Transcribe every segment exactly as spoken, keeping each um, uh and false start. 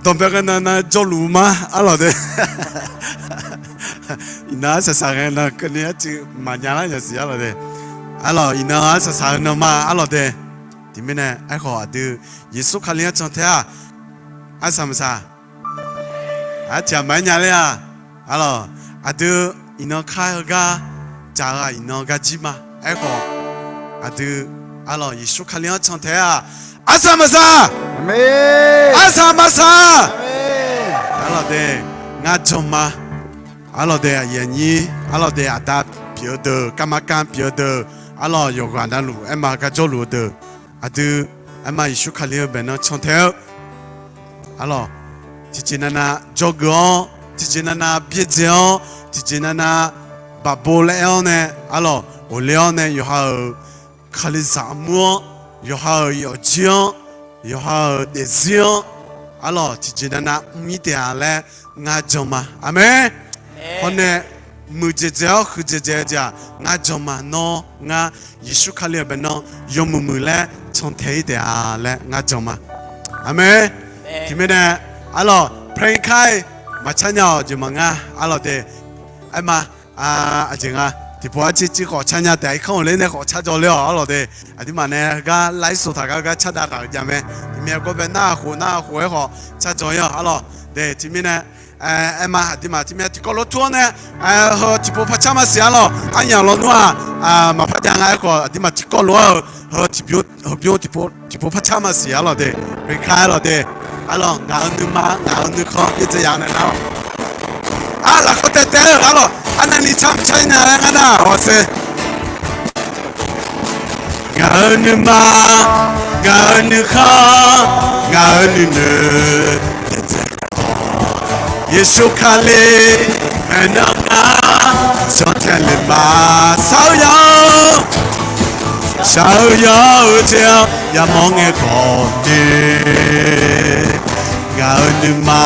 Dawqbae ghae nan nav jawrluf ma arlawq de. Iqnan arsaq saq ghae nan keuvni arcuiv maqnya lar nya siq arlawq de. Arlawq iqnan arsaq saq-eu nan ma arlawq de. Tiqmirnae aerkhawf aqdui Yeqsur Kali-anr cantae-aq, arsaq maqsaq? Aqtiq maq-aer nya ler-aq, arlawq aqdui iqnan kar-eu gar dzaq-eu-aq iqnan gar jir ma. Aerkhawf aqdui arlawq Yeqsur Kali-anr cantae-aq, arsaq maqsaq? Arsaq maqsaq? Arlawq de, ngar jan ma. Arlawq de, aqyuif aqnyir, arlawq de, aqda pyeuf-eu deuq, garma gar pyeuf-eu deuq, arlawq yawqghaq navluf aerma gar jawrluf-eu deuq, aqdui aerma Yeqsur Kali-eu baeqnan cantae-eu arlawq, tiqjeq navnav dzawgeuf-awr, tiqjeq navnav byaerdzae-awr, tiqjeq navnav baqbo laer aer-awr nae, arlawq ghofler-awr nae yawqha-euq Kalizaq armur-anr, yawqha-euq yawfjir-anr, yawqha-euq daefzir-anr, arlawq tiqjeq navnav mr-ir taef-a laer ngar jan ma. Aqmeq. Hawr nae muiqdzaeq dzaeq-awr huiqdzaeq dzaeq-eu jeq-aq ngar jan ma. Nawr ngar Yeqsur Kali-euq baeqnan yawmuiq muiq laer cantae-ir taef-a laer ngar jan ma. Aqmeq. Tiqmirnae arlawq prank kar-iq maqcar nya-awq jeq maqngar arlawq de. Aerma, aqjeq nga tiqpov arcir cir khawf car nya taef-a, irkanr-euq ler nae khawf car jawr ler-awq arlawq de. Aqduimaf nae heugar laer soq taq gar gar car dav taq-euq jav mae. Tiqmir-a gawr bae nar-aq khof nar-aq khof-aer khawf car jawr-ir-awq arlawq de. Tiqmirnae aerma aqduimaf tiqmir-a tiqkawv lof tur-awr nae heu tiqpov par car maqsiq arlawq. Aryamq lawnmr-aq maqpar jav nga. Aerkhawf aqduimaf tiqkawv lof-aer-eu heu tiqbymr tiqpov par car maqsiq arlawq de. Prank kar arlawq de. Arlawq ngaq-euq nuima ngaq-euq nuikhanr byaerdzae yaf naeq nar-awq. Ar lafkhoer taev taev-eu arlawq arnavni car maqcar nya laer ngar nar-aq hawsher. Ngaq-euq nuima, ngaq-euq nuikhanr, ngaq-euq nuinoeq, Yeqsur Kali maeqnan ngar cantae le ma. Shaq-eu yawr, shaq-eu yawr-eu jeq-anr yamawr ngae khawf ni, ngaq-euq nuima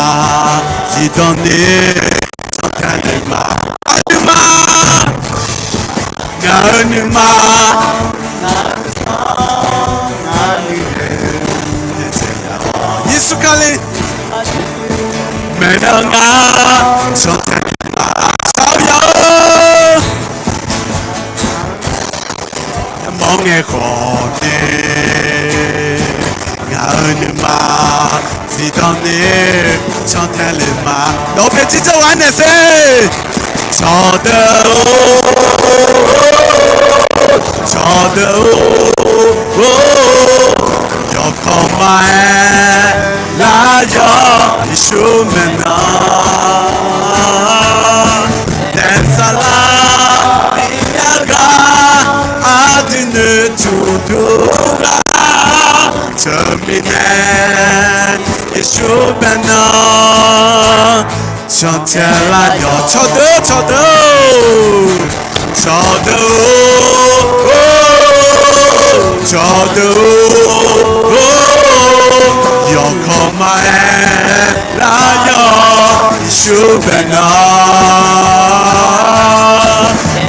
zifdan ni cantae le ma. Aqduimaf, ngaq-euq nuima, Yeqsur Kali maeqnan ngar cantae le ma. Shaq-eu yawr-eu yamawr ngae khawf ni, ngaq-euq nuima zifdan ni cantae le ma. Dawq bae jir jawr-eu arnaeq sher. Cawqdeuq-or, cawqdeuq-or, yawkawr ma-aer lar yawr Yeqsur maeqnan. Daef saflar iqnyar gar aqdui noeqtmq dur lar. Teumirnae Yeqsur maeqnan cantae lar yawq. Cawqdeuq-or, cawqdeuq-or, cawqdeuq-or, cawqdeuq-or, yawkawr ma-aer lar yawr Yeqsur maeqnan.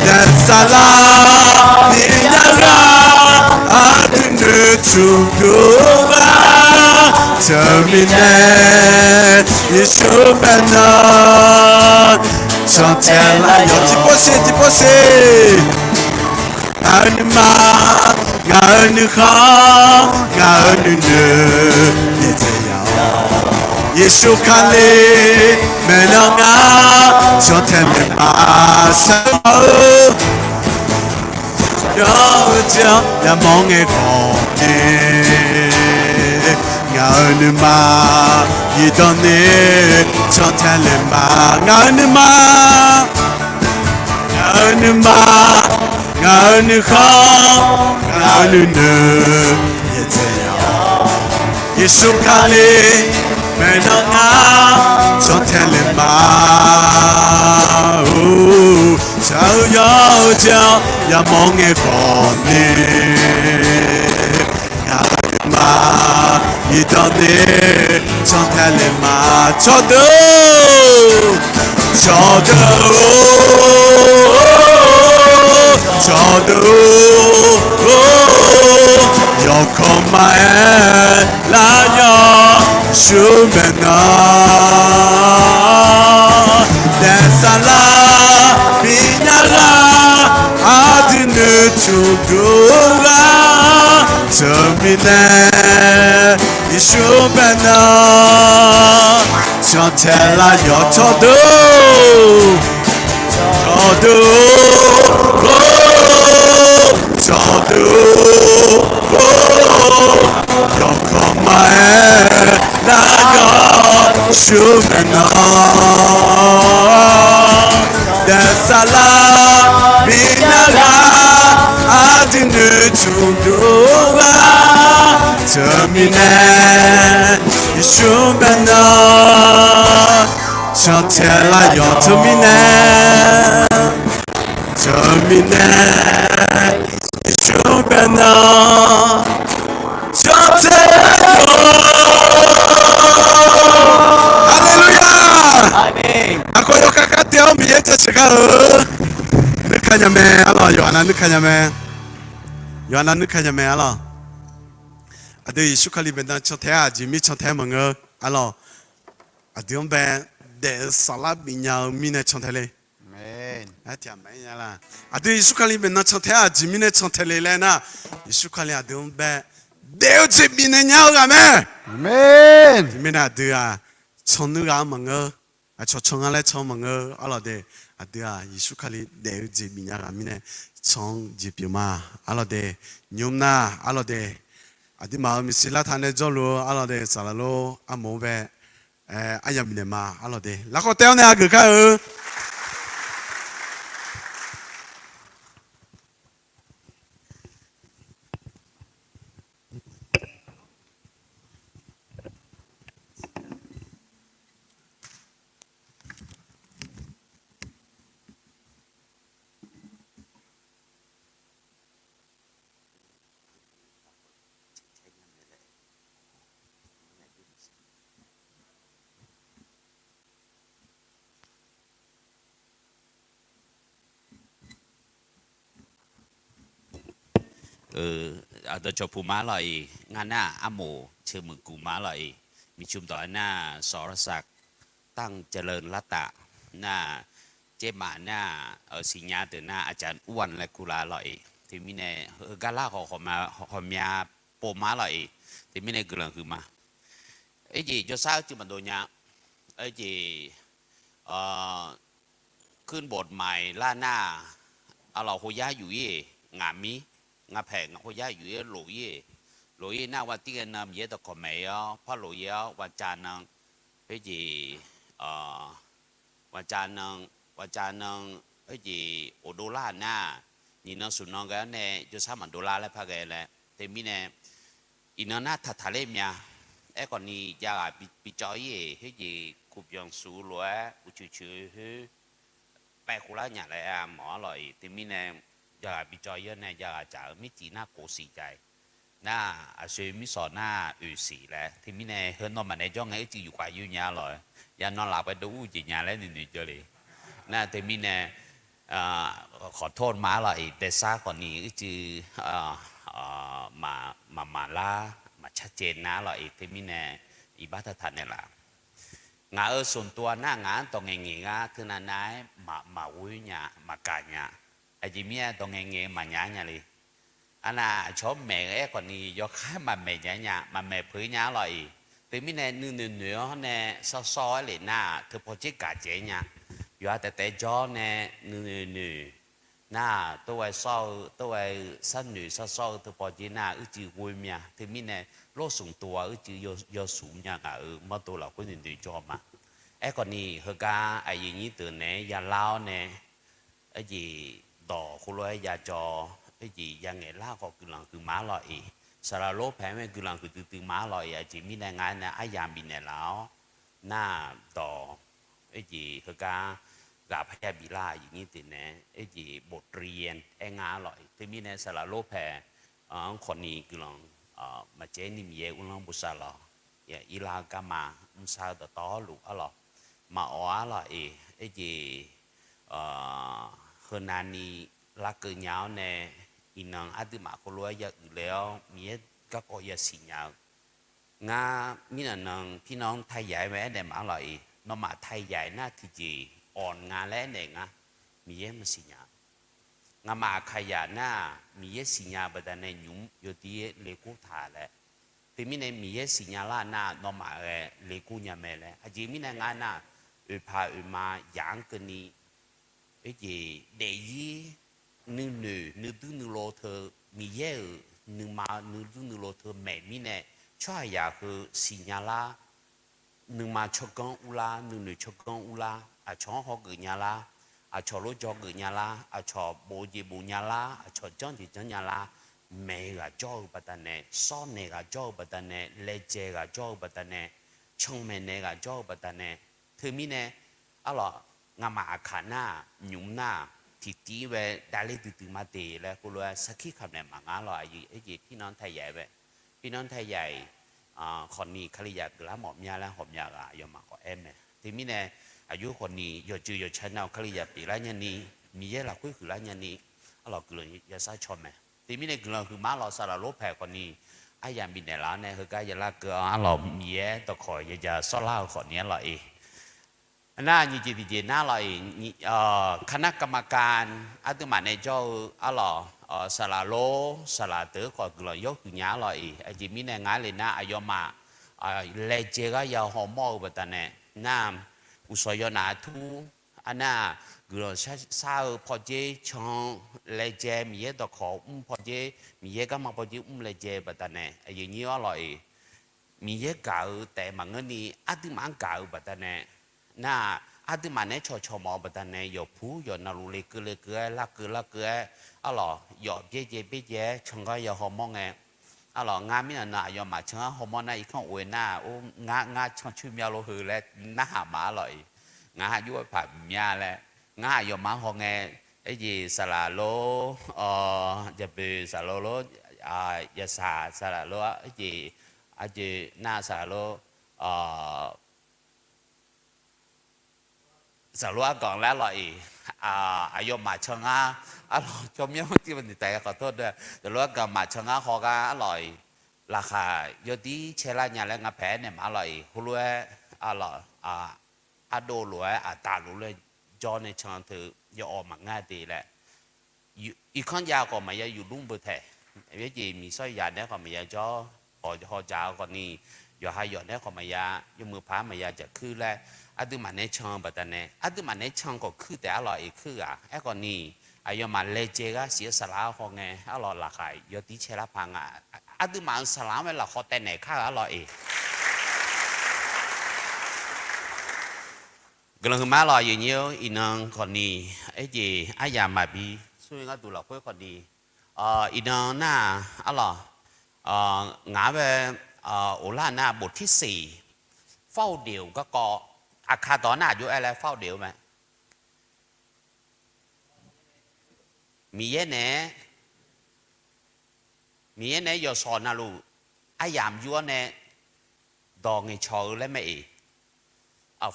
Daef saflar iqnyar gar aqdui noeqtmq dur lar. Teumirnae Yeqsur maeqnan cantae lar yawq. Tiqpov sher, tiqpov sher. Ngaq-euq nuima, ngaq-euq nuikhanr, ngaq-euq nuinoeq, Yeqsur Kali maeqnan ngar cantae le ma. Shaq-eu yawr-eu jeq-anr yamawr ngae khawf ni, ngaq-euq nuima zifdan ni cantae le ma. Ngaq-euq nuima, ngaq-euq nuima, ngaq-euq nuikhanr, ngaq-euq nuinoeq, Yeqsur Kali maeqnan ngar cantae le ma. Or, shaq-eu yawr-eu jeq-anr yamawr ngae khawf ni, ngaq-euq nuima zifdan ni cantae le ma. Cawqdeuq, cawqdeuq-or, cawqdeuq-or, yawkawr ma-aer lar yawr Yeqsur bae nan, daef saflar bi nya lar, aqdui nuitmqdov lar, teumirnae Yeqsur bae nan, cantae lar yawq cawqdeuq, cawqdeuq, cawqdeuq, yawqkawq maqaer nar yawq Yeqsur bae nan, daef saflar bi nya lar, aqdui nuitmqdov lar, teumirnae Yeqsur bae nan, cantae lar yawq teumirnae, teumirnae Yeqsur bae nan, cantae lar yawq. Haleluya! Aqkawq yawkaq kar taef-awr Miqyaer jaceuq gar-eu, nuikar nya mae arlawq, yawqha nav nuikar nya mae, yawqha nav nuikar nya mae arlawq. Aqdui Yeqsur Kali bae nan cantae-a, aqjeq mir cantae maqngeur arlawq. Aqdui-anr bae daef-eu saflar bifnya-eu mirnae cantae le. Aqdui Yeqsur Kali bae nan cantae-a, aqjeq mirnae cantae le laer nar, Yeqsur Kali aqdui-anr bae daef-eu jeq bifnaeq nya-eu ghaq mae. Teumirnae aqdui-aq, can nuir ghaq-anr maqngeur, aqcawq can nga laer can maqngeur arlawq de. Aqdui-aq Yeqsur Kali daef-eu jeq bifnya ghaq mirnae can-anr jeq pyeuf ma arlawq de. Nymr nar arlawq de, aqduimaf-euq maeqshi lartaq nae jawrluf-eu arlawq de, saqlaq lor armoq-anr bae aryamq bifnaeq ma arlawq de. Lafkhawf taef-awr nae hageuf kar-eu Aqdawqcawq puq ma lawq-iq, ngar nar armoq ceuq muiq guq ma lawq-iq, miqcmq dawq nar sawq lar saq tanq jaleun lar taf nar, jaermaf nar-aq siqnya deuq nar aqcaf urwan laer kur la lawq-iq, teumirnae heugar lar khawf hawqmya pov ma lawq-iq, teumirnae guiqlanq huiq ma. Aerjeq jawrsar uicuiv maqdov nya, aerjeq ขึ้นบทใหม่ lar nar, arlawq โฮยาร์ yuf-ir-eq, ngaq mir, ngaq paeq โฮยาร์ yuf-ir lof-ir-eq, lof-ir nar wa tir ngae nan Miqyaer dawqkawq maeq-ir-awr par lof-ir-awr wa cav nan, aerjeq wa cav nan, wa cav nan, aerjeq of dov lar nar, nyiq nan smq nan ghae-awr nae jawrsar maqdov lar laer par ghae laer, teumirnae iqnan nar taqtaq ler mya. Aerkhawf ni javghaq bicawv-ir-eq, khoerjeq kuqbyanq suf lof-aer uqcoeq coeq khoer paev khov lar nya laer mawf-ar lawq-iq, teumirnae javghaq bicawv-ir-awr nae javghaq dzaq-eu mircif nar kov siq caf-iq, nar aqsoeq mirshawq nar oeq siq laer, teumirnae heu nawmaf nae jawr ngae ircuf yufkhav yur nya lawq, yanan laf paev dov ur jeq nya laer noeqnoeq jawr le. Nar teumirnae ขอโทษ ma-ar lawq-iq, daesar khawf ni ircuf maqmaq lar maqcar caev nar lawq-iq, teumirnae iqbax taqtaq naeqlaf. Ngaq-euq smq tov-a nar ngaq-anr dawq ngaeqngaeq gar teunav nav-aer maqghoer nya, maqgaq nya. Aqjeq mir-aer dawq ngaeqngaeq-eu maqnya nya le. Arnav aqcawq-anr maeq-eu aerkhawf ni yawkhav maqmaeq nya nya, maqmaeq peuq nya-ar lawq-iq. Teumirnae nuinoeq noeq-awr nae sawrsawr-aer lef nar-aq, teupaw dzer gaq dzaeq nya. Yawqha taef taef jawr-awr nae nuinoeq noeq nar-aq, tov ghae sawr-eu, tov ghae-eu sharnoeq sawrsawr-eu teupaw dzer nar-aq, ircuf ghoe mya. Teumirnae lawrsmq tov-a ircuf yawshuif nya ngaq-euq mawrdov lafkhoer noeqnoeq jawr ma. Aerkhawf ni heugar aqyuif nyir deuq naeq-aer yalar-awr nae, aerjeq dawq khoerlof-aer ya jawr, aerjeq ya ngaeqlar khawf guiqlanq huiqma-ar lawq-iq, saqlaq lor paeq-aer mae guiqlanq huiqdui dui ma-ar lawq-iq, aqjeq mirnae ngar nae aryamq bifnaeq laf-awr nar-aq dawq, aerjeq heugar ghaq parya biflar aqyuif nyir deuq nae, aerjeq บทเรียน aer nga-ar lawq-iq, teumirnae saqlaq lor paeq-anr khawf ni guiqlanq maqcaev ni Miqyaer uvlanr bosav lawq. Irlar-eu garma mrshar-eu dawqtawvluf-ar lawq, maqawq-ar lawq-iq, aerjeq heunav ni larkeuv nya-awr nae, iqnan aqduimaf khoerlof-aer ya uiqle-awr Miqyaer garkawv yasiq nya-eu Ngar mirnan nan pirnan tayaq-aer mae aernaeq ma lawq-iq, nawmaf tayaq-iq nar tiqjeq awq nga laer aernaeq nga. Miqyaer maqsiq nya. Ngamaf aqkaqyaq nar-aq, Miqyaer siqnya baqdanae nymq-mr yawdir-aer lekor taq laer. Teumirnae Miqyaer siqnya lar nar, nawmaf ghae lekor nya mae laer. Aqjeq mirnae ngar nar, oeqpaq oeqma yaq-anr keuvni, oejeq daefzir nuinoeq nuiduir nuilov teu, Miqyaer-euq nuima nuiduir nuilov teu maeq mirnae, tsawrhaqzaq heu siqnya lar, nuima tsawrganr urlar, nuinoeq tsawrganr urlar, aqcawq-anr hawgeuf nya lar, aqcawq lof dzawgeuf nya lar, aqcawq bof-eu jeq bof nya lar, aqcawq janr jeq janr nya lar, maeq ghaq jawr-eu baqdanae, sawr naeq ghaq jawr-eu baqdanae, laejae ghaq jawr-eu baqdanae, canmaeq naeq ghaq jawr-eu baqdanae, teumirnae, arlawq, ngamaf aqkaq nar-aq, nymq nar-aq, tiqtiv-ir bae davler duidui ma de laer heulof-aer sarkir kamq naeq maqnga lawq. Aqyuif aerjeq pirnan tayaq-aer bae, pirnan tayaq-iq, khawfni Kalizaq guiqlar mawf mya laer hawmya ghaq aqyawfmaf khawf aer mae. Teumirnae, aqjox khawfni yawqjeuq yawqca nav-euq Kalizaq pyeuflar nyani, Miqyaer lafkhoer huiqlar nyani, arlawq guiqlanq yashar caw mae. Teumirnae guiqlanq huiqma lawq, saqlaq lor paeq khawfni aryamq bifnaeq laf-awr nae heugar yalar keuv-anr arlawq Miqyaer dawqkawq yajaq sawrlar-eu khawfni arlawq-iq. Nar nyiq jeq tiqjeq nar lawq-iq, คณะกรรมการ aqduimaf nae jawr-eu arlawq, saqlaq lor saqlaq deuq-anr khawf guiqlanq yawhuiq nya arlawq-iq. Aqjeq mirnae nga le nar, aqyawfmaf laejae gar ya hawmawr-eu baqdanae, nar, uqshawq yawnaf-aer tur, arnar, guiqlanq shar-eu pawdzer can, laejae Miqyaer dawqkawq mr pawdzer, Miqyaer garma pawdzer mr laejae baqdanae, aqyuif nyir arlawq-iq, Miqyaer gaq-eu taef maqngeurni aqduimaf-anr gaq-eu baqdanae, nar, aqduimaf naeq-aer cawqcawq mawf-eu baqdanae, yawqpur yawqnavluf lekeuv lekeuv-aer larkeuv larkeuv-aer, arlawq yawf byaerdzae byaerdzae-aer can gar ya hawmawr ngae, arlawq ngar mirnan nan aqyawfmaf can gar hawmawr nar irkanr of-aer nar, or, ngar ngar cancoer mya lor heu laer narhaq ma arlawq-iq. Ngar ha jov-aer paq mya laer, ngar aqyawfmaf-anr haw ngae, aerjeq saqlaq lor, jaqboeq saqlaq lor, yasaq saqlaq lor, aerjeq, aqjeq nar saqlaq lor, saqlaq lor arganq laer arlawq-iq, aqyawfmaf can ngar, arlawq jawrmyanr tiq ba niqtaeq khawf tor deuq, saqlaq lor arganq maf can ngar haw gar arlawq-iq, laqkhaq yawdir caer lar nya laer ngar paeq-aer naeq ma arlawq-iq, heulof-aer arlawq, ardov lof-aer aqdaq lof laer jawr nae can teu yaw awq maqngar de laer irkanr jav khawf maqya yuflmr beu taeq, yaerjeq miqsawr yaq naeq-aer khawf maqya jawr, awq haw dzaq-eu khawfni, yawqha yawq naeq-aer khawf maqya, yawmuiq paq-aer maqya dzaqkuir laer, aqduimaf naeq-aer can-eu baqdanae, aqduimaf naeq-aer can khawf kuir taef arlawq-iq kuir ghaq. Aerkhawfni, aqyawfmaf laejae gar siq-eu saqlaq-anr haw ngae arlawq laqkhaq yawdir caer lar paq nga. Aqduimaf-euq saqlaq-anr bae lafkhawq taev naeq kar-euq arlawq-iq. Guiqlanq huiqma lawq, aqyuif nyir-or, iqnan khawfni, aerjeq aryamq maqbi smr-eu gharduq lafkhoer khawfni, iqnan nar-aq arlawq, ngaq-anr bae, of lar nar-aq บทที่สี่ เฝ้าเดี่ยว garkawv, aqkar dawq nar-aq jov-aer laer เฝ้าเดี่ยว mae. Miqyaer naeq-aer, Miqyaer naeq-aer yawshawq navluf aryamq yur-awr nae dawq ngaeqcawq-eu laer mae-iq.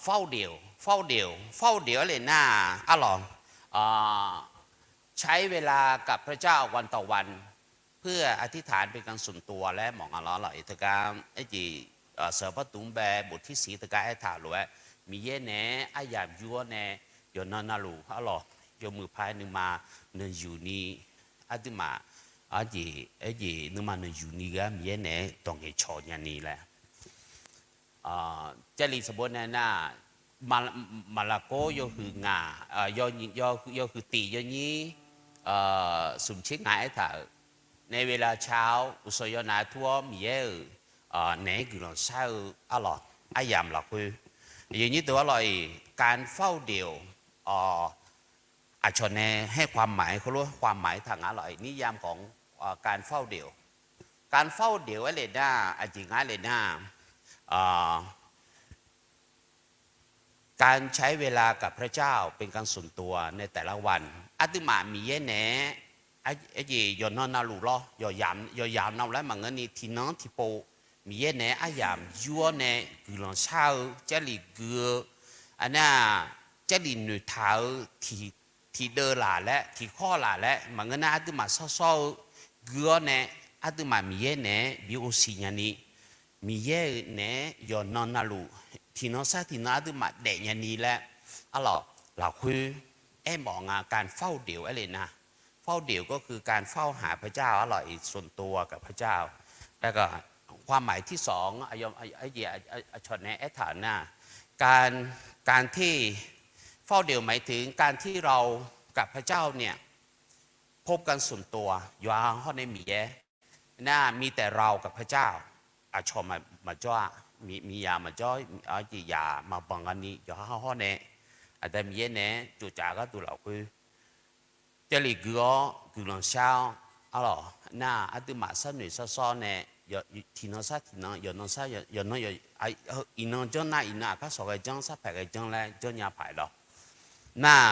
เฝ้าเดี่ยว เฝ้าเดี่ยว เฝ้าเดี่ยว aer le nar-aq arlawq, ใช้เวลากับพระเจ้าวันต่อวัน เพื่ออธิษฐานเป็นการส่วนตัว laer mawf nga lawr arlawq-iq. Teugar aerjeq, seuq par dmq-anr bae บทที่สี่ teugar aertaq lof-aer, Miqyaer naeq-aer aryamq yur-awr nae yawqnan navluf arlawq, yawmuiq paq-aer nuima nanqyuq ni, aqduimaf, aerjeq, aerjeq nuima nanqyuq ni gar Miqyaer naeq-aer dawq ngaeqcawq nya ni laer. Jarlif sanqbof nae nar-aq, Maqlaqkor yawhuiq ngaq, yawhuiq tiq yawnyir, smq tser ngaq aertaq-euq, nae เวลาเช้า uqshawq yawnaf-aer tur-awr Miqyaer-euq naeq-aer guiqlanq shar-eu arlawq, aryamq lafkhoer, aqyuif nyir deuq arlawq-iq, การเฝ้าเดี่ยว aqcawq nae haer ความหมาย khoerlof ความหมาย aertaq nga arlawq-iq, นิยามของการเฝ้าเดี่ยว การเฝ้าเดี่ยว aer le nar-aq, aqjeq nga aer le nar-aq, การใช้เวลากับพระเจ้าเป็นการส่วนตัวในแต่ละวัน aqduimaf Miqyaer naeq-aer, aerjeq yawqnan navluf lawr, yawqyamq navluf laer maqngeurni tiqnan tiqpov Miqyaer naeq-aer aryamq yur-awr nae guiqlanq shar-eu, Jarlif gui-eu, aqnar-aq, Jarlif noeqtaq-eu tiqdeuv laf laer, tiqkhawr laf laer maqngeur nar, aqduimaf shawrshawr-eu gui-awr nae, aqduimaf Miqyaer naeq-aer bi ghovshiq nyani, Miqyaer-euq naeq-aer yawqnan navluf tiqnan sar tiqnan aqduimaf daef nyani laer, arlawq, lafkhoer aermawf nga. การเฝ้าเดี่ยว aer le nar, เฝ้าเดี่ยว ก็คือการเฝ้าหาพระเจ้า arlawq, ส่วนตัวกับพระเจ้า แล้วก็ความหมายที่สอง aqcawq nae aertaq-euq nar, การที่ เฝ้าเดี่ยว หมายถึงการที่เรากับพระเจ้าเนี่ย พบกันส่วนตัว yawqha hawr nae Miqyaer, nar มีแต่เรากับพระเจ้า aqcawq maqjawr-a, miqyaq maqjawr, aqjeq yaq maqbanq gani yawqha hawr nae, Aqda Miqyaer nae tsoftsaf gharduq lafkhoer Jarlif gui-awr guiqlanq shar-awr, arlawq, nar aqduimaf sharnoeq sharsawr nae, tiqnan sar tiqnan, yawqnan sar yawqnan, iqnan janr nar iqnan, aqkar sawq ghae janr, sar paq ghae janr laer janrnya paq-aer lawr. Nar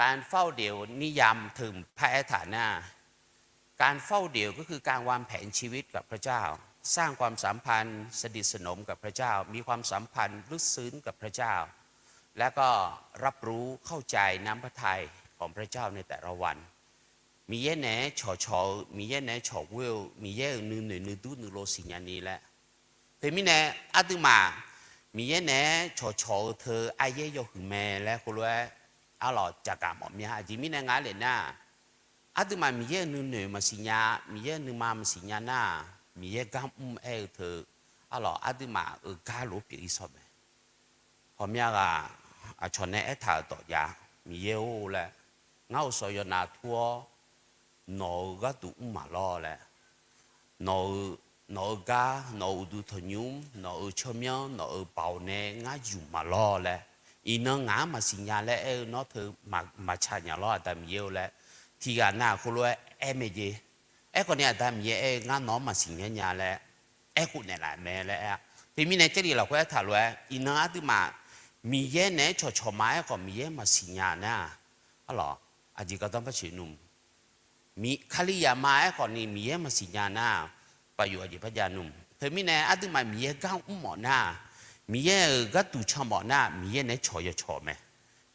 การเฝ้าเดี่ยว นิยามเทอม par aertaq nar, การเฝ้าเดี่ยว ก็คือการวางแผนชีวิตกับพระเจ้า สร้างความสัมพันธ์สนิทสนมกับพระเจ้า มีความสัมพันธ์ลึกซึ้งกับพระเจ้า แล้วก็รับรู้เข้าใจน้ำพระทัยของพระเจ้าในแต่ละวัน Miqyaer naeq-aer cawqcawq-eu, Miqyaer naeq-aer cawqghoer-eu, Miqyaer-euq nuinoeq nuidur nuilov siqnya ni laer. Teumirnae aqduimaf Miqyaer naeq-aer cawqcawq-eu teu aryaer yawhuiq mae laer heulof-aer arlawq jaqgaq mawf mya. Aqjeq mirnae nga le nar, aqduimaf Miqyaer-euq nuinoeq maqsiq nya, Miqyaer-euq nuima maqsiq nya nar, Miqyaer gar mr aer-eu teu, arlawq, aqduimaf-euq gar lof pyeuf-ir sawq mae. Hawqmya ghaq aqcawq nae aertaq-euq dawq jav, Miqyaer-or laer, ngar uqshawq yawnav tur-awr nawq-euq gharduq mr maqlawr laer, nawq-eu, nawq-eu gar, nawq-euq uqduq tanqnymr, nawq-euq tsawrmyanr, nawq-euq baoq nae ngar yuf maqlawr laer, iqnan ngaq-anr maqsiq nya laer aer-eu nawr teu maqtsaq nya lawr, Aqda Miqyaer-or laer, tiqghaq nav khoerlof-aer aer mae jeq. Aerkhawf ni Aqda Miqyaer aer-eu ngar nawq-anr maqsiq nya nya laer aerkhof naeqlaf mae laer aer-a. Teumirnae Jarlif lafkhoer aertaq lof-aer, iqnan aqduimaf Miqyaer naeq-aer cawqcawq ma aerkhawf Miqyaer maqsiq nya nar, arlawq, aqjeq gardanr par siq nmr. Kalizaq ma aerkhawf ni Miqyaer maqsiq nya nar, paf yuf aqjeq par jav nmr. Teumirnae aqduimaf Miqyaer gar mrmawf nar, Miqyaer-euq gharduq canmawf nar, Miqyaer naeq-aer cawq yawcawq mae.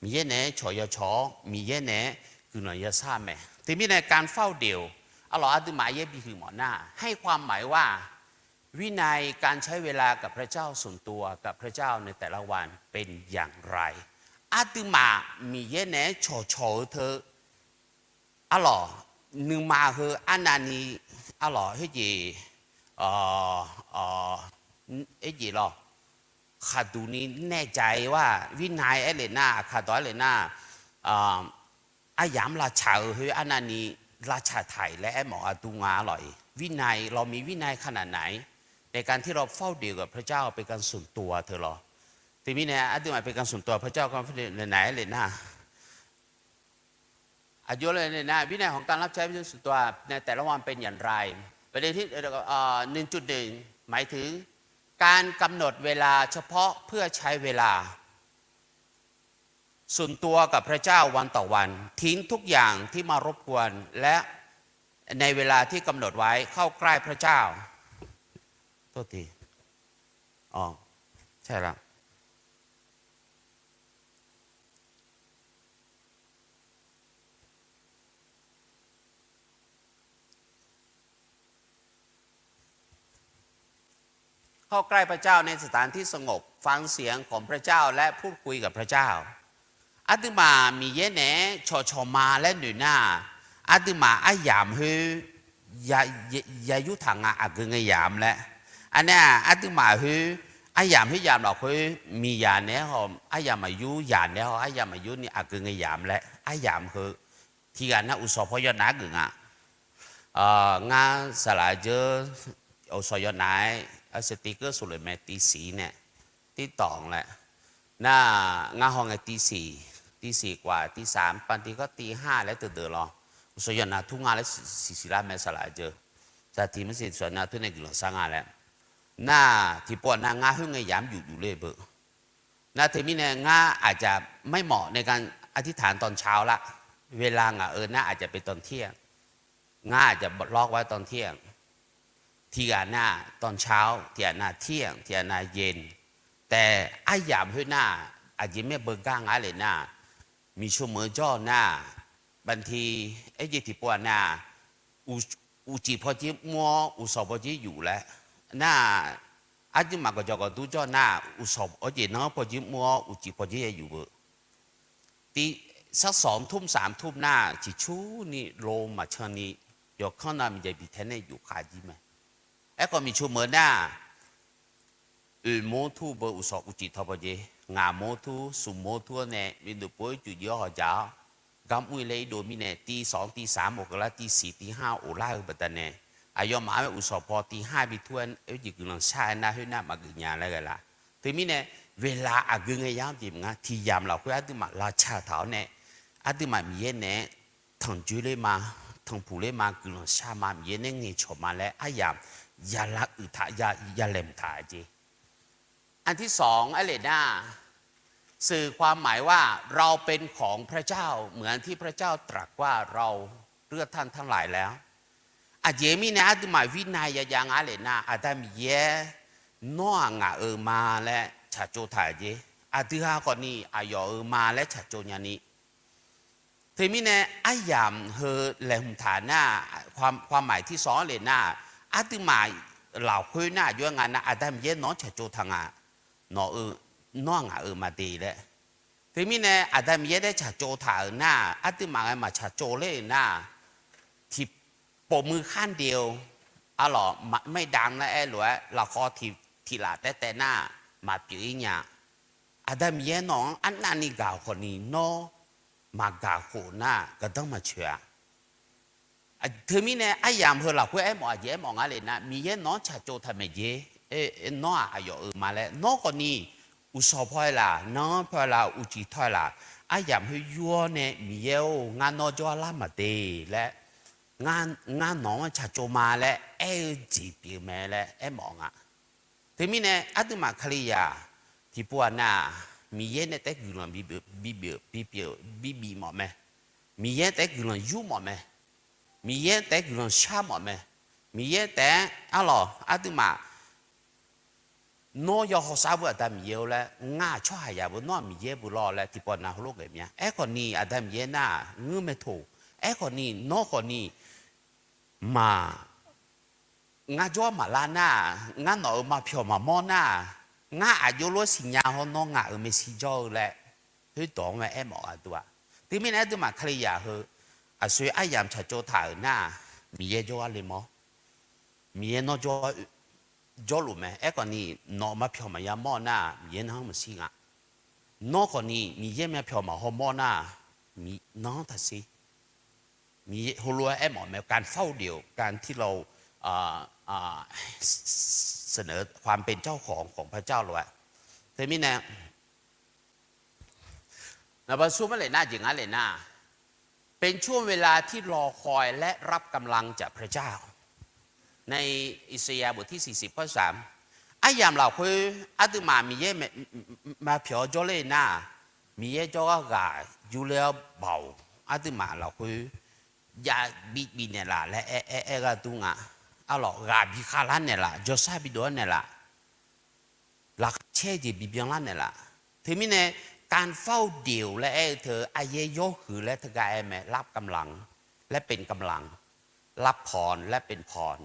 Miqyaer naeq-aer cawq yawcawq-awr, Miqyaer naeq-aer guiqlanq yashar mae. Teumirnae การเฝ้าเดี่ยว arlawq, aqduimaf yaer bihuiq mawf nar, ให้ความหมายว่า วินัยการใช้เวลากับพระเจ้า ส่วนตัวกับพระเจ้าในแต่ละวันเป็นอย่างไร Aqduimaf Miqyaer naeq-aer cawqcawq-eu teu, arlawq, nuima heu arnavni, arlawq, khoerjeq, khoerjeq lawq, khaqduq ni nae jaq-ir-a, วินัย aer le nar, aqkaq dawq aer le nar, aryamq-anr lavcaq-eu khoer arnavni lavcaq taq-iq laer aermawf-a dur nga, arlawq-iq. วินัย lawq, มีวินัยขนาดไหน ในการที่เราเฝ้าเดี่ยวกับพระเจ้า เป็นการส่วนตัว teu lawq. Teumirnae aqduimaf เป็นการส่วนตัว พระเจ้าก็ เฝ้าเดี่ยว naeq aer le nar, aqjox le nar, วินัยของการรับใช้พระเจ้าส่วนตัวในแต่ละวันเป็นอย่างไร ประเด็นที่ หนึ่งจุดหนึ่ง หมายถึงการกำหนดเวลาเฉพาะเพื่อใช้เวลา ส่วนตัวกับพระเจ้าวันต่อวัน ทิ้งทุกอย่างที่มารบกวน และในเวลาที่กำหนดไว้เข้าใกล้พระเจ้า โทษที อ๋อ ใช่ละ เข้าใกล้พระเจ้าในสถานที่สงบ ฟังเสียงของพระเจ้าและพูดคุยกับพระเจ้า Aqduimaf Miqyaer naeq-aer cawqcawq ma laer noeq nar, aqduimaf aryamq khoer ya, ya, yayur taq nga, aqgeu ngae yamq laer. Aqnae-aq, aqduimaf khoer, aryamq khoer yamq lafkhoer, miqyamq naeq-aer haw, aryamq maqyur, yamq naeq-aer haw, aryamq maqyur ni aqgeu ngae yamq laer, aryamq heu tiqghaq nar uqshawq paw yawnav-aer geuf nga. Ngar saqlaq jeur, uqshawq yawnav-aer, สติ๊กเกอร์ saqloq mae, ตีสี่ nae, ตีสอง laer. Nar, ngar haw ngae ตีสี่, ตีสี่กว่า, ตีสาม, บางทีก็ตีห้า laer teudeuq lawr. Uqshawq yawnav tur nga laer siqsiq lar mae saqlaq jeur. Saqtiq maqsiq uqshawq yawnav tur nae guiqlanq shar nga laer. Nar, tiqpov nar ngar khoerngae yamq yuf yuf ler beu. Nar teumirnae ngar aqjaq maermawf nae gar อธิษฐานตอนเช้า la. เวลา ngaq-euq nar aqjaq เป็นตอนเที่ยง. Ngar aqjaq ล็อกไว้ตอนเที่ยง. Tiqghaq nar ตอนเช้า, tiqghaq nar เที่ยง, tiqghaq nar เย็น. Taef aryamq khoer nar, aqjeq maer beugar nga le nar, miqsho meuq-eu jawr-eu nar, บางที aerjeq tiqpov-aq nar, uqcif pawjir mr-awr uqshawq pawjir yuf laer, nar-aq, aqduimaf gawqjawq gawqdur jawr nar-aq, uqshawq awr jeq nan-anr pawjir mr-awr uqcif pawjir ya yuf-eu. Tiv, sar sawq mr tur mr saf mr tur nar-aq, ciqcurni lo maqcan ni, yawqkanr nav miqjaeq bitae nae yufkhav jir mae. Aerkhawf miqcu meuq nar-aq, oeq mawr tur beu uqshawq uqcif tawq pawjir, ngaq mawr tur, smq mawr tur-awr nae miqdov pov-aer juif jir-awr hawq jaq-awr, gar mr-ir laer irdov mirnae, tiv sawq-anr tiv saf-anr mawf keuv lar, tiv siq tiv har-anr of lar-eu baqdanae, aqyawfmaf-aer uqshawq paw tiv har bi tur-aer oerjeq guiqlanq shar-aer nar khoernar maqgeuf nya laer ghae laf. Teumirnae, เวลา aqgeu ngae yar-anr jeq maqnga, tiq yamq lafkhoer aqduimaf lavcaq taq-awr nae, aqduimaf Miqyaer naeq-aer tanqjoe ler ma, tanqpuq ler ma, guiqlanq shar ma, Miqyaer nae ngaeqcawq ma laer aryamq ya lav uiq taq, ya laeqhmq taq-a jeq. อันที่สอง aer lef nar-aq, สื่อความหมายว่า เราเป็นของพระเจ้า เหมือนที่พระเจ้าตรัสว่า เราเลือกท่านทั้งหลายแล้ว Aqjeq mirnae aqduimaf วินัย ya jav nga lef nar-aq, Aqda Miqyaer, nawr-aq ngaq-euq ma laer tsaqtsov taq-euq jeq. Aqdui ha khawfni aqyawf-euq ma laer tsaqtsov nyani. Teumirnae aryamq heu laeqhmq taq nar-aq, ความหมายที่สอง aer lef nar-aq, aqduimaf lafkhoer nar-aq jov-aer nga nar, Aqda Miqyaer nawq-anr tsaqtsov taq nga, nawq-eu, nawr-aq ngaq-euq ma de laer. Teumirnae Aqda Miqyaer nae tsaqtsov taq-euq nar-aq, aqduimaf ghae maqtsaqtsov ler-euq nar-aq, tiqpov muiq khar de-eu, arlawq, ไม่ดัง laer aer lof-aer lafkhawv tiq, tiq laf taev taev nar-aq maqpyeuf-ir nya. Aqda Miqyaer nawq-anr arnavni gaq khawfni nawr maqgaq khof nar-aq gardanr maqcoeq-a. Teumirnae aryamq heu lafkhoer aermawf aqjeq aermawf nga lef nar, Miqyaer nawq-anr tsaqtsov taq maeq jer, nawr-aq aqyawf-euq ma laer nawr khawfni uqshawq paw-aer laf, nanr paw-aer laf, uqcif tawr-aer laf, aryamq heu yur-awr nae Miqyaer-or, ngar nawr jawrgar lar maqde laer, ngar nawq-anr tsaqtsov ma laer aer-eu jeq pyeuf mae laer aermawf nga. Teumirnae aqduimaf Kalizaq tiqpov-aq nar-aq, Miqyaer nae taef-aer guiqlanq bibif mawf mae. Miqyaer taef-aer guiqlanq yur mawf mae. Miqyaer taef-aer guiqlanq shar mawf mae. Miqyaer taef-aer arlawq aqduimaf, nawr yawhaw sar beu Aqda Miqyaer-or laer, ngar-aq tsawrhaqzaq beu, nawr-aq Miqyaer beu lawr laer tiqpov nav heulof ngaeq mya. Aerkhawfni Aqda Miqyaer nar-aq ngeur mae toq. Aerkhawfni nawr khawfni maq ngar jawr maqlar nar-aq, ngar nawq-euq maqpyawq maqmawr nar-aq, ngar aqjox lof-aer siqnya hawr nawr ngaq-euq maeqshi jawr-eu laer, khoerdawq-anr mae aermawf ghaq duq-a. Teumirnae aqduimaf Kalizaq heu aqsoeq aryamq tsaqtsov taq-euq nar-aq, Miqyaer jawrgar le mawr. Miqyaer nawr jawrluf mae. Aerkhawfni nawq-euq maqpyawq maqya mawr nar-aq, Miqyaer nanr maqshir nga. Nawr khawfni Miqyaer maqpyawq maqhaw mawr nar-aq, nanr taqsir. Miqyaer heulof-aer aermawf mae, การเฝ้าเดี่ยว การที่เราเสนอความเป็นเจ้าของของพระเจ้า lof-aer. Teumirnae นำไปสู้ไม่เลยนะ อย่างนั้นเลยนะ เป็นช่วงเวลาที่รอคอยและรับกำลังจากพระเจ้า ในอิสยาห์บทที่สี่สิบข้อสาม aryamq lafkhoer aqduimaf Miqyaer maqpyawq jawrler nar-aq, Miqyaer jawrgar ghaq yurler-awr baoq, aqduimaf lafkhoer jav bi bifnaeq laf laer aer, aer, aer gharduq nga. Arlawq, ghaq bi khavlar naeqlaf, jawrshar bidov-aer naeqlaf, laqkhaq caer-eu jeq bibyan lar naeqlaf. Teumirnae การเฝ้าเดี่ยว laer aer-eu teu aryaer yawhuiq laer teugar aer mae, รับกำลังและเป็นกำลัง รับพรและเป็นพร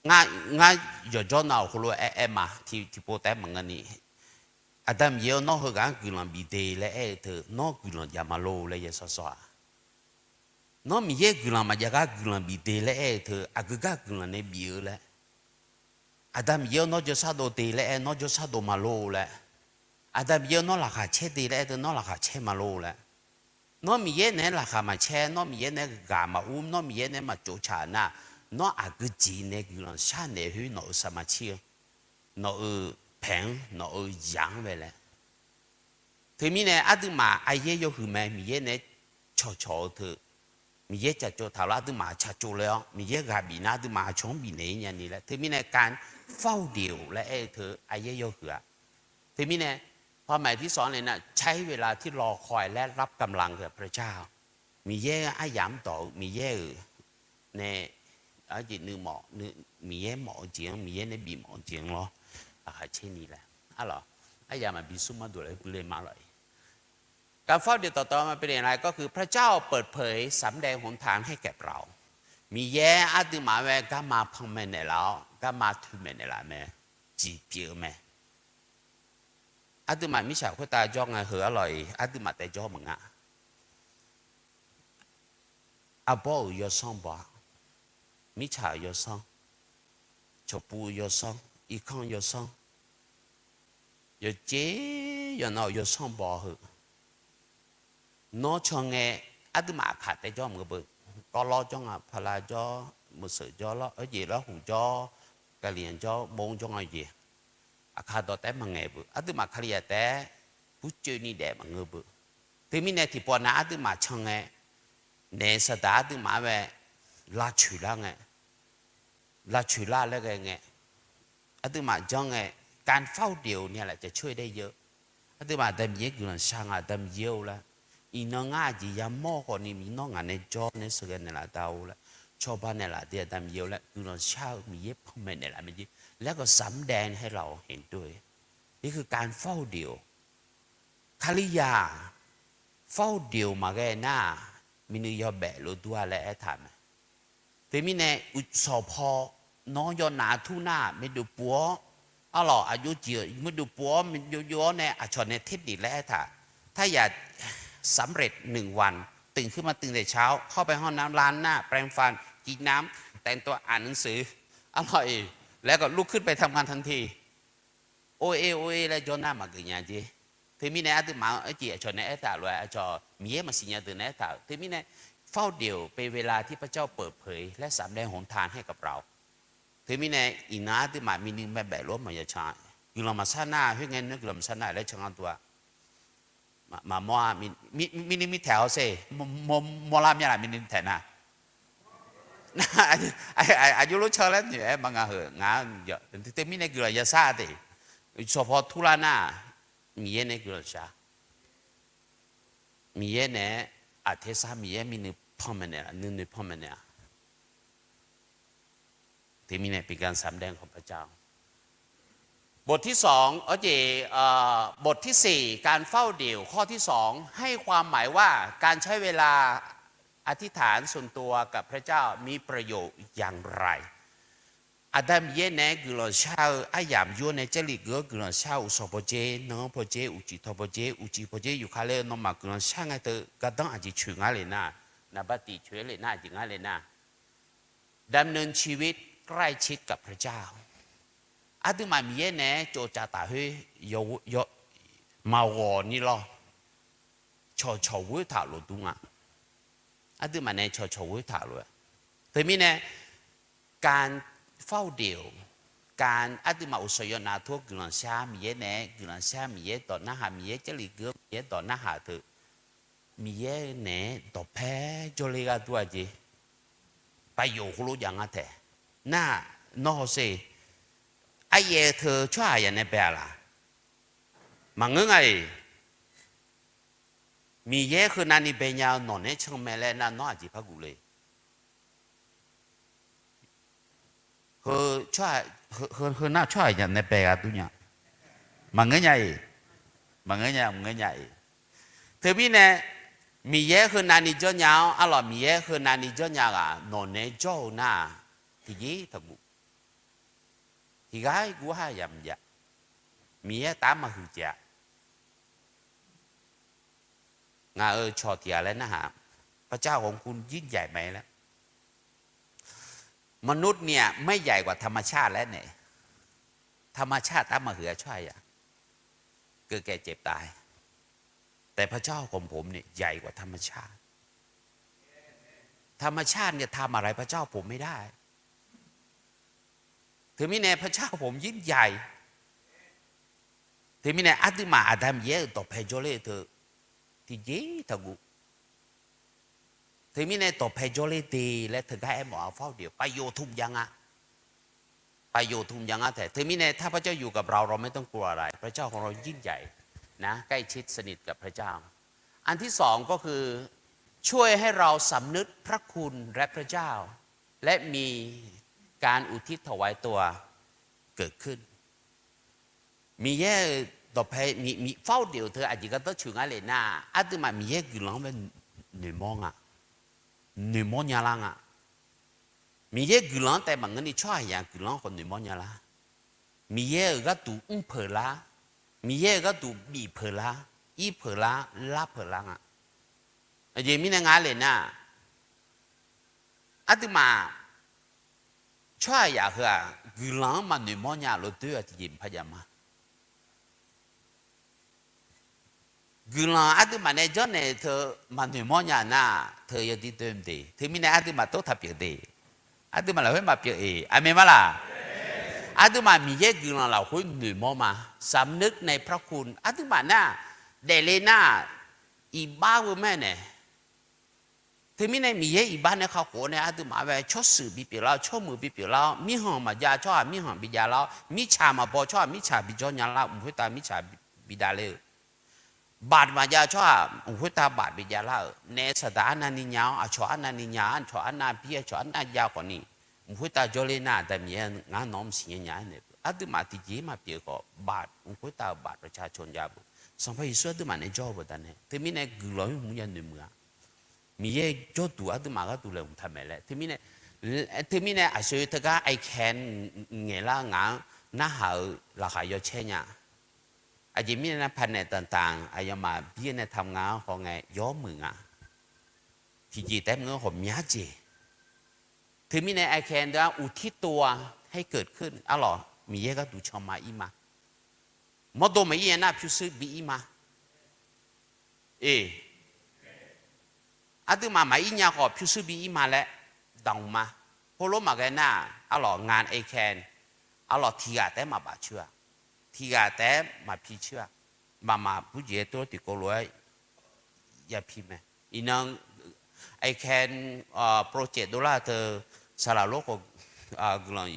Ngar yawqjawr nav-euq heulof-aer aer ma, tiqpov taef-aer maqngeur ni, Aqda Miqyaer-or, nawr heughaq-anr guiqlanq bif de laer aer-eu teu, nawr guiqlanq jav ma lor laer ya sawr sawr-aq. Nawr Miqyaer guiqlanq maqjav gar guiqlanq bif de laer aer-eu teu, aqgeu gar guiqlanq nae bif-eu laer. Aqda Miqyaer-or, nawr jawrshar dov de laer aer, nawr jawrshar dov ma lor laer. Aqda Miqyaer-or, nawr laqkhaq caer de laer aer teu, nawr laqkhaq caer ma lor laer. Nawr Miqyaer naeq-aer laqkhaq maqcaer, nawr Miqyaer naeq-aer ghaq maqur, nawr Miqyaer naeq-aer maqtsov tsaq nar, nawr aqgeu jeq nae guiqlanq sharnaeq khoer nawq-euq saqmaq cir-eu, nawq-euq paeq-anr, nawq-euq zaq-anr bae laer. Teumirnae aqduimaf aryaer yawhuiq mae, Miqyaer naeq-aer cawqcawq-eu teu, Miqyaer caqcov taq lor, aqduimaf caqcov le-awr Miqyaer ghaq bif nar aqduimaf aqcawq-anr bifnaeq-ir nyani laer. Teumirnae การเฝ้าเดี่ยว laer aer-eu teu aryaer yawhuiq-aq. Teumirnae ความหมายที่สอง nae nar, ใช้เวลาที่รอคอยและรับกำลังจากพระเจ้า Miqyaer aryamq-anr dawq-eu Miqyaer-euq nae, arjeq nuimawf, Miqyaer mawf-eu jeq-anr, Miqyaer nae bifmawf-eu jeq-anr lawr, laqkhaq caer ni laer. Arlawq, aryamq maqbi smr mawr duq laer gui le ma lawq-iq. การเฝ้าเดี่ยวต่อๆมาเป็นอย่างไร ก็คือพระเจ้าเปิดเผยสำแดงหนทางให้แก่เรา Miqyaer aqduimaf-anr bae garma panmaeq naeqlaf-awr, garma toeqmaeq naeqlaf mae, jeq pyeuf-eu mae. Aqduimaf mirtsaq khoertav jawr ngae heu arlawq-iq aqduimaf taef jawr maqnga. Arbawr-euq yawsanr baw-a, mirtsaq-euq yawsanr, cawqpuv-eu yawsanr, irkanr yawsanr, yawqjeq yawqnan-euq yawsanr baw heu. Nawr can ngae, aqduimaf aqkaq taef jawr maqngeur beu. Kawvlawr jawr nga, paqlav jawr, meuqseuq jawr, arjeq larhuq jawr, gaqliq jawr, mov jawr nga jeq. Aqkaq dawqtaef maqngaeq beu. Aqduimaf Kalizaq taef-aer burcoeni daef maqngeur beu. Teumirnae tiqpawf nav aqduimaf can ngae, naeq-eu saqdaq aqduimaf-anr bae lavcoeq lar ngae, lavcoeq lar laer ghae ngae, aqduimaf janr ngae, การเฝ้าเดี่ยว ni laf caecoer dae yeu. Aqduimaf Aqda Miqyaer guiqlanq shar nga, Aqda Miqyaer-or laer, iqnan ngar aqjeq yamawr khawfni nawr ngaq nae jawr nae sheuqghae naeqlaf da-or laer, cawba naeqlaf de Aqda Miqyaer-or laer guiqlanq shar-eu Miqyaer panmaeq naeqlaf mae jeq. แล้วก็สำแดงให้เราเห็นด้วย นี่คือการเฝ้าเดี่ยว Kalizaq เฝ้าเดี่ยว maqghae nar-aq, miqnuiv yawbaef lof dur-a laer aertaq mae. Teumirnae uqshawq paw nawr yawnaf tur nar-aq, maeqdov pov-awr, arlawq aqjox jeq-euq maeqdov pov-awr, jov jov-awr nae aqcawq nae terdeq laer aertaq. ถ้าอยากสำเร็จหนึ่งวัน ตื่นขึ้นมาตั้งแต่เช้า เข้าไปห้องน้ำ ล้างหน้า แปรงฟัน กินน้ำ แต่งตัว อ่านหนังสือ arlawq-iq, แล้วก็ลุกขึ้นไปทำงานทันที or-ir or-ir laer jawr nar maqgeuf nya jeq. Teumirnae aqduimaf-anr arjeq aqcawq nae aertaq lof-aer, aqcawq Miqyaer maqsiq nya deuq nae aertaq-euq. Teumirnae เฝ้าเดี่ยว เป็นเวลาที่พระเจ้าเปิดเผย และสำแดงหนทางให้กับเรา Teumirnae iqnan aqduimaf miqnuiv maeqbaef lof-aer maqya can. Guiqlanq maqshar nar, khoerngae nar guiqlanq maqshar nar laer can ngar dua. Maqmawr-a, miqnuiv mirtaeq-awr ser, mawrlar mya laf miqnuiv taeq nar. Aqjox lof can laer noeq-aer maqnga heu nga. Teumirnae guiqlanq yashar de. Shawqpaw turlar nar, Miqyaer nae guiqlanq shar. Miqyaer naeq-aer aqtersar Miqyaer mirnuiv panmaeq naeq, nuinoeq panmaeq naeq-a. บทที่สอง บทที่สี่ การเฝ้าเดี่ยว ข้อที่สอง ให้ความหมายว่าการใช้เวลาอธิษฐานส่วนตัวกับพระเจ้ามีประโยชน์อย่างไร Aqda Miqyaer naeq-aer guiqlanq shar-eu aryamq yur nae Jarlif geur-anr guiqlanq shar-eu uqshawq pawdzer, nan-anr pawdzer, uqcif taw pawdzer, uqcif pawdzer yufkale nawmaf guiqlanq shar ngae teu gardanr aqjeq coeq ngar le nar, naqba tiq coeq-aer le nar, aqjeq ngar le nar, ดำเนินชีวิตใกล้ชิดกับพระเจ้า Aqduimaf Miqyaer naeq-aer cawv cav taf khoer maqghawq ni lawr, cawqcawq ghoer taq lof dur nga. Aqduimaf nae cawqcawq ghoer taq lof-aer. Teumirnae การเฝ้าเดี่ยว การ aqduimaf uqshawq yawnav tor guiqlanq shar Miqyaer naeq-aer guiqlanq shar Miqyaer dawq narhaq Miqyaer Jarlif geur Miqyaer dawq narhaq teu Miqyaer naeq-aer dawqpae jawrle ghardur-a jeq. Paqyof heulof jav ngar taeq. Nar, nawr hawsher, aryaev-eu teu tsawrhaq yaf nae bae-a laq? Maqngeur nga-iq. Miqyaer heunav ni bae nya-eu nawq naeq-aer can mae laer nar nawr aqjeq par guf le. Heu nar tsawrhaq yaf nae bae ghardur nya. Maqngeur nya-iq. Maqngeur nya, maqngeur nya-iq. Teumirnae Miqyaer heunav ni janrnya awr, arlawq Miqyaer heunav ni janrnya ghaq nawq naeq-aer jawr-eu nar-aq, tiqjeq taqguv. Tiqghaq-iq guv-a yamq jav. Miqyaer taf-aer maqhuiq jav. Ngaq-euq cawq tiq ghaq laer narhaq, พระเจ้าของคุณยิ่งใหญ่ไหม laer. มนุษย์เนี่ยไม่ใหญ่กว่าธรรมชาติ แล้วเนี่ย ธรรมชาติ taf-aer maqhuiq-a tsawrhaq yaf, เกิดแก่เจ็บตาย แต่พระเจ้าของผมเนี่ยใหญ่กว่าธรรมชาติ ธรรมชาติเนี่ยทำอะไรพระเจ้าผมไม่ได้ Teumirnae พระเจ้าผมยิ่งใหญ่ Teumirnae aqduimaf Aqda Miqyaer-euq dawqpae jawrler-eu teu tiqjeq taqguv. Teumirnae dawqpae jawrler de laer teugar aermawf-a, เฝ้าเดี่ยว paqyof tmq jav nga. Paqyof tmq jav ngar taeq. Teumirnae ถ้าพระเจ้าอยู่กับเรา เราไม่ต้องกลัวอะไร พระเจ้าของเรายิ่งใหญ่นะ ใกล้ชิดสนิทกับพระเจ้า อันที่สองก็คือ ช่วยให้เราสำนึกพระคุณและพระเจ้า และมีการอุทิศถวายตัวเกิดขึ้น Miqyaer-euq dawqpae เฝ้าเดี่ยว teu aqjeq gardanr coeq ngar le nar, aqduimaf Miqyaer guiqlanq-anr bae noeqmawr nga, noeqmawr nyalar nga. Miqyaer guiqlanq-anr taef maqngeur ni tsawrhaqzaq guiqlanq-anr khawf noeqmawr nya lar. Miqyaer-euq gharduq mr peuq lar, Miqyaer-euq gharduq bif peuq lar, ir peuq lar, lar peuq lar nga. Aqjeq mirnae nga le nar, aqduimaf tsawrhaqzaq heu-aq guiqlanq-anr maqnoeqmawr nya lof doer-aq tiqjeq maqpar jav ma. Guiqlanq aqduimaf nae janrnaeq teu maqnoeqmawr nya nar, teu yawdir doer mq de. Teumirnae aqduimaf tov taq pyeuf de. Aqduimaf lafkhoer maqpyeuf-eq. Aqmeq ma laq? Aqduimaf Miqyaer guiqlanq lafkhoer noeqmawr ma. สำนึกในพระคุณ aqduimaf nar, daefle nar, iqbax-eu mae nae. Teumirnae Miqyaer iqbax nae kakhof-awr nae aqduimaf-anr bae tsawrshuif bipyeuf lar-awr, tsawrmuiq bipyeuf lar-awr, mirkhanq maqjav tsawrhaq mirkhanq bijav lar-awr, mirtsaq maqbaw tsawrhaq mirtsaq bijawr nya lar, mq khoertav mirtsaq bidav ler-eu, baf maqjav tsawrhaq mq khoertav baf bijav lar-euq, naef saqdaq arnavni nya-awr, aqcawq arnavni nya-awr, aqcawq arnav bir, aqcawq arnav jav khawfni, mq khoertav jawrler nar, Aqda Miqyaer ngar nawq-anr maqsiq nya nya-aer naeq-eu, aqduimaf tiqjeq maqpyeuf khawf, baf mq khoertav-eu baf ประชาชน jav beu. Sanqpaq Yeqsur aqduimaf nae jawr-eu baqdanae, teumirnae guiqlanq-anr mur yanoeq muiq-a. Miqyaer jawrduq aqduimaf gharduq laeqhmq taq maeq laer. Teumirnae, teumirnae aqsur teugar ไอแคน ngaeqlar ngaq-anr narhaq-eu laqkhaq yawcaer nya. Aqjeq mirnae nar, paqnaeq danqdanq aqyawfmaf bir nae taq nga-anr hawngae yawmuiq nga. Tiqjeq taef-aer maqngeur, ghawqmya jeq. Teumirnae ไอแคน deuq-anr uqtir tov-a, ให้เกิดขึ้น arlawq, Miqyaer gharduq can ma ir ma. Mawrdo maqir nya nar pyurshuir bi ir ma. E, aqduimaf maqir nya khawf pyurshuir bi ir ma laer danq ma. Heulof maqghae nar, arlawq, ngan ไอแคน arlawq, tiqghaq taef-aer maqbaf coer-a. Tiqghaq taef-aer maqpi coer-a. Mqmaq maqbur jeq-aer tov tiqkawv lof-aer yapi mae. Iqnan ไอแคน project dovlar teu saqlaq lor khawf guiqlanq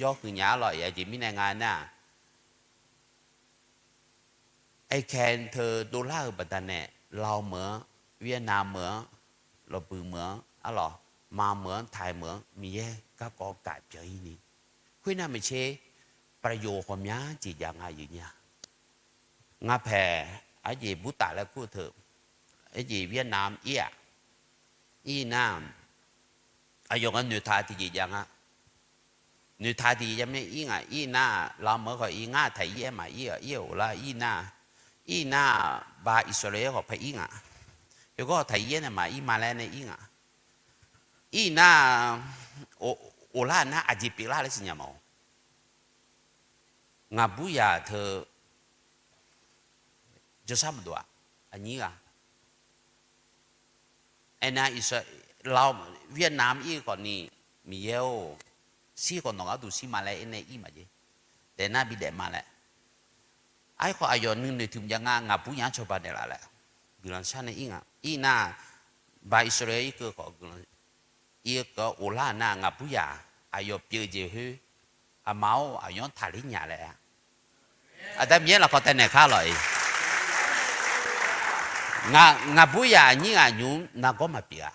yawhuiq nya-a lawq. Aqjeq mirnae nga nar-aq, ไอแคน teu dovlar-eu baqdanae, Lao meuq-anr, Vietnam meuq-anr, Lawqbuiq meuq-anr, arlawq, Maq meuq-anr, Taiq meuq-anr, Miqyaer garkawv gaq byan ir ni, khoernav maeqtser, ประโยชน์ ghawqmya jeq jav nga yeuq nya. Ngar paeq, arjeq Burtaf laer kur teu, arjeq Vietnam ir-aq, ir nar, aqyawf nga noeqtaq tiqjeq jav nga. Noeqtaq tiqjeq jav mae ir ngaq. Ir nar, Lao meuq khawf ir ngar, Taiq ir-aer maqir-aq, ir-aq ghoflar ir nar, ir nar, ba Irsaqleqlav khawf paer ir ngaq. Heugar Taiq ir-aer nae maqir ma laer nae ir ngaq. Ir nar, ghoflar nar aqjeq pyeuflar laer siqnya mawf-awq. Ngaqburyaq teu jawrshar maqdov-aq, aqnyir ghaq. Aernar, Irsaqleqlav, Vietnam ir khawfni, Miqyaer-or, shir khawf nawq gharduq shir ma laer aernae ir maqjeq. Daefnar bidaef ma laer. Aerkhawf aqyawf nuinoeq tiq mq jav nga, ngaqburyaq-anr cawba naeqlaf laer, guiqlanq shar nae ir ngaq. Ir nar, ba Irsaqleqlav irkeuv khawf guiqlanq irkeuv ghoflar nar, ngaqburyaq aqyawf pyeuf jeq khoer, aqma-or, aqyawf-anr taqler nya laer-a. Aqda Miqyaer lafkawv taev naeq kar lawq-iq. Ngaqburyaq aqnyir ghaq nymq-mr nargawr maqpyeuf-a.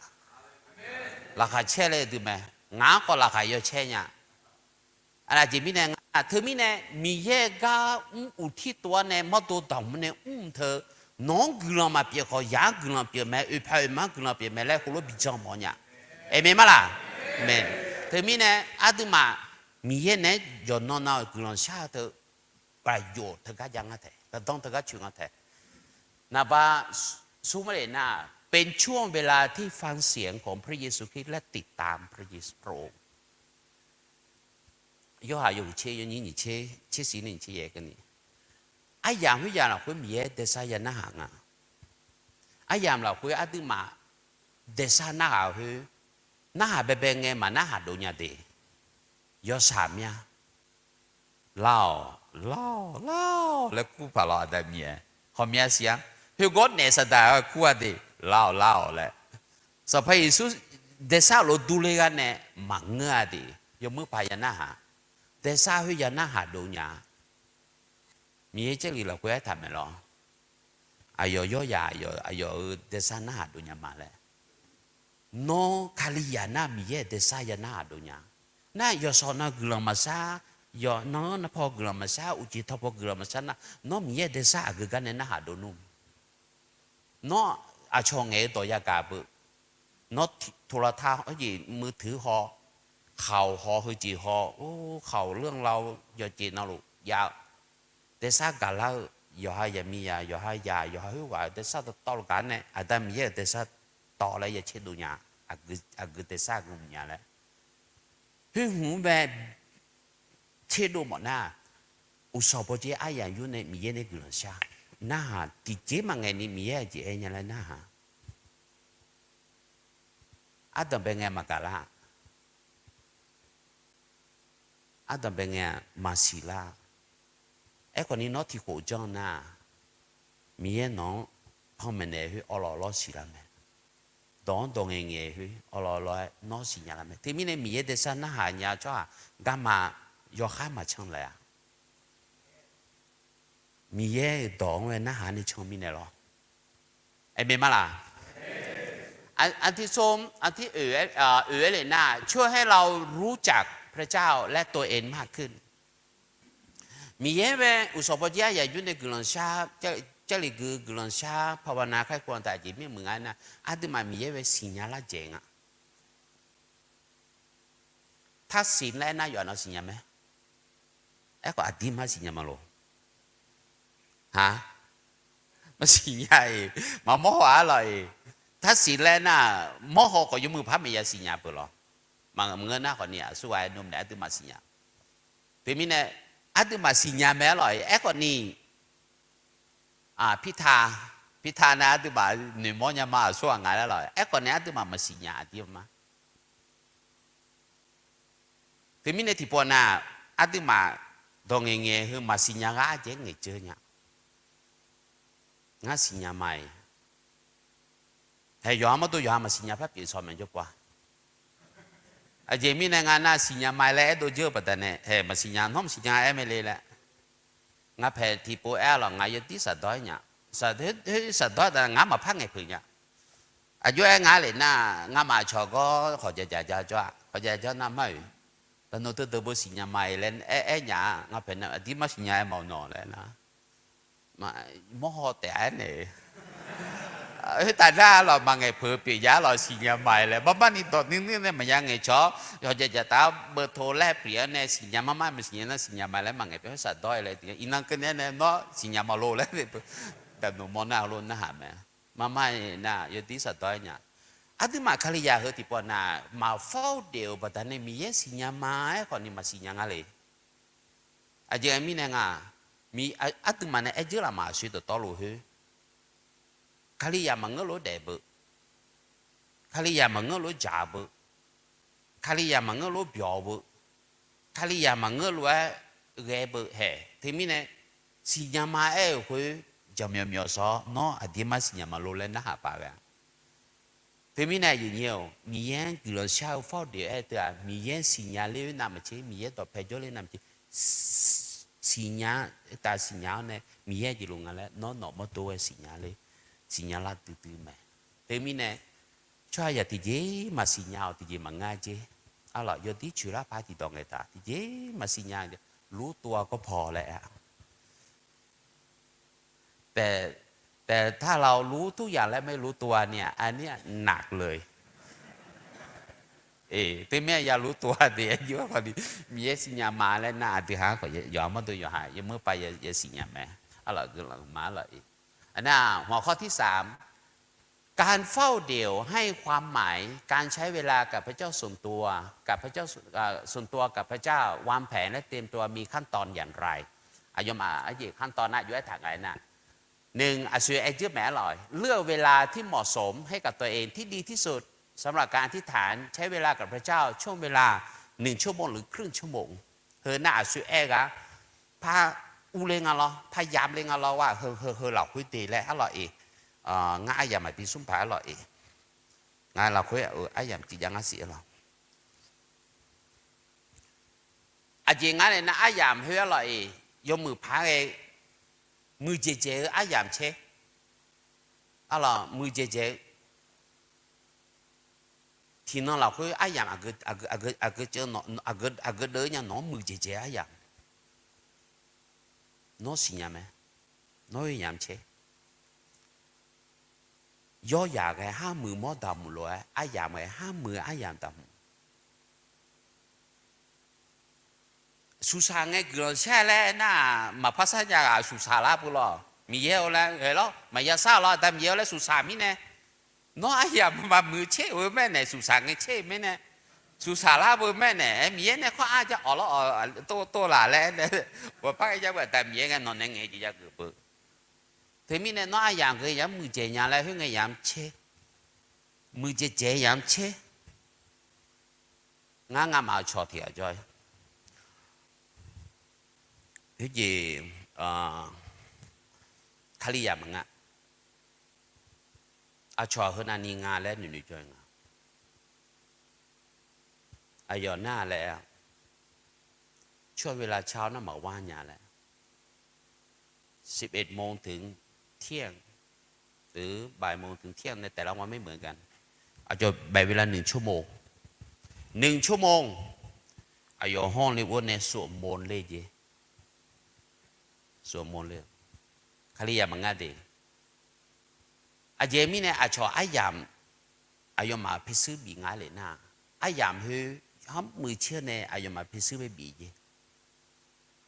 Laqkhaq caer laer dui mae. Ngaq-anr khawf laqkhaq yawcaer nya. Aqlaf jeq mirnae nga, teumirnae Miqyaer gar mr uqtir tov-ar nae mawrdo dawq mr nae mr teu, nawq-anr guiqlanq maqpyeuf khawf, yaq-anr guiqlanq pyeuf mae, oeqpaq oeqma-anr guiqlanq pyeuf mae laer heulof bijawr mawf nya. Aqmeq ma laq? Aqmeq. Teumirnae aqduimaf Miqyaer naeq-aer yawqnan nav-euq guiqlanq shar teu, ประโยชน์ teugar jav nga taef, gardanr teugar coeq nga taef. Naqba smr marle nar, เป็นช่วงเวลาที่ฟังเสียงของพระเยซูคริสต์และติดตามพระเยซู พระองค์ Yorhaq yawhuiq tser yawnyir nyiq tser, tser siq ni nyiq tser yaeq keuvni, aryamq khoeryamq lafkhoer Miqyaer daefsar ya narhaq nga. Aryamq lafkhoer aqduimaf daefsar narhaq khoer, narhaq baebae ngae maqnarhaq dov nya de. Yawshaq mya, lar-awq, lar-awq, lar-awq laer kur paq lawq, Aqda Miqyaer. Hawqmya siq-a. Khoergawr naef saqdaq-a kur-a de, lar-awq, lar-awq laer. Sanqpaq Yeqsur daefsar lof durler gar nae maqngeur-a de. Yawmuiq paq ya narhaq, daefsar khoer ya narhaq dov nya. Miqyaer Jarlif lafkhoer aertaq maeq lawr, aqyawf yawryaq, aqyawf-euq daefsar narhaq dov nya ma laer. Nawr Kalizaq nar Miqyaer-euq daefsar ya narhaq dov nya. Nar yawqshawq nan guiqlanq maqshar, yawqnan-anr nan paw guiqlanq maqshar, uqcif tawqpaw guiqlanq maqshar nar, nawr Miqyaer-euq daefsar aqgeu gar nae narhaq dov nmr. Nawr aqcawq ngaeq-eu dawq yagaq beu. Nawr โทรทัศน์ arjeq มือถือ haw, Khaq-awq haw, heujeq haw, or, khaq-awq lanrlav-eu yawqjeq navluf jav-eu, daefsar gaqlar-eu, yawqha yaqmiqzaq, yawqha yaq, yawqha khoerghaq-euq daefsar dawqtawvluf gaq-anr nae Aqda Miqyaer-euq daefsar tawv laer ya tserdov nya, aqgeu daefsar aqgeu mq nya laer. Khoer hmq-anr bae tserdov mawf nar, uqshawq bawjer aryamq yur nae Miqyaer nae guiqlanq shar narhaq tiqjeq maqngaeq ni Miqyaer aqjeq aer nya laer narhaq. Ardanq bae ngae maqgaq lar. Ardanq bae ngae-aq maqsiq lar. Aerkhawf ni nawr tiqkhof janr nar, Miqyaer nawq-anr panmaeq naeq khoer awvlawv lawr siqlar mae. Dawq-anr dawq ngaeqngaeq khoer awvlawv lawr-aer nawr siqnya lar mae. Teumirnae Miqyaer daefsar narhaq nya tsawrhaq garma yawkhav maqcan laeq-a. Miqyaer-euq dawq-anr-aer narhaq nae can mirnae lawr. Aqmeq ma laq? Aqtiq sov, aqtiq oeq-aer le nar, ช่วยให้เรารู้จักพระเจ้าและตัวเองมากขึ้น Miqyaer bae uqshawq bawjer aryamq yur nae guiqlanq shar, Jarlif gui guiqlanq shar ภาวนา kharkov-anr taq jeq mirmuiq nga aernar, aqduimaf Miqyaer bae siqnya lar dzaeq nga. ถ้าสิน laer aernar yawf nar siqnya mae. Aerkhawf aqdirmar siqnya ma loq? Ha, maqsiqnya-iq, maqmawr haw-ar lawq-iq. ถ้าสิน laer aernar, mawr haw khawf yawmuiq paq maqya siqnya peuq lawq. Maqngeur nar khawf ni aqsurghaq aer nmr nae aqduimaf siqnya. Teumirnae aqduimaf siqnya mae-ar lawq-iq. Aerkhawf ni, Pita, Pita nae aqduimaf noeqmawr nya ma aqsurghaq nga laer lawq. Aerkhawf ni aqduimaf maqsiqnya aqdirmar. Teumirnae tiqpov nar, aqduimaf dawq ngaeqngaeq heu maqsiqnya ghaq-ar jeq ngaeqdzeur nya. Ngar siqnya ma-iq, hae yawqha mawrdo yawqha maqsiqnya par pyeuf shawq mae jawrpov-a. Aqjeq mirnae nga nar siqnya ma-iq laer aerdov dzeur-eu baqdanae hae maqsiqnya, nawr maqsiqnya aer mae le laer. Ngar paeq tiqpov aer-ar lawq, ngaq yawdir shafdawr-aer nya. Shafdawr-aer taf ngar maqpar ngaeq peuq nya. Aqjox-aer ngar le nar, ngamaf cawqgawr khawqjaq jaq ja jawr-a, khawqjaq jawr nar mar-iq, daqnoeq teudeuq bo siqnya ma-iq laer aer aer nya-a, ngar paeq nar aqdirmar siqnya aer mawf nawq laer nar, mawr haw taef-aer nae, khoertav nar lawq maqngaeq peuq pyeuf ya lawq siqnya ma-iq laer marmar ni dawq nuir nuir nae maqya ngaeq cawq-awr yawqjaq jaq taf-awr beuto laer pyeuf-anr nae siqnya marmar maqsiqnya nar siqnya ma laer maqngaeq peuq-aer shafdawr-aer laer tiq-a iqnan keuvni-aer nae nawr siqnya mawf lor laer, daqnoeq mawr nar heulof narhaq mae. Marmar nar yawdir shafdawr-aer nya. Aqduimaf Kalizaq heu tiqpov nar maqfawr-eu daef-euq baqdanae Miqyaer siqnya ma-aer khawf ni maqsiqnya nga le. Aqjeq mirnae nga, aqduimaf nae aer dzeur laf maqsoe dawqtawvluf khoer, Kalizaq maqngeur lof-aer daef beu, Kalizaq maqngeur lof-aer dzaq beu, Kalizaq maqngeur lof-aer byawq beu, Kalizaq maqngeur lof-aer ghae beu hae. Teumirnae siqnya ma aer-euq khoer jaqmyawf myawf shawr-awr nawr aqdirmar siqnya ma lor laer narhaq paq ghae-a. Teumirnae aqyuif nyir-awq, Miqyaer-anr guiqlanq shar-eu fawr-eu daef-aer teu-aq, Miqyaer siqnya ler-eu navmaqtser, Miqyaer dawqpae jawrler navmaqtser, siqnya, tav siqnya-awr nae Miqyaer jeq luf nga laer nawr nawq mawrdo-aer siqnya ler, siqnya lar duidui mae. Teumirnae tsawrhaq yaq tiqjeq maqsiqnya-awq, tiqjeq maqngeur jer. Arlawq yawdir coeqlar par tiqdawq ngaeqtaq tiqjeq maqsiqnya, lurtov-a gawr paw laer-a. Taef, taef tar la-awr lur tur yaq laer mae lurtov-a ni-aq, aqnir naqleuq-e. Teumirnae ya lurtov-a de-aer jov-aer khawf ni, Miqyaer siqnya ma laer nar aqdui ha khawf yawqha mawrdo yawqha yawmuiq pav yasiqnya mae. Arlawq guiqlanq ma arlawq-e. Aqnar hmq hawr tir saq การเฝ้าเดี่ยวให้ความหมาย การใช้เวลากับพระเจ้าส่วนตัว กับพระเจ้า เอ่อ ส่วนตัวกับพระเจ้า วางแผนและเตรียมตัวมีขั้นตอนอย่างไร Aqyawfmaf arjeq ขั้นตอน nar jov-aer taq nga-aer nar, หนึ่ง aqsur aer dzeur maeq-aer lawq, เลือกเวลาที่เหมาะสมให้กับตัวเอง ที่ดีที่สุดสำหรับการอธิษฐาน ใช้เวลากับพระเจ้าช่วงเวลา หนึ่งชั่วโมงหรือครึ่งชั่วโมง Heu nar aqsur aer ghaq par urler nga lawr, par yamler nga lawr-a, heu heu heu lafkhoer de laer arlawq-e. Ngar aryamq maqbi smr paq arlawq-e. Ngaq lafkhoer-eu aryamq tiqjav ngar siq-aer lawq. Aqjeq ngar nae nar aryamq khoer arlawq-e, yawmuiq paq-aer ghae muiqdzaeq dzaeq-eu aryamq caer. Arlawq muiqdzaeq dzaeq-eu tiqnan lafkhoer aryamq aqgeu, aqgeu, aqgeu deuv nya nawq-anr muiqdzaeq dzaeq-eu aryamq. Nawr siqnya mae, nawr-eu yamq caer. Yawryaq ghae har muiq mawr daqmuiq lof-aer aryamq ghae har muiq aryamq daqmuiq. suqsaq ngae guiqlanq shar laer nar-aq, maqpar sar nya ghaq suqsaq lar beu lawr. Miqyaer-eu laer ghae lawr, maqya sar-eu lawr, Aqda Miqyaer-eu laer suqsaq mirnae. Nawr aryamq maqmuiq tser-euq maer naeq suqsaq ngae tser-eu maer nae, suqsaq lar beu maer naeq-aer Miqyaer nae khawr-ar jar awq lawr, awq tov tov laq laer aer nae, ghawqpar ghae jar beu Aqda Miqyaer ngae nawq nae ngaeq jeq ya geuf beu. Teumirnae nawr aryamq ghae yamq muiqdzaeq nya laer khoerngae yamq tser, muiqdzaeq dzaeq yamq tser. Ngar ngamaf-eu cawq tiq ghaq jawr-ir. Khoerjeq, Kalizaq maqnga. Aqcawq-aq heunav ni nga laer noeqnoeq jawr-ir nga. Aqyawf nar laer-a, ช่วงเวลาเช้านั้น maqwar nya laer. สิบเอ็ดโมงถึงเที่ยง หรือบ่ายโมงถึงเที่ยง ในแต่ละวันไม่เหมือนกัน อาจจะแบ่งเวลาหนึ่งชั่วโมง หนึ่งชั่วโมง aqyawf hawr le or nae สวดมนต์ ler jeq. สวดมนต์ ler. Kalizaq maqnga de. Aqjeq mirnae aqcawq aryamq aqyawfmaf paershuir bif nga le nar, aryamq khoer hawr muiq tser nae aqyawfmaf paershuir bae bif jeq.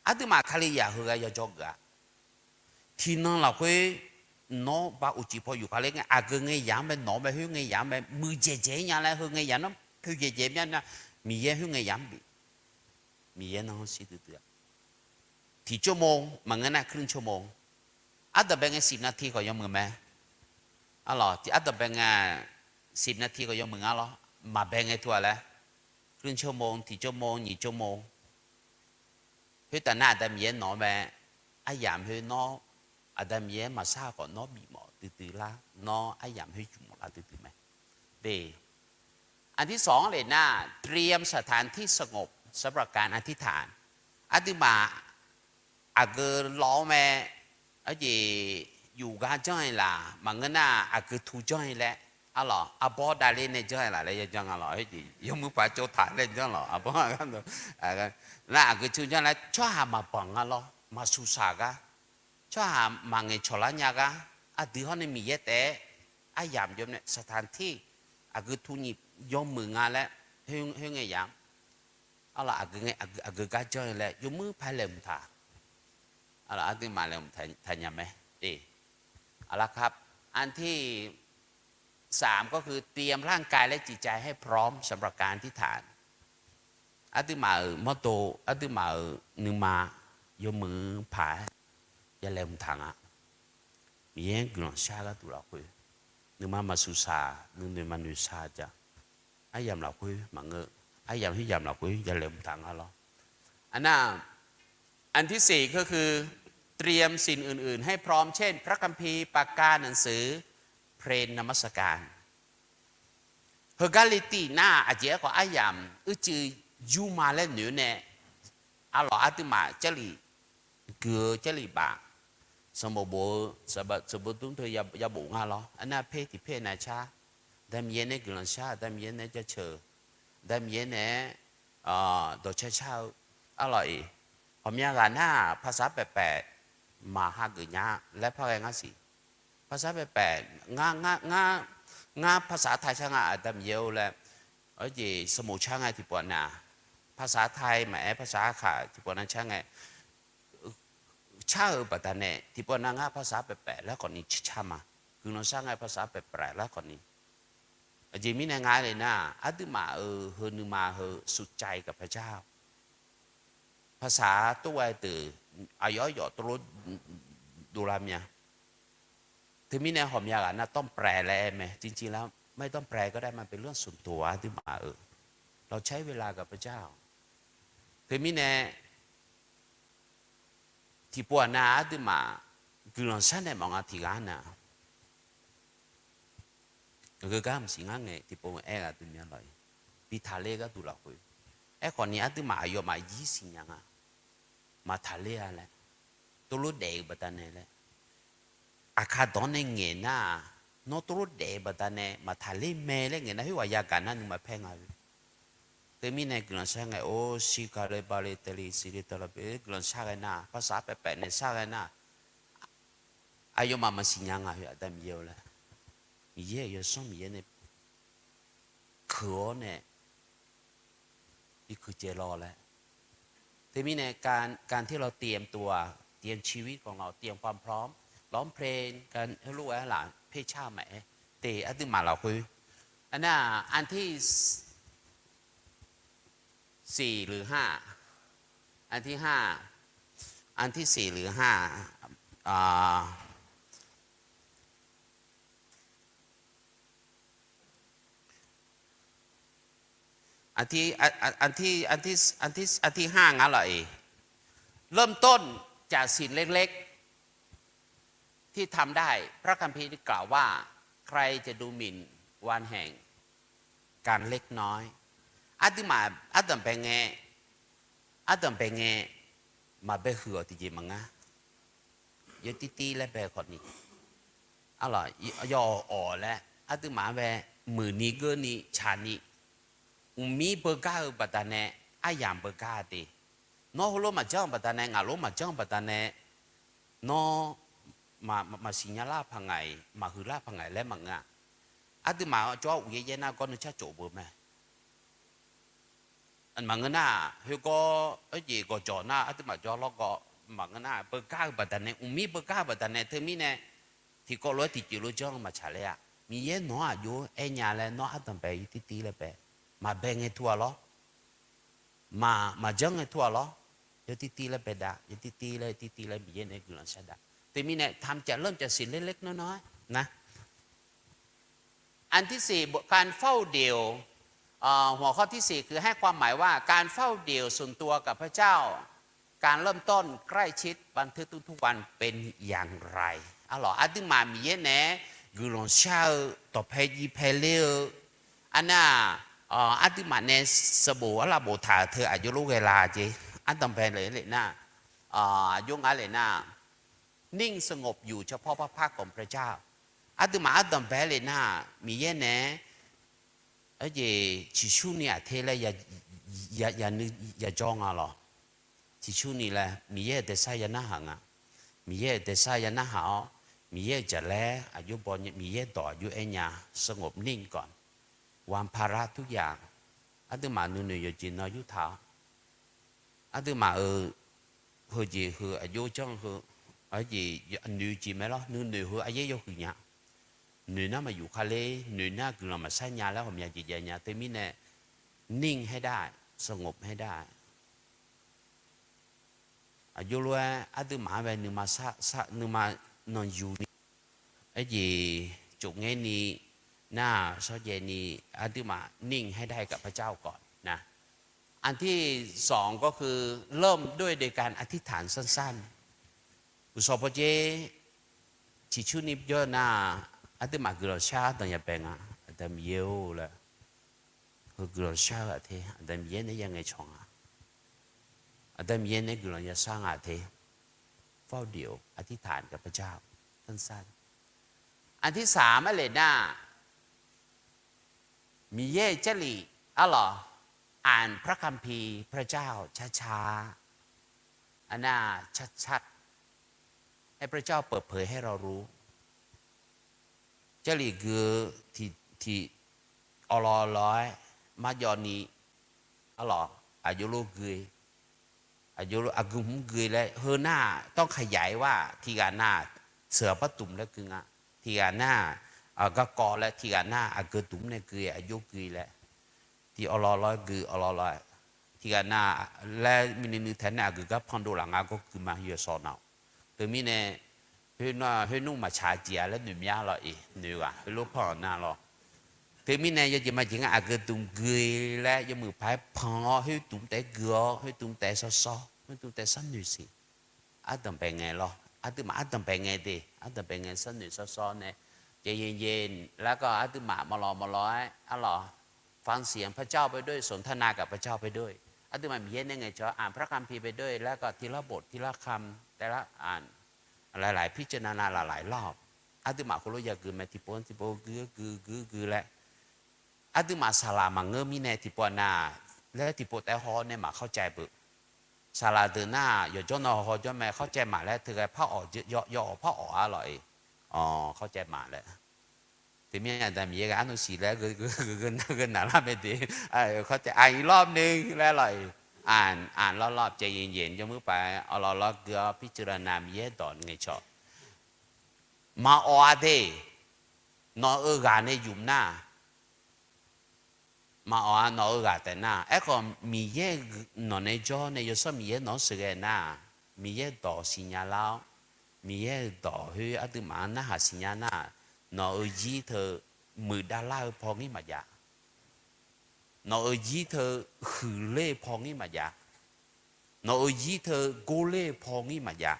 Aqduimaf Kalizaq heughaq yajawr geuf-a. Tiqnan lafkhoer nawr ba uqcif paw yuf kale ngae, aqgeu ngae yamq-anr bae, nawq-anr bae, khoerngae yamq-anr bae, muiqdzaeq dzaeq-ir nya laer, heungae yamq-anr khoerdzaeq dzaeq mya nar, Miqyaer khoerngae yamq-anr bif. Miqyaer nanr shir duidui-a. Tiqcawr mo maqngeur nar, ครึ่งชั่วโมง. Ardanqbae ngae สิบนาที khawf yawmuiq mae. Arlawq, tiq ardanqbae ngae สิบนาที khawf yawmuiq nga lawr. Maqbae ngae teu-aq laer, ครึ่งชั่วโมง, tiqcawr mo, nyiqcawr mo. Khoertav nar Aqda Miqyaer nawq-anr bae, aryamq khoer nawr, Aqda Miqyaer maqshar khawf nawr bifmawf duidui lar, nawr aryamq khoer jmq mawf lar duidui mae. De, อันที่สอง le nar, เตรียมสถานที่สงบสำหรับการอธิษฐาน. Aqduimaf aqgeu lawr-awr mae, arjeq yuf gar janr-eu laf maqngeur nar, aqgeu tu janr-eu laer, arlawq, arbawr davler nae janr-eu laf laer ya janr nga lawq, yawmuiq paq tsov taq laer janr lawq, arbawr nar aqgeu tu janr laer tsawrhaq maqbanq nga lawr, maqsuqsaq gar, tsawrhaq maqngaeq cawqlar nya gar, aqdui hawr nae Miqyaer taef-aer aryamq jawr nae สถานที่ aqgeu tu nyiq yawmuiq nga laer, khoerngae yamq, arlawq, aqgeu gar janr-eu laer yawmuiq paq laeqhmq taq. Arlawq, aqduimaf laeqhmq taq nya mae. De, อันที่สาม ก็คือ เตรียมร่างกายและจิตใจให้พร้อมสำหรับการอธิษฐาน. Aqduimaf-euq mawrdo, aqduimaf-euq nuima yawmuiq paq-aer ya laeqhmq taq nga. Miqyaer guiqlanq shar gharduq lafkhoer, nuima maqsuqsaq, nuinoeq maqnoeqsaq ja. Aryamq lafkhoer maqngeur, aryamq khoeryamq lafkhoer ya laeqhmq taq nga lawr. Aqnar, อันที่สี่ ก็คือ เตรียมสิ่งอื่นๆ ให้พร้อม เช่น พระคัมภีร์ ปากกา หนังสือ เพลงนมัสการ. Heugar le tiv nar, aqjeq-aer khawf aryamq uicuiv yurma laer noeq-eu nae, arlawq, aqduimaf Jarlif gui-eu Jarlif baf, sanqbof bof-eu sanqbof dmr teu ya bof nga lawr. Aqnar, per tiq per nav car, Aqda Miqyaer nae guiqlanq shar, Aqda Miqyaer nae jaceuq, Aqda Miqyaer nae-aer dawqcar car-eu, arlawq-iq, ghawqmya ghaq nar-aq, ภาษา paefpaef maqhageuf nya laer par ghae ngar siq. ภาษา paefpaef, ngar, ngar, ngar, ngar ภาษา taq shar nga, Aqda Miqyaer-or laer, arjeq sanqbof car ngae tiqpawf nav, ภาษาไทย maqaer ภาษา aqkaq tiqpawf nav car ngae, car-eu baqdanae tiqpawf nav ngar ภาษา paefpaef laer khawfni car ma. Guiqlanq shar ngae ภาษา paefpaef laer khawfni. Aqjeq mirnae nga le nar, aqduimaf-euq heu nuima heu สุขใจกับพระเจ้า. ภาษา tov ghae deuq aqyawf aqyawf tov lof dovlar mya. Teumirnae ghawqmya ghaq nar ต้องแปล laer aer mae, จริงๆ แล้ว ไม่ต้องแปลก็ได้ มันเป็นเรื่องส่วนตัว aqduimaf-euq เราใช้เวลากับพระเจ้า. Teumirnae tiqpov aqnav aqduimaf guiqlanq shar nae mawf nga tiqghaq nar, aqgeu gar maqsiq ngar ngae tiqpov aer ghaq dui mya lawq-iq, bi taqler gharduq lafkhoer. Aerkhawfni aqduimaf aqyawfmaf yir siqnya nga, maqtaqler-a laer, tov lof daef-eu baqdanae laer. Aqkar dawq-anr nae ngaeq nar-aq, nawr tov lof daef-eu baqdanae maqtaqler mae laer ngaeq nar, khoerghaq yagaq nar nuima paer nga-eu. Teumirnae guiqlanq shar ngae, or, shirkale bale tali sili tala be guiqlanq shar ghae nar, ภาษา paefpaef nae shar ghae nar, aqyawfmaf maqsiqnya nga, Aqda Miqyaer-eu laer. Miqyaer-euq yawsanr Miqyaer nae keuq-awr nae bi keuq caev law laer. Teumirnae การ ที่เราเตรียมตัว เตรียมชีวิตของเรา เตรียมความพร้อม ร้องเพลงกัน heulof-aer laf เพลงชาติ maqaer, te aqduimaf lafkhoer, aqnar, อันที่สี่หรือห้า อันที่ห้า อันที่สี่หรือห้า อันที่ อันที่ อันที่ อันที่ อันที่ อันที่ห้า nga lawq-iq, เริ่มต้นจากสิ่งเล็กๆ ที่ทำได้ พระคัมภีร์กล่าวว่า ใครจะดูหมิ่นวันแห่ง การเล็กน้อย Aqduimaf ardanqbae ngae, ardanqbae ngae, maqbae huiq-awq tiqjeq maqngar. Yawtirtir laer bae khawfni, arlawq, yawawq awq laer aqduimaf-anr bae muiqni geurni tsaqni, mqmir beugar-eu baqdanae aryamq beugar-a te. Nawr heulof maqjanr-eu baqdanae, ngaq lof maqjanr-eu baqdanae, nawr maqsiq nya lar paq ngaq-iq, maqhuiq lar paq ngaq-iq laer maqngeur-a. Aqduimaf jawr uqyaer yaer nar gawrnui car cof beu mae. Maqngeur nar-aq, khoergawr arjeq gawqjawq nar aqduimaf jawr lawrgawv maqngeur nar-aq, beugar-eu baqdanae, mqmir beugar-eu baqdanae teumirnae, tiqkawv lof-aer tiqjeq lof janr-eu maqtsaq ler-a. Miqyaer nawq-anr aqjox-aer aernya laer nawr ardanqbae yawtirtir laer bae, maqbae ngae tur-a lawr. Maq, maqjanr ngae tur-a lawr. Yawtirtir laer bae dav, yawtirtir laer, yawtirtir laer Miqyaer nae guiqlanq shar dav. Teumirnae ทำจาก เริ่มจากสิ่งเล็กๆ น้อยๆ นะ อันที่สี่ การเฝ้าเดี่ยว หัวข้อที่สี่ คือให้ความหมายว่า การเฝ้าเดี่ยวส่วนตัวกับพระเจ้า การเริ่มต้นใกล้ชิดบันทึกทุกๆวันเป็นอย่างไร Arlawq, aqduimaf Miqyaer nae guiqlanq shar-eu dawqpae jiv pae ler-eu, aqnar, aqduimaf nae sanqbof arlaf boftaq-euq teu aqjox lof ghae la jeq. Ardanqbae le le nar, aqjox ngar le nar, นิ่งสงบอยู่เฉพาะพระพักตร์ของพระเจ้า Aqduimaf ardanqbae le nar, Miqyaer nae arjeq ciqcurni aqte laer ya, ya, yajawr nga lawq. Ciqcurni laer Miqyaer-euq daefsar ya narhaq nga. Miqyaer-euq daefsar ya narhaq-awr, Miqyaer-euq jaqlaer aqjox baw nya, Miqyaer dawq aqjox aer nya, สงบนิ่งก่อน วางภาระทุกอย่าง Aqduimaf nuinoeq yawqjeq nan yurtaq-awr, aqduimaf-euq heujeq heu aqjox janr heu, arjeq noeq jeq mae lawr, nuinoeq heu aryaer yawhuiq nya. Noeq nar maqyuf kale, noeq nar guiqlanq maqshar nya laer ghawqmya jeq jav nya teumirnae, นิ่งให้ได้ สงบให้ได้ Aqjox lof-aer aqduimaf-anr bae nuima sar, nuima nanqyuni, arjeq tsofngaer ni, nar-aq shawrjaev ni, aqduimaf นิ่งให้ได้กับพระเจ้าก่อนนะ อันที่สองก็คือ เริ่มด้วยการอธิษฐานสั้นๆ Uqshawq pawdzer ciqcurni jawr nar, aqduimaf guiqlanq shar danqya bae nga, Aqda Miqyaer-or laer, heu guiqlanq shar-eu aqte, Aqda Miqyaer nae ya ngaeqcawq nga, Aqda Miqyaer nae guiqlanq ya shar nga aqte, เฝ้าเดี่ยวอธิษฐานกับพระเจ้าสั้นๆ อันที่สาม arle nar, Miqyaer-euq Jarlif arlawq, อ่านพระคัมภีร์พระเจ้าช้าๆ อันน่าชัดๆ ให้พระเจ้าเปิดเผยให้เรารู้ Jarlif gui-eu tiq tiq awqlawq lawq-aer marjawv ni, arlawq, aqjox lof gui, aqjox lof aqgeu hmq gui laer heu nar-aq, ต้องขยายว่า tiq ghaq nar-aq, seuq-aq par dmq laer gui nga. Tiq ghaq nar-aq, garkawv laer, tiq ghaq nar-aq, aqgeu dmq nae gui, aqjox gui laer, tiq awqlawq lawq-aer gui, awqlawq lawq-aer, tiq ghaq nar-aq laer mini nuiv tae nar aqgeu gar pan dov laf nga gawr gui ma yawsawq nar-awq. Teumirnae, khoer nmr maqtsaq jeq-a laer noeq mya lawq-iq, noeq ghaq heulof pan-awq nar lawq. Teumirnae yawjeq majeq ngar aqgeu dmq gui laer yawmuiq paq-aer pan-awr, khoer dmq taef-aer gui-awr, khoer dmq taef-aer shawrshawr, khoer dmq taef-aer sharnoeq siq. Ardanqbae ngae lawr, aqduimaf ardanqbae ngae de, ardanqbae ngae sharnoeq shawrshawr nae, ใจเย็นๆ laer gawr aqduimaf maqlawq maqlawq-aer arlawq, ฟังเสียงพระเจ้าไปด้วย สนทนากับพระเจ้าไปด้วย Aqduimaf Miqyaer nae ngaeqcawq-anr อ่านพระคัมภีร์ไปด้วย laer gawr tiq lar bof tiq lar kam taef lar-anr, หลายๆ พิจารณา หลายๆ รอบ Aqduimaf heulof yagui mae, tiqpov-anr tiqpov gui gui gui gui laer, aqduimaf saqlaq maqngeur mirnae tiqpov nar, laer tiqpov taef haw nae maq เข้าใจ beu. Saqlaq deuq nar-aq, yawqjawr nan haw jawr mae, เข้าใจ maq laer teu ghae par-awq, yawawq par-awq-a lawq-iq, เข้าใจ maq laer. Teumirnae Aqda Miqyaer ghae arnuv siq laer gheuna gheu naq lar mae de, เข้าใจ อ่านอีกรอบนึง laer lawq-iq. อ่าน อ่านรอบๆ ใจเย็นๆ yawmuir paq-aer awqlawq lawr gui-awr พิจารณา Miqyaer dawq ngaeqcawq. Maqawf-a de, nawq-euq ghaq nae yuf nar, maqawf-a nawq-euq ghaq taef nar, aerkhawf Miqyaer nawq nae jawr nae Yawsanr Miqyaer nawq-anr sheuqghae nar, Miqyaer dawq siqnya lar-awr, Miqyaer-euq dawq khoer aqduimaf-anr narhaq siqnya nar, nawq-euq zir teu muiqdav lar-eu paw ngir maqjav. Nawq-euq zir teu huiqler-eu paw ngir maqjav. Nawq-euq zir teu gorler-eu paw ngir maqjav.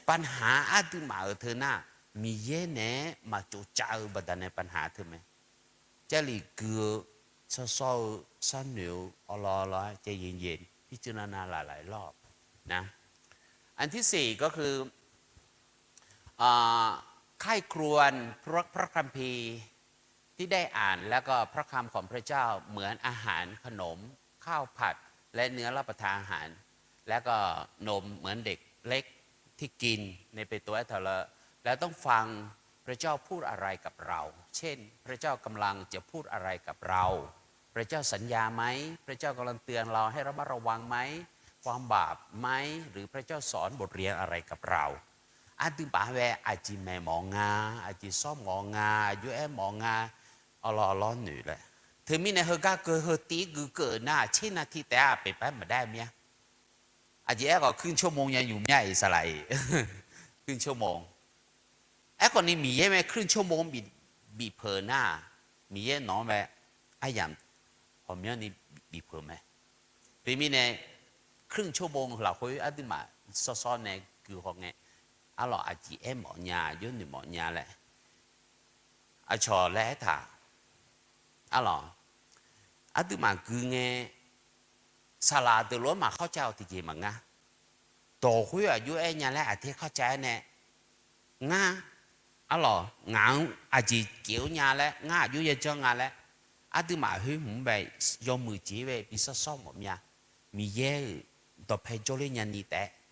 ปัญหา aqduimaf-euq teu nar, Miqyaer naeq-aer maqtsov cav-eu baqdanae ปัญหา teu mae. Jarlif gui-eu, shawrshawr-eu, sharnoeq-eu awqlawq lawr-aer ใจเย็นๆ พิจารณา หลายๆ รอบนะ. อันที่สี่ก็คือ อ่า ใคร่ครวญพระคัมภีร์ที่ได้อ่าน แล้วก็พระคำของพระเจ้าเหมือนอาหารขนม ข้าวผัด และเนื้อรับประทานอาหาร แล้วก็นมเหมือนเด็กเล็กที่กินในเปโตร แล้วต้องฟังพระเจ้าพูดอะไรกับเรา เช่น พระเจ้ากำลังจะพูดอะไรกับเรา พระเจ้าสัญญาไหม พระเจ้ากำลังเตือนเราให้ระมัดระวังไหม ความบาปไหม หรือพระเจ้าสอนบทเรียนอะไรกับเรา Aqduimaf-anr bae aqjeq maeq mawf nga, aqjeq sawr mawf nga, aqjox-aer mawf nga, awqlawq lawr noeq laer. Teumirnae heugar keuv heu tiv-ir gui keuv-euq nar, tser na ti taef-a pyeuf par maqdar mir-a. Aqjeq aerkhawf ครึ่งชั่วโมง nya yuf mir-a iq saqlaq-iq. ครึ่งชั่วโมง. Aerkhawf ni Miqyaer mae ครึ่งชั่วโมง bifpeuq nar, Miqyaer nawq-anr mae aryamq ghawqmyanrni bifpeuq mae. Teumirnae ครึ่งชั่วโมง lafkhoer aqduimaf shawrshawr nae gui haw ngae, arlawq aqjeq aer mawf nya, aqjox noeq mawf nya laer aqcawq laer aertaq. Arlawq, aqduimaf gui ngae, saqlaq deuq lof-aer maqkhawr cav-awq tiqjeq maqngar. Dawq khoer aqjox aer nya laer aqter khawr cav-aer nae, ngar, arlawq ngaq-anr aqjeq caev-awr nya laer, ngar aqjox yajanr nga laer, aqduimaf khoer hmq-anr bae yawmuiq jeq-aer bae bi shawrshawr mawf mir-a. Miqyaer-euq dawqpae jawrler nyani taef-aer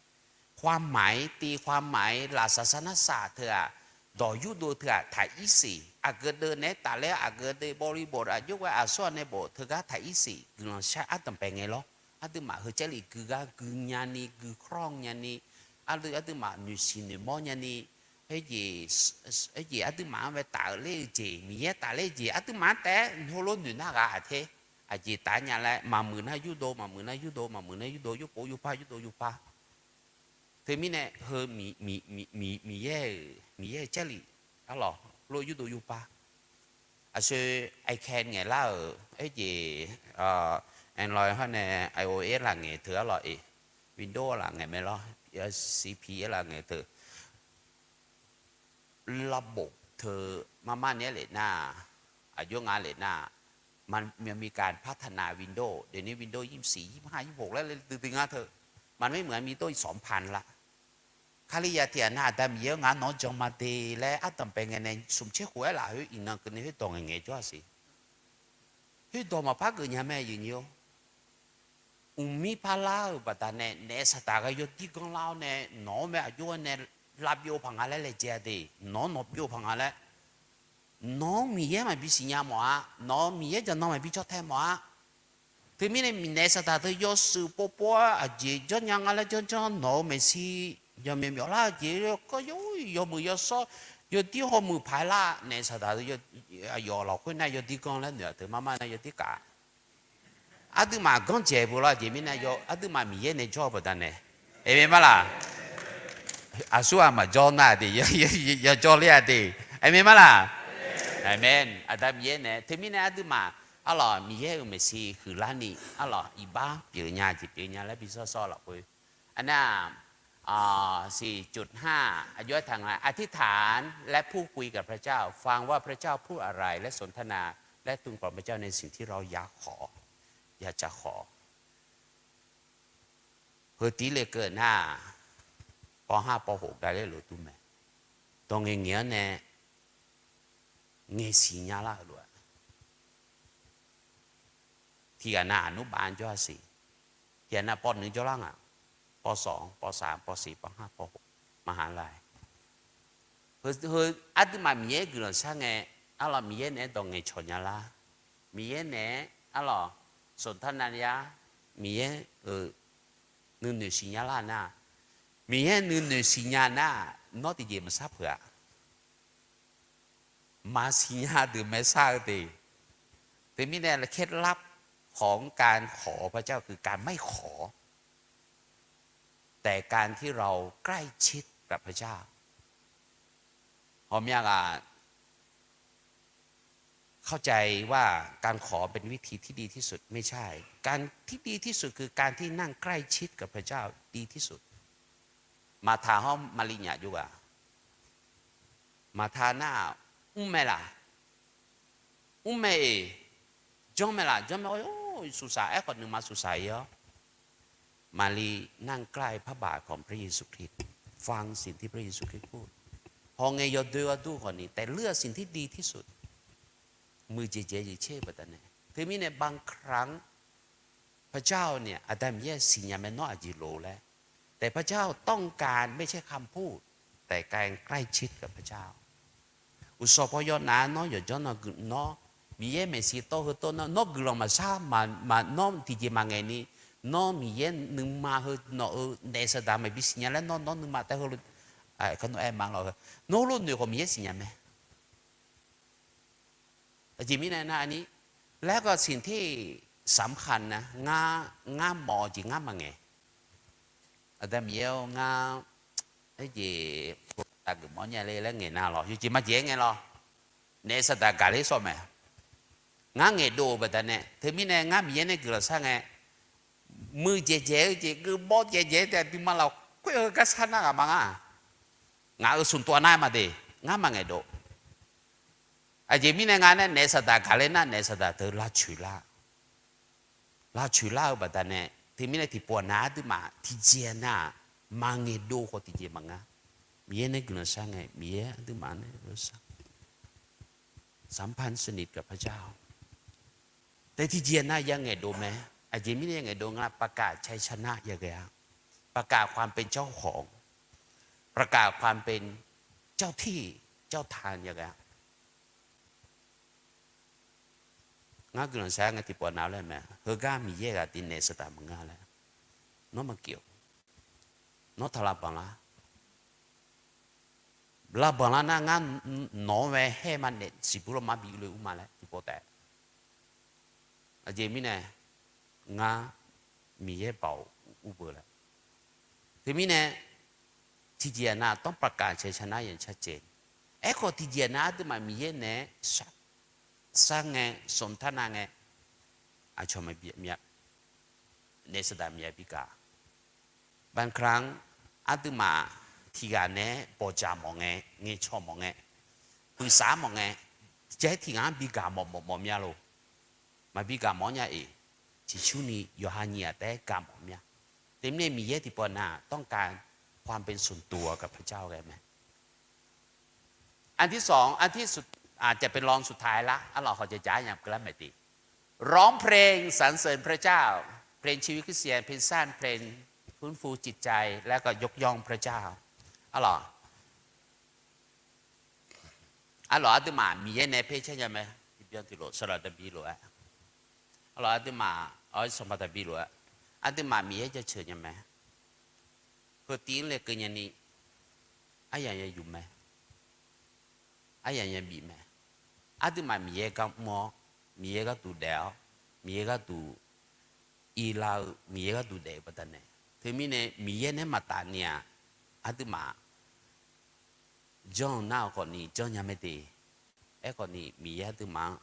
ความหมาย ตีความหมาย lafsaq sar narsaq teu-aq, dawq yurdov teu-aq taq-ir siq. Aqgeu deuv naeq-aer tafler-awr aqgeu deuv บริบท aqjox ghae aqsur-aq nae bof teugar taq-ir siq. Guiqlanq shar ardanq bae ngae lawr. Aqduimaf heu Jarlif gui gar gui nyani, gui khawr nyani, aqdui aqduimaf noeqsiq noeqmawr nyani, aerjeq aqduimaf-anr bae tafler-eu jeq, Miqyaer tafler-eu jeq aqduimaf-anr taef-aer heulof noeq nar ghaq aqter. Aqjeq taf nya laer maqmuiq nar yurdov, maqmuiq nar yurdov, maqmuiq nar yurdov, yurpov yurpar yurdov yurpar. Teumirnae heu Miqyaer-euq, Miqyaer-euq Jarlif arlawq lof yurdov yurpar. Aqshoe iCan ngaeqlar-euq aerjeq, Android hawr nae iOS laf ngaeq teu arlawq-iq, Windows laf ngaeq mae lawr, CP laf ngaeq teu ระบบ teu marmar nae-aer lef nar, aqjox nga lef nar, มันมีการพัฒนา Windows เดี๋ยวนี้ Windows ยี่สิบสี่ ยี่สิบห้า ยี่สิบหก laer duidui ngar teu. มันไม่เหมือน Windows สองพัน ละ Kali ya tiqghaq nar Aqda Miqyaer-anr ngaq nawq-anr jan ma de laer ardanq bae ngae nae smq tser khof-aer laf khoer iqnan keuvni khoer dawq ngaeqngaeq jawr-a siq. Khoer dawq maqpar geuf nya mae yawnyir-or. Mqmir parlar-euq baqdanae naef saqdaq ghae yawdir ganrlar-awr nae nawq-anr mae aqjox-aer nae lavbyov paq nga laer laejae-a de. Nawq-anr nawq byov paq nga laer. Nawq-anr Miqyaer maqbi siqnya mawf-a. Nawq-euq Miqyaer jaqnan maqbi jawrtae mawf-a. Teumirnae naef saqdaq teu yawshuif povpov-aer aqjeq janrnya nga laer janrjanr nawq-euq maeqshi yawqmyawf myawflar-eu jeq kawr yawmuiq yawshawr yawdir hawmuiq paq-aer lar naef saqdaq teu aqyawf lafkhoer nar yawdir ganr laer noeq-aq teu marmar nar yawdir kaf. Aqduimaf ganr dzaeq bu lawr aqjeq mirnae aqduimaf Miqyaer nae jawr-eu baqdanae. Aqmeq ma laq? Aqsur-aq maqjawr nar-aq de, yajawr ler-a de. Aqmeq ma laq? Aqmeq. Aqda Miqyaer nae teumirnae aqduimaf arlawq Miqyaer-euq maeqshi huiqlarni arlawq iqbax pyeuf nya jeq pyeuf nya laer bi shawr shawr lafkhoer. Aqnar-aq, สี่จุดห้า aqjox-aer taq nga อธิษฐาน และพูดคุยกับพระเจ้า ฟังว่าพระเจ้าพูดอะไร และสนทนา และทูลขอพระเจ้าในสิ่งที่เราอยากขอ อยากจะขอ Heu tiv le keuv nar, pawv har pawv hof davler lof dur mae. Dawq ngaeq ngaeq-anr nae ngaeqsiq nya lar-euq lof-aer, tiqghaq nav aqnmr bav jawr-a siq. Tiqghaq nav pawv nui jawrlar ngaq, pawv sawq-anr pawv saq pawv siq pawv har pawv hof maqha la-aer. Heu aqduimaf Miqyaer guiqlanq shar ngae, arlawq Miqyaer naeq-aer dawq ngaeqcawq nya lar. Miqyaer naeq-aer arlawq สนทนา yar Miqyaer-euq nuinoeq siqnya lar nar, Miqyaer nuinoeq siqnya nar, nawr tiqjeq maqsar peuq-a. Maqsiqnya deuq mae sar-eu te. Teumirnae เคล็ดลับของการขอพระเจ้าคือการไม่ขอ แต่การที่เราใกล้ชิดกับพระเจ้า Hawmya ghaq เข้าใจว่าการขอเป็นวิธีที่ดีที่สุด ไม่ใช่ การที่ดีที่สุดคือการที่นั่งใกล้ชิดกับพระเจ้าดีที่สุด Maqtaq hawr Maqliv nyaf jov ghaq. Maqtaq nar-aq, mr mae laq, mr mae-eq, janr mae laq, janr mae, suqsaq, aerkhawf nuima suqsaq-ir-awr, Maqliv นั่งใกล้พระบาทของพระเยซูคริสต์ ฟังสิ่งที่พระเยซูคริสต์พูด hawngae yawdoer gharduq khawfni taefleur-eu สิ่งที่ดีที่สุด muiqdzaeq dzaeq-eu jeq tser-eu baqdanae. Teumirnae บางครั้ง พระเจ้าเนี่ย Aqda Miqyaer siqnya mae nawr aqjeq lof laer. แต่พระเจ้าต้องการไม่ใช่คำพูด แต่การใกล้ชิดกับพระเจ้า Uqshawq paw yawnav-aer nawr yawqjanr nawr guiqlanq nawr, Miqyaer maeqshi tawv heu tawv nawr, nawr guiqlanq maqshar, nawr tiqjeq maqngaeq ni, nawr Miqyaer nuima heu nawq-euq naef saqdaq maqbi siqnya laer nawr, nawr nuima taef heulof, nawr heulof noeq khawf Miqyaer siqnya mae. Aqjeq mirnae nar-ani, laer khawf สิ่งที่สำคัญนะ ngar, ngar mawf-eu jeq ngar maqngaeq. Aqda Miqyaer-or, ngar, aerjeq, taqgeuf mawr nya le laer ngaeq nar lawq, yawjeq maqjeq-aer ngae lawq. Naef saqdaq gaq ler sawr mae. Ngar ngaeqdov-euq baqdanae, teumirnae ngar Miqyaer nae guiqlanq shar ngae, muiqdzaeq dzaeq-eu jeq geufmawr dzaeq dzaeq-eu taef duima lafkhoer-eu gar shar nar ghaq ma ngar. Ngaq-euq smq tov-a nar-aer maqde, ngar maqngaeqdov. Aqjeq mirnae nga nae naef saqdaq gaq ler nar naef saqdaq teu lavcoeq lar, lavcoeq lar-eu baqdanae, teumirnae tiqpov nav aqduimaf tiqjeq nar-aq, maqngaeqdov khawf tiqjeq maqnga. Miqyaer nae guiqlanq shar ngae, Miqyaer aqduimaf nae guiqlanq shar สัมพันธ์สนิทกับพระเจ้า Taef tiqjeq nar ya ngaeqdov mae. Aqjeq mirnae ya ngaeqdov nga nar, ประกาศชัยชนะ ya ghae-a, ประกาศความเป็นเจ้าของ ประกาศความเป็นเจ้าที่เจ้าทาง ya ghae-a. Ngar guiqlanq shar ngae tiqpov nav laer mae, heugar Miqyaer ghaq tiv naef saqdaq maqnga laer. Nawr maqgeuf-awq. Nawr taq lavbanq lar. Lavbanq lar nar ngar nawq-anr mae haer ma naef siqbur lawr ma bi le ur ma laer tiqpov taef. Aqjeq mirnae, ngar Miqyaer baoq ur beu laer. Teumirnae, tiqjeq-aq nav ต้องประกาศชัยชนะอย่างชัดเจน Aerkhawf tiqjeq-aq nav aqduimaf Miqyaer naeq-aer shar ngae, smq tar nav ngae, aqcawq maqbi, naef saqdaq maqya bi gaq. บางครั้ง aqduimaf tiqghaq naeq-aer bawqdzaq mawf ngae, ngaeqcawq mawf ngae, puiqsaf mawf ngae, jaer tiqghaq-anr bi gaq mawf mawf mawf mya lof. Maqbi gaq mawf nya-iq, ciqcurni yawqha nyiq-aq taef-aer gaq mawf mya. Teumirnae Miqyaer tiqpov nav-aq ต้องการความเป็นส่วนตัวกับพระเจ้า ghae mae. อันที่สอง อันที่สุด อาจจะเป็นรองสุดท้ายละ arlawq hawq jajaq-aer nya keuvlar maeq te. ร้องเพลงสรรเสริญพระเจ้า เพลงชีวิตคริสเตียน เพลงสั้น เพลงฟื้นฟูจิตใจ แล้วก็ยกย่องพระเจ้า Arlawq, arlawq aqduimaf Miqyaer nae per caer nya mae. Iqbyan tiqlof saqlaq taqbi lof-aer, arlawq aqduimaf, awr sanqpaq taqbi lof-aer, aqduimaf Miqyaer jaceuq nya mae. Heutiv-anr laeqkeuv nyani, aryamq ya yuf mae. Aryamq ya bif mae. Aqduimaf Miqyaer gar mr-awr, Miqyaer gharduq daef-awr, Miqyaer gharduq irlar-eu, Miqyaer gharduq daef-eu baqdanae, teumirnae Miqyaer nae maqtaf ni-aq, aqduimaf janr-eu nar-eu khawfni janr nya mae te. Aerkhawfni Miqyaer aqduimaf-anr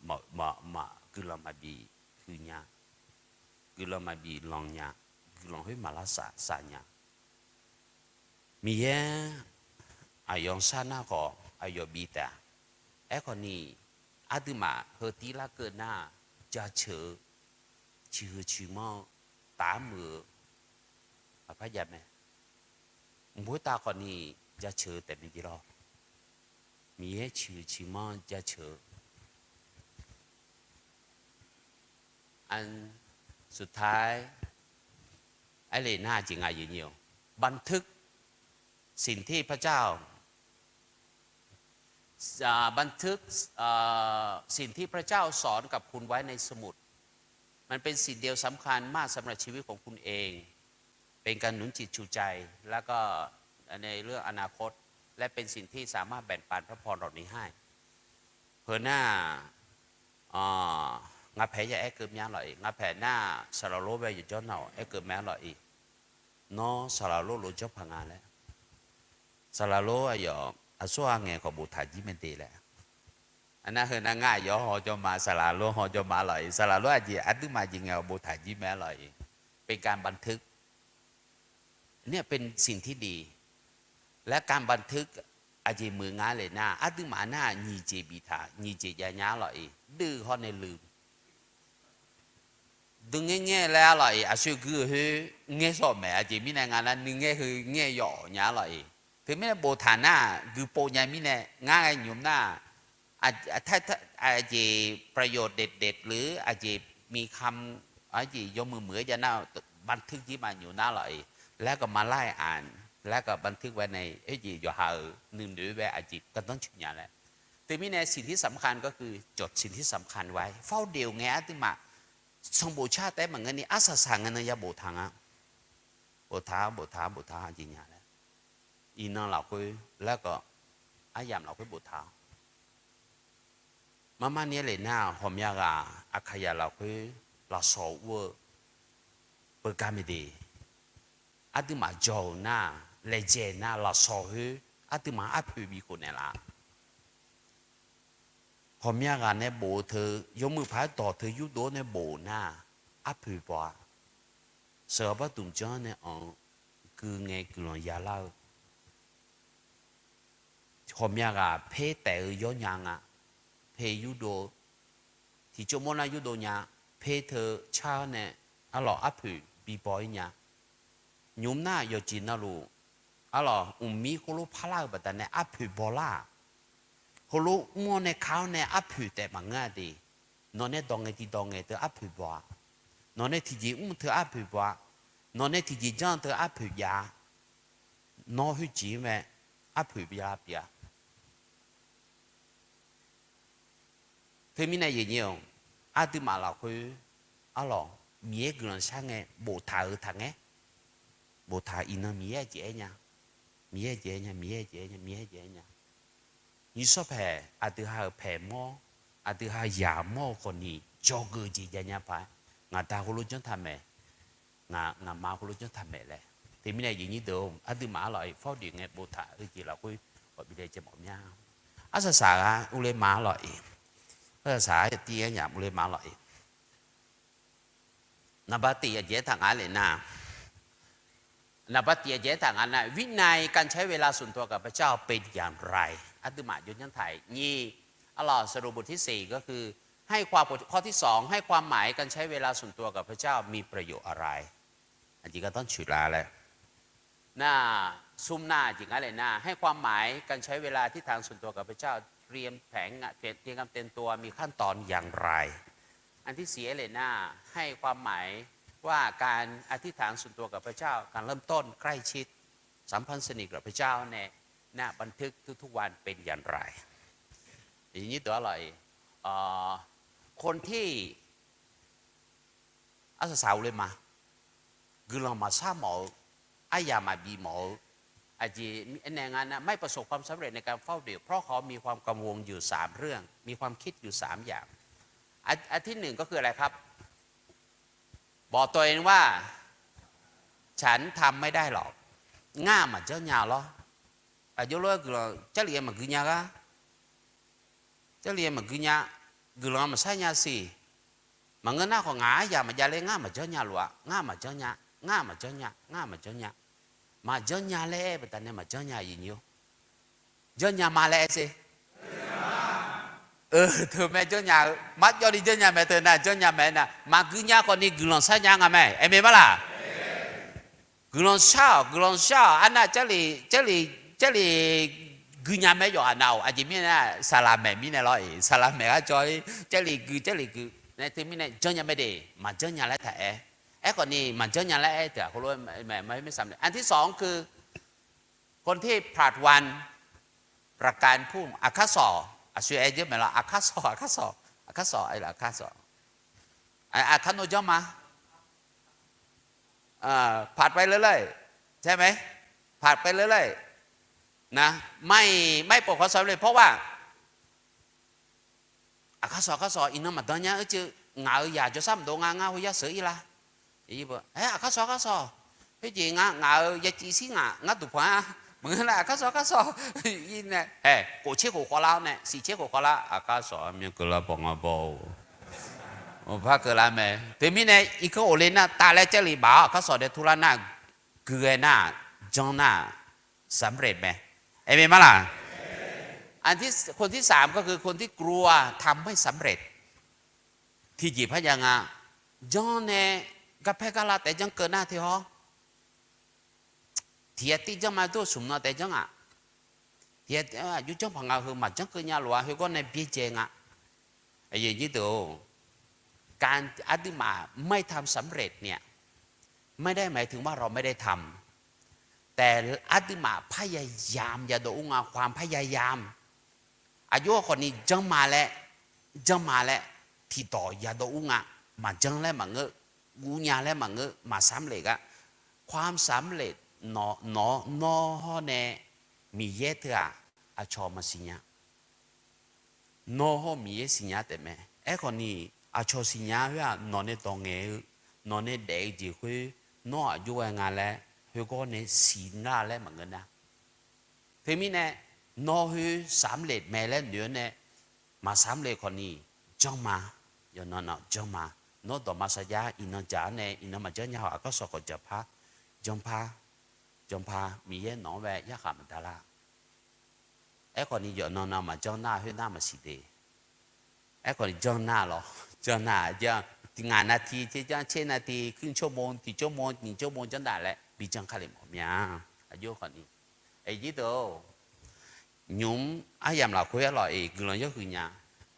maqma, guiqlanq maqbif huiq nya, guiqlanq maqbif lanq nya, guiqlanq khoer maqlar saf saf nya. Miqyaer aqyawf-anr sharnar khawf aqyawf bif taef-a. Aerkhawfni aqduimaf heutiv larkeuv nar-aq, jaceuq-eu ciqhuiq ciqmanr-eu taf-aer muiq-eu maqpar jav mae. Mq khoertav khawfni jaceuq-eu taef mae jeq lawr. Miqyaer ciqhuiq ciqmanr jaceuq-eu อันสุดท้าย aerle nar-aq jeq ngaq yeuq nyi-awq. บันทึกสิ่งที่พระเจ้า บันทึกสิ่งที่พระเจ้าสอนกับคุณไว้ในสมุด มันเป็นสิ่งเดียวสำคัญมากสำหรับชีวิตของคุณเอง เป็นการหนุนจิตชูใจ แล้วก็ในเรื่องอนาคต และเป็นสิ่งที่สามารถแบ่งปันพระพรเหล่านี้ให้ Heu nar, ngaq paeq ya aer keuv mya lawq-iq, ngaq paeq nar, saqlaq lor bae yawqjawr nar-awq aer keuv mya lawq-iq, nawr saqlaq lor lof jawr paq nga laer, saqlaq lor aqyawf aqsur ghaq ngaeq khawf boftaq jir mae de laer. Aqnar heu nar ngar aqyawf haw jawr ma, saqlaq lor haw jawr ma lawq-iq, saqlaq lor aqjeq aqduimaf aqjeq ngaeq khawf boftaq jir mae lawq-iq, เป็นการบันทึก เนี่ยเป็นสิ่งที่ดี และการบันทึก aqjeq muiq nga le nar, aqduimaf nar nyiq jeq biftaq, nyiq jeq jav nya lawq-iq, duiv hawr nae luiv dui ngaer ngaer laer lawq-iq, aqsur gui-eu khoer ngaer sawq maeq, aqjeq mirnae nga nar nuingaer heu ngaer yawf nya lawq-iq. Teumirnae boftaq nar-aq, guipov nya mirnae ngar ghae nymr nar-aq, aqjeq ประโยคเด็ดๆ หรือ aqjeq มีคำ aqjeq yawmuiq muiq-aer jav nar-aq, บันทึก jir ma nymr nar lawq-iq, laer gaq ma lar-iq aq, laer gaq บันทึก ไว้ใน aqjeq yawqha-euq nuinoeq-aer bae aqjeq gardanr coeq nya laer. Teumirnae สิ่งที่สำคัญก็คือ จดสิ่งที่สำคัญไว้ faw deq-euq ngae aqduimaf sanqbof car taef-aer maqngeur ni arsaq saq ngae nan ya boftaq nga. Boftaq boftaq boftaq aqjeq nya laer, iqnan lafkhoer laer gaq, aryamq lafkhoer boftaq-awr, marmar ni-aer le nar, ghawqmya ghaq Aqkaqyaq lafkhoer lafsawq ur-eu beugar mae de. Aqduimaf jawr-euq nar, laejae nar lafsawq khoer aqduimaf arpoeq bikhof naeqlaf. Ghawqmya ghaq nae bof-eu teu, yawmuiq paq-aer dawq teu yurdov-awr nae bof nar, arpoeq baw-a. Sheuqghae barduq janr nae anq-eu gui ngae guiqlanq yalar-eu, ghawqmya ghaq per taef-eu yawnya nga. Per yurdov-eu, tiqcov mawrnar yurdov nya, per teu car-awr nae arlawq arpoeq bibaw-ir nya. Nymr nar yawqjeq navluf arlawq mqmir khoerlof parlar-eu baqdanae arpoeq bawlar-aq, heulof mr-awr nae ka-awr nae arpoeq taef maqngeur-a de. Nawq nae dawq ngae tiqdawq ngae teu arpoeq baw-a. Nawq nae tiqjeq mr teu arpoeq baw-a. Nawq nae tiqjeq janr teu arpoeq jav-a. Nawr khoerjeq-anr mae arpoeq byalar pyeuf-a. Teumirnae yawnyir-awq, aqduimaf lafkhoer arlawq Miqyaer guiqlanq shar ngae boftaq-euq taqngaer. Boftaq iqnan Miqyaer aqjeq aer nya. Miqyaer aqjeq aer nya, Miqyaer aqjeq aer nya, Miqyaer aqjeq aer nya. Nyiqsawr paeq aqdui ha-euq paeq mawr, aqdui ha yaq mawr-eu khawf ni dzawgeuf jeq jav nya paq-aer, ngaq da heulof janr taq maeq, ngaq ma heulof janr taq maeq laer. Teumirnae yawnyir deuq-or, aqduimaf arlawq-iq fawr deuq ngae boftaq-eu jeq lafkhoer ghawqbi dae jae mawf mya. Arsaq saq-a urler ma arlawq-iq, arsaq saq-a tir-aer nyaf urler ma arlawq-iq. Naqba tiq aqjeq aertaq nga le nar, naqba tiq aqjeq aertaq nga nar, วินัยการใช้เวลาส่วนตัวกับพระเจ้าเป็นอย่างไร aqduimaf jawrjanr taq-iq nyir. Arlawq สรุปบทที่สี่ก็คือ ให้ความ ข้อที่สอง ให้ความหมายการใช้เวลาส่วนตัวกับพระเจ้ามีประโยชน์อะไร aqjeq gardanr coeq lar laer. Nar, smr nar jeq nga le nar, ให้ความหมายการใช้เวลาอธิษฐานส่วนตัวกับพระเจ้า เตรียมแผนงาน เตรียมการเตรียมตัว มีขั้นตอนอย่างไร อันที่สี่ le nar, ให้ความหมายว่าการอธิษฐานส่วนตัวกับพระเจ้า การเริ่มต้นใกล้ชิดสัมพันธ์สนิทกับพระเจ้าเนี่ย นะ บันทึกทุกๆวันเป็นอย่างไร Aqnyir deuq arlawq-iq, คนที่ arsaq saq urler ma, guiqlanq maqshar mawf-eu, aryaq maqbif mawf-eu, aqjeq aernaeq nga nar, ไม่ประสบความสำเร็จในการเฝ้าเดี่ยว เพราะเขามีความกังวลอยู่สามเรื่อง มีความคิดอยู่สามอย่าง อันที่หนึ่งก็คืออะไรครับ บอกตัวเองว่า ฉันทำไม่ได้หรอก ngar maqjanr nya lawr. Aqjox lof-aer guiqlanq Jarlif-aer maqgui nya gar. Jarlif-aer maqgui nya, guiqlanq maqshar nya siq. Maqngeur nar khawf ngaq aryaq maqjav ler ngar maqjanr nya lof-a, ngar maqjanr nya, ngar maqjanr nya, ngar maqjanr nya. Maqjanr nya laer aer-eu baqdanae maqjanr nya yawnyir-or. Janr nya ma laer aer sher. Teumae janr nya-eu marjawv ni janr nya mae, teunav janr nya mae nar, maqgui nya khawf ni guiqlanq shar nya nga mae, aqmeq ma laq? Guiqlanq shar-awq, guiqlanq shar-awq, arnav Jarlif, Jarlif, Jarlif gui nya mae yawqha nav-awq. Aqjeq mirnae saqlaq maeq mirnae lawr-iq, saqlaq maeq gar jawr-ir, Jarlif gui, Jarlif gui nae teumirnae janr nya mae de, maqjanr nya laer taq aer. Aerkhawf ni maqjanr nya laer aer-eu teu-aq heulof-aer maeq ma-aer mr saq mae. อันที่สองคือ คนที่ผลัดวันประกันพรุ่ง aqkar sawq, aqsur aer jeur maeq lawr, aqkar sawq, aqkar sawq, aqkar sawq, aqkar sawq. Aqkar nawr janr ma. ผ่านไปเลย ใช่ไหม ผ่านไปเลย นะ ไม่ ไม่ประสบความสำเร็จ เพราะว่า aqkar sawq, aqkar sawq, iqnan maqdan nya-eu ceuv, ngaq-euq yaq jawrshar maqdov nga, ngar khoer yar sheuq-ir la. Aer, aqkar sawq, aqkar sawq, khoerjeq nga, ngaq-euq yaciv shir ngaq, ngar duqpanq-a. Maqngeur nar, aqkar sawq, aqkar sawq, ir nae, aer, khof tser khof khawvlar-awr nae, siq tser khof khawvlar, aqkar sawq, myavkeuv lar baw nga baw-or, par keuv lar mae. Teumirnae irkanr of le nar, tavlaer Jarlif baf-awr aqkar sawq nae turlar nar, gui-aer nar, janr nar, สำเร็จ mae. Amen ma laq? คนที่สาม ก็คือคนที่กลัวทำไม่สำเร็จ tiqjeq parya nga. Janr nae garpaer garla taef janr keuv nar te hawr, tiq ya tir janr ma dur smq nan taef janr-aq, tiq ya tir aqjox janr paq nga heu maqjanr keuv nya lof-a, khoergawr nae byaerdzae nga. Aqyuif aqnyir deuq-or, การ aqduimaf ไม่ทำสำเร็จเนี่ย ไม่ได้หมายถึงว่าเราไม่ได้ทำ แต่ aqduimaf พยายาม yadawv ur nga, ความพยายาม aqjox khawfni janr ma laer, janr ma laer, tiqdawq yadawv ur nga. Maqjanr laer maqngeur, guvnya laer maqngeur, maqsamrlef gar, ความสำเร็จ nawq, nawr, nawr hawr nae Miqyaer teu-aq, aqcawq maqsiq nya. Nawr hawr Miqyaer siqnya taef mae. Aerkhawfni, aqcawq siqnya khoer-aq, nawq nae dawq ngaeq-eu, nawq nae daef-eu jeq khoer, nawr aqjox ghae nga laer, khoergawr nae siqnya laer maqngeur nar. Teumirnae, nawr khoer สำเร็จ mae laer noeq-awr nae, maqsamrlef khawfni, janr ma, yawqnan nav janr ma. Nawr dawqma sarjax iqnan dzaq-awr nae iqnan maqjanr nya haw, aqkar sawq khawf janr par, janr par, janr par, Miqyaer nawq-anr bae yarkhaq maqdar lar. Aerkhawfni yawqnan nav maqjanr nar khoer nar maqsiq de. Aerkhawfni janr nar lawr, janr nar janr, tiq ngaq nav tiq tser janr, tser nav tiq, ครึ่งชั่วโมง, tiq ชั่วโมง, nyiq ชั่วโมง janr daq laer bi janr kali mawf mya. Aqjox khawfni, aqyuif aqnyir deuq-or, nymq-mr aryamq lafkhoer arlawq-iq guiqlanq yawhuiq nya.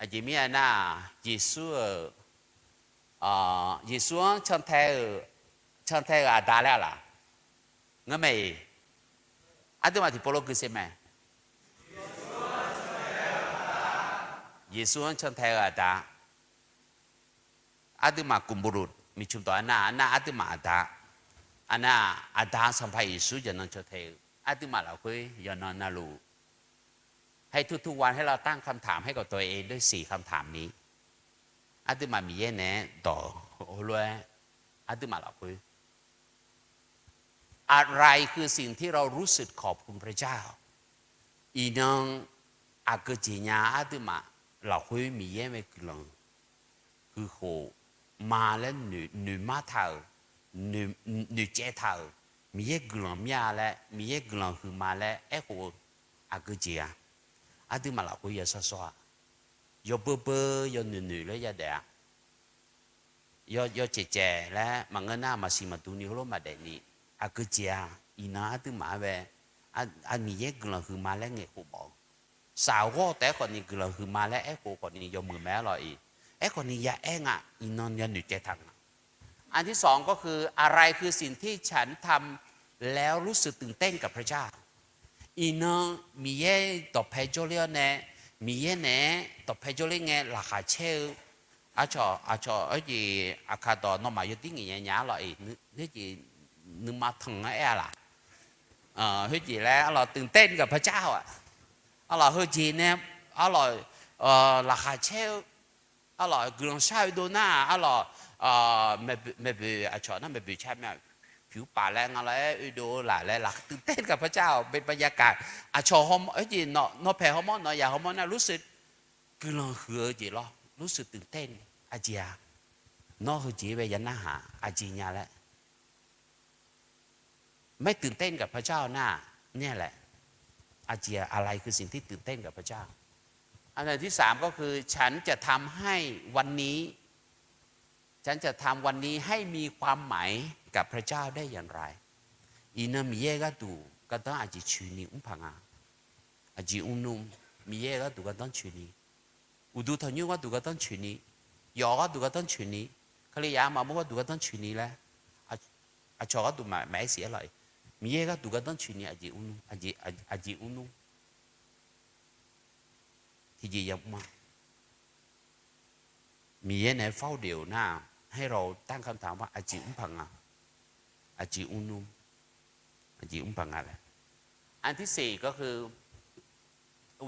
Aqjeq mirnae nar, Yeqsur-euq, Yeqsur-anr cantae-euq, cantae-euq aqda laer-a laq? Ngeurmae-iq, aqduimaf tiqpov lof gui se mae. Yeqsur-anr cantae-eu aqda. Aqduimaf กลุ่มบุตร miqcmq dawq arnar, arnar aqduimaf aqda. Arnar, aqda Sanqpaq Yeqsur yawqnan cantae-eu, aqduimaf lafkhoer yawqnan navluf ให้ทุกๆวัน ให้เราตั้งคำถามให้กับตัวเองด้วยสี่คำถามนี้ Aqduimaf Miqyaer naeq-aer dawq heulof-aer, aqduimaf lafkhoer อะไรคือสิ่งที่เรารู้สึกขอบคุณพระเจ้า Iqnan aqgeu jeq nya-a, aqduimaf lafkhoer Miqyaer mae guiqlanq huiq khof, ma laer noeqmar taq-euq, noeqcaev taq-euq, Miqyaer guiqlanq mir-a laer, Miqyaer guiqlanq huiqma laer aerkhof-eu aqgeu jeq-a. Aqduimaf lafkhoer yawshawr shawr-a, yawbeu beu yawnoeq noeq laer yadaef-a. Yaw, yawcaev caev laer maqngeur nar, maqsiq maqdui ni heulof maqdaef ni, aqgeu jeq-a. Iqnan aqduimaf-anr bae, Miqyaer guiqlanq huiqma laer ngaeqkhof mawf-eu, saqghawr taef-aer khawfni guiqlanq huiqma laer aerkhof khawfni yawmuiq mae arlawq-iq. Aerkhawfni ya aer nga, iqnan yanoeq caev taq nga. อันที่สองก็คือ อะไรคือสิ่งที่ฉันทำแล้วรู้สึกตื่นเต้นกับพระเจ้า Iqnan Miqyaer dawqpae jawrler-awr nae, Miqyaer naeq-aer dawqpae jawrler ngae laqkhaq caer-eu, aqcawq, aqcawq, aqjeq, aqkaq dawq nawmaf yawdir ngaeq nya nya arlawq-iq, nuima tanq-anr aer-a laq? Khoerjeq laer arlawq ตื่นเต้นกับพระเจ้า-aq, arlawq heujeq nae, arlawq, laqkhaq caer-eu, arlawq guiqlanq shar-eu dov nar, arlawq, maeqboeq, aqcawq nar maeqboeq ca mya, pyur paf laer nga laer oedov-eu laf laer laq ตื่นเต้นกับพระเจ้า bae ba ya kaq. Aqcawq hawmawr, aqjeq nawq paeq hawmawr, nawq yaq hawmawr nar รู้สึก guiqlanq huiq-eu jeq lawr, รู้สึกตื่นเต้น aqjeq-a. Nawr heujeq bae ya narhaq aqjeq nya laer ไม่ตื่นเต้นกับพระเจ้า nar, nae laer, aqjeq-a, อะไรคือสิ่งที่ตื่นเต้นกับพระเจ้า อันที่สามก็คือ ฉันจะทำให้วันนี้ ฉันจะทำวันนี้ให้มีความหมายกับพระเจ้าได้อย่างไร Iqnan Miqyaer gharduq gardanr aqjeq coeni mr paq nga. Aqjeq mrnmr, Miqyaer gharduq gardanr coeni, uqduq tanqnymr gharduq gardanr coeni, yawf gharduq gardanr coeni, Kalizaq maqmur gharduq gardanr coeni laer, aqcawq gharduq maqaer siq-aer lawq-iq, Miqyaer gharduq gardanr coeni aqjeq mrnmr, aqjeq mrnmr. Tiqjeq yamr-a, Miqyaer nae เฝ้าเดี่ยว nar, ให้เราตั้งคำถามว่า aqjeq mr paq nga, aqjeq mr nmr, aqjeq mr paq nga laer. อันที่สี่ก็คือ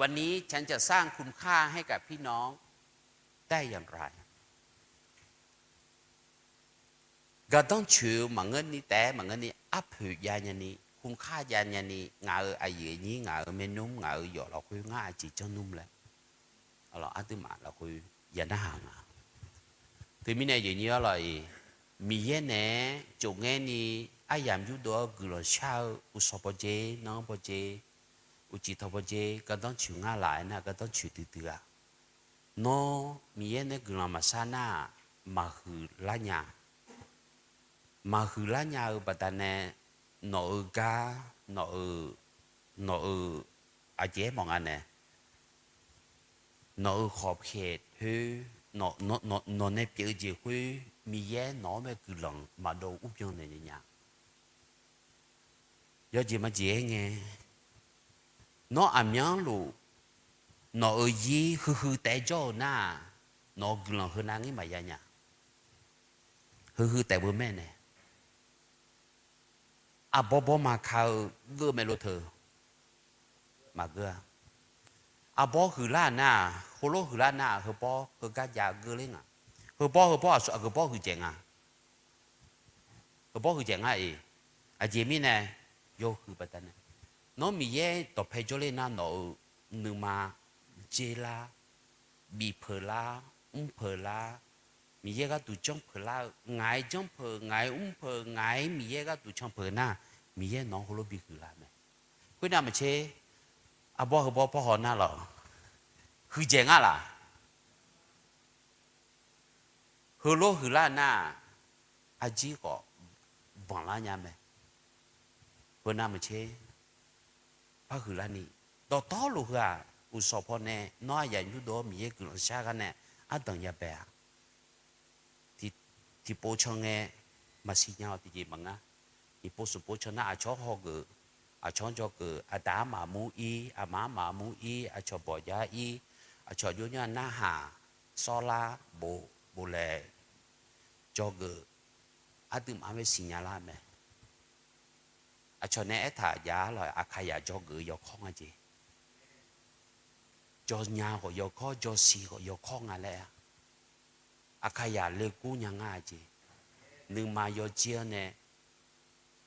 วันนี้ฉันจะสร้างคุณค่าให้กับพี่น้องได้อย่างไร Gardanr coeq-eu maqngeur ni taef-aer maqngeur ni arpoeq jav nya ni, คุณค่า jav nya ni, ngaq-euq aqyuif aqnyir, ngaq-euq maernmr, ngaq-euq yawf lafkhoer ngar aqjeq janr nmr laer, aqduimaf lafkhoer ya narhaq nga. Teumirnae aqyuif aqnyir arlawq-iq, Miqyaer naeq-aer tsofngaer ni aryamq yurdov-awr guiqlanq shar-eu uqshawq bawdzer, nanr bawdzer, uqcif tawq bawdzer, gardanr coeq ngar laf-aer nar gardanr coeq duidui-a. Nawr Miqyaer nae guiqlanq maqshar nar-aq, maqhuiq lar nya. Maqhuiq lar nya-eu baqdanae, nawq-euq gar, nawq-euq, nawq-euq aqjeq-aer mawf nga nae, nawq-euq khawf pyaeq khoer, nawq nae pyeuf-eu jeq khoer, Miqyaer nawq-anr mae guiqlanq maqdov urbyan naeq nya. Yawjeq majeq-aer ngae, nawr aqmyanluf nawq-euq zir huiqhuiq taef jawr-eu nar-aq, nawq-euq guiqlanq heunav ngir maqya nya. Huiqhuiq taef beu mae nae, arbawr bawr ma ka-eu geur mae lo teu. Maqgeur-a. Arbawr huiqlar nar-aq, heulof huiqlar nar-aq, heubawr heugar jav geur ler nga. Heubawr heubawr aqsur aqgeu bawr huiqdzaeq nga. Heubawr huiqdzaeq nga-iq. Aqjeq mirnae, yawhuiq baqdanae, nawr Miqyaer dawqpae jawrler nar nawq-euq nuima dzer lar, bif peuq lar, mr peuq lar, Miqyaer gharduq janr peuq lar-eu, ngaq-aer janr peuq, ngaq-aer mr peuq, ngaq-aer Miqyaer gharduq can peuq nar, Miqyaer nawq-anr heulof bihuiq lar mae. Khoernav maqtser, arbawr heubawr pawr haw nar lawq, huiqdzaeq nga laq. Heulof huiqlar nar-aq, arjir khawf banqlar nya mae. Heunav maqtser, par huiqlar ni, dawqtawvluf heu-aq, uqshawq pawnae nawr aryamq yurdov-awr Miqyaer guiqlanq shar gar nae ardanq yabae-aq, tiqpov can ngae maqsiq nya-awq tiqjeq maqngar. Tiqpov smqpov can nar aqcawq hawgeuf, aqcawq-anr dzawgeuf, aqda armaf mur ir, aqma armaf mur ir, aqcawq bawqjav ir, aqcawq jawrnya narhaq, sawrlar, bof, boflaeq, dzawgeuf, aqduimaf-anr bae siqnya lar mae. Aqcawq nae aertaq jav-ar lawq, Aqkaqyaq dzawgeuf-eu yawkawr nga jeq. Dzawnya khawf yawkawr, dzawsiq khawf yawkawr nga laer-a. Aqkaqyaq legur nya ngar-a jeq. Nuima yawjir-anr nae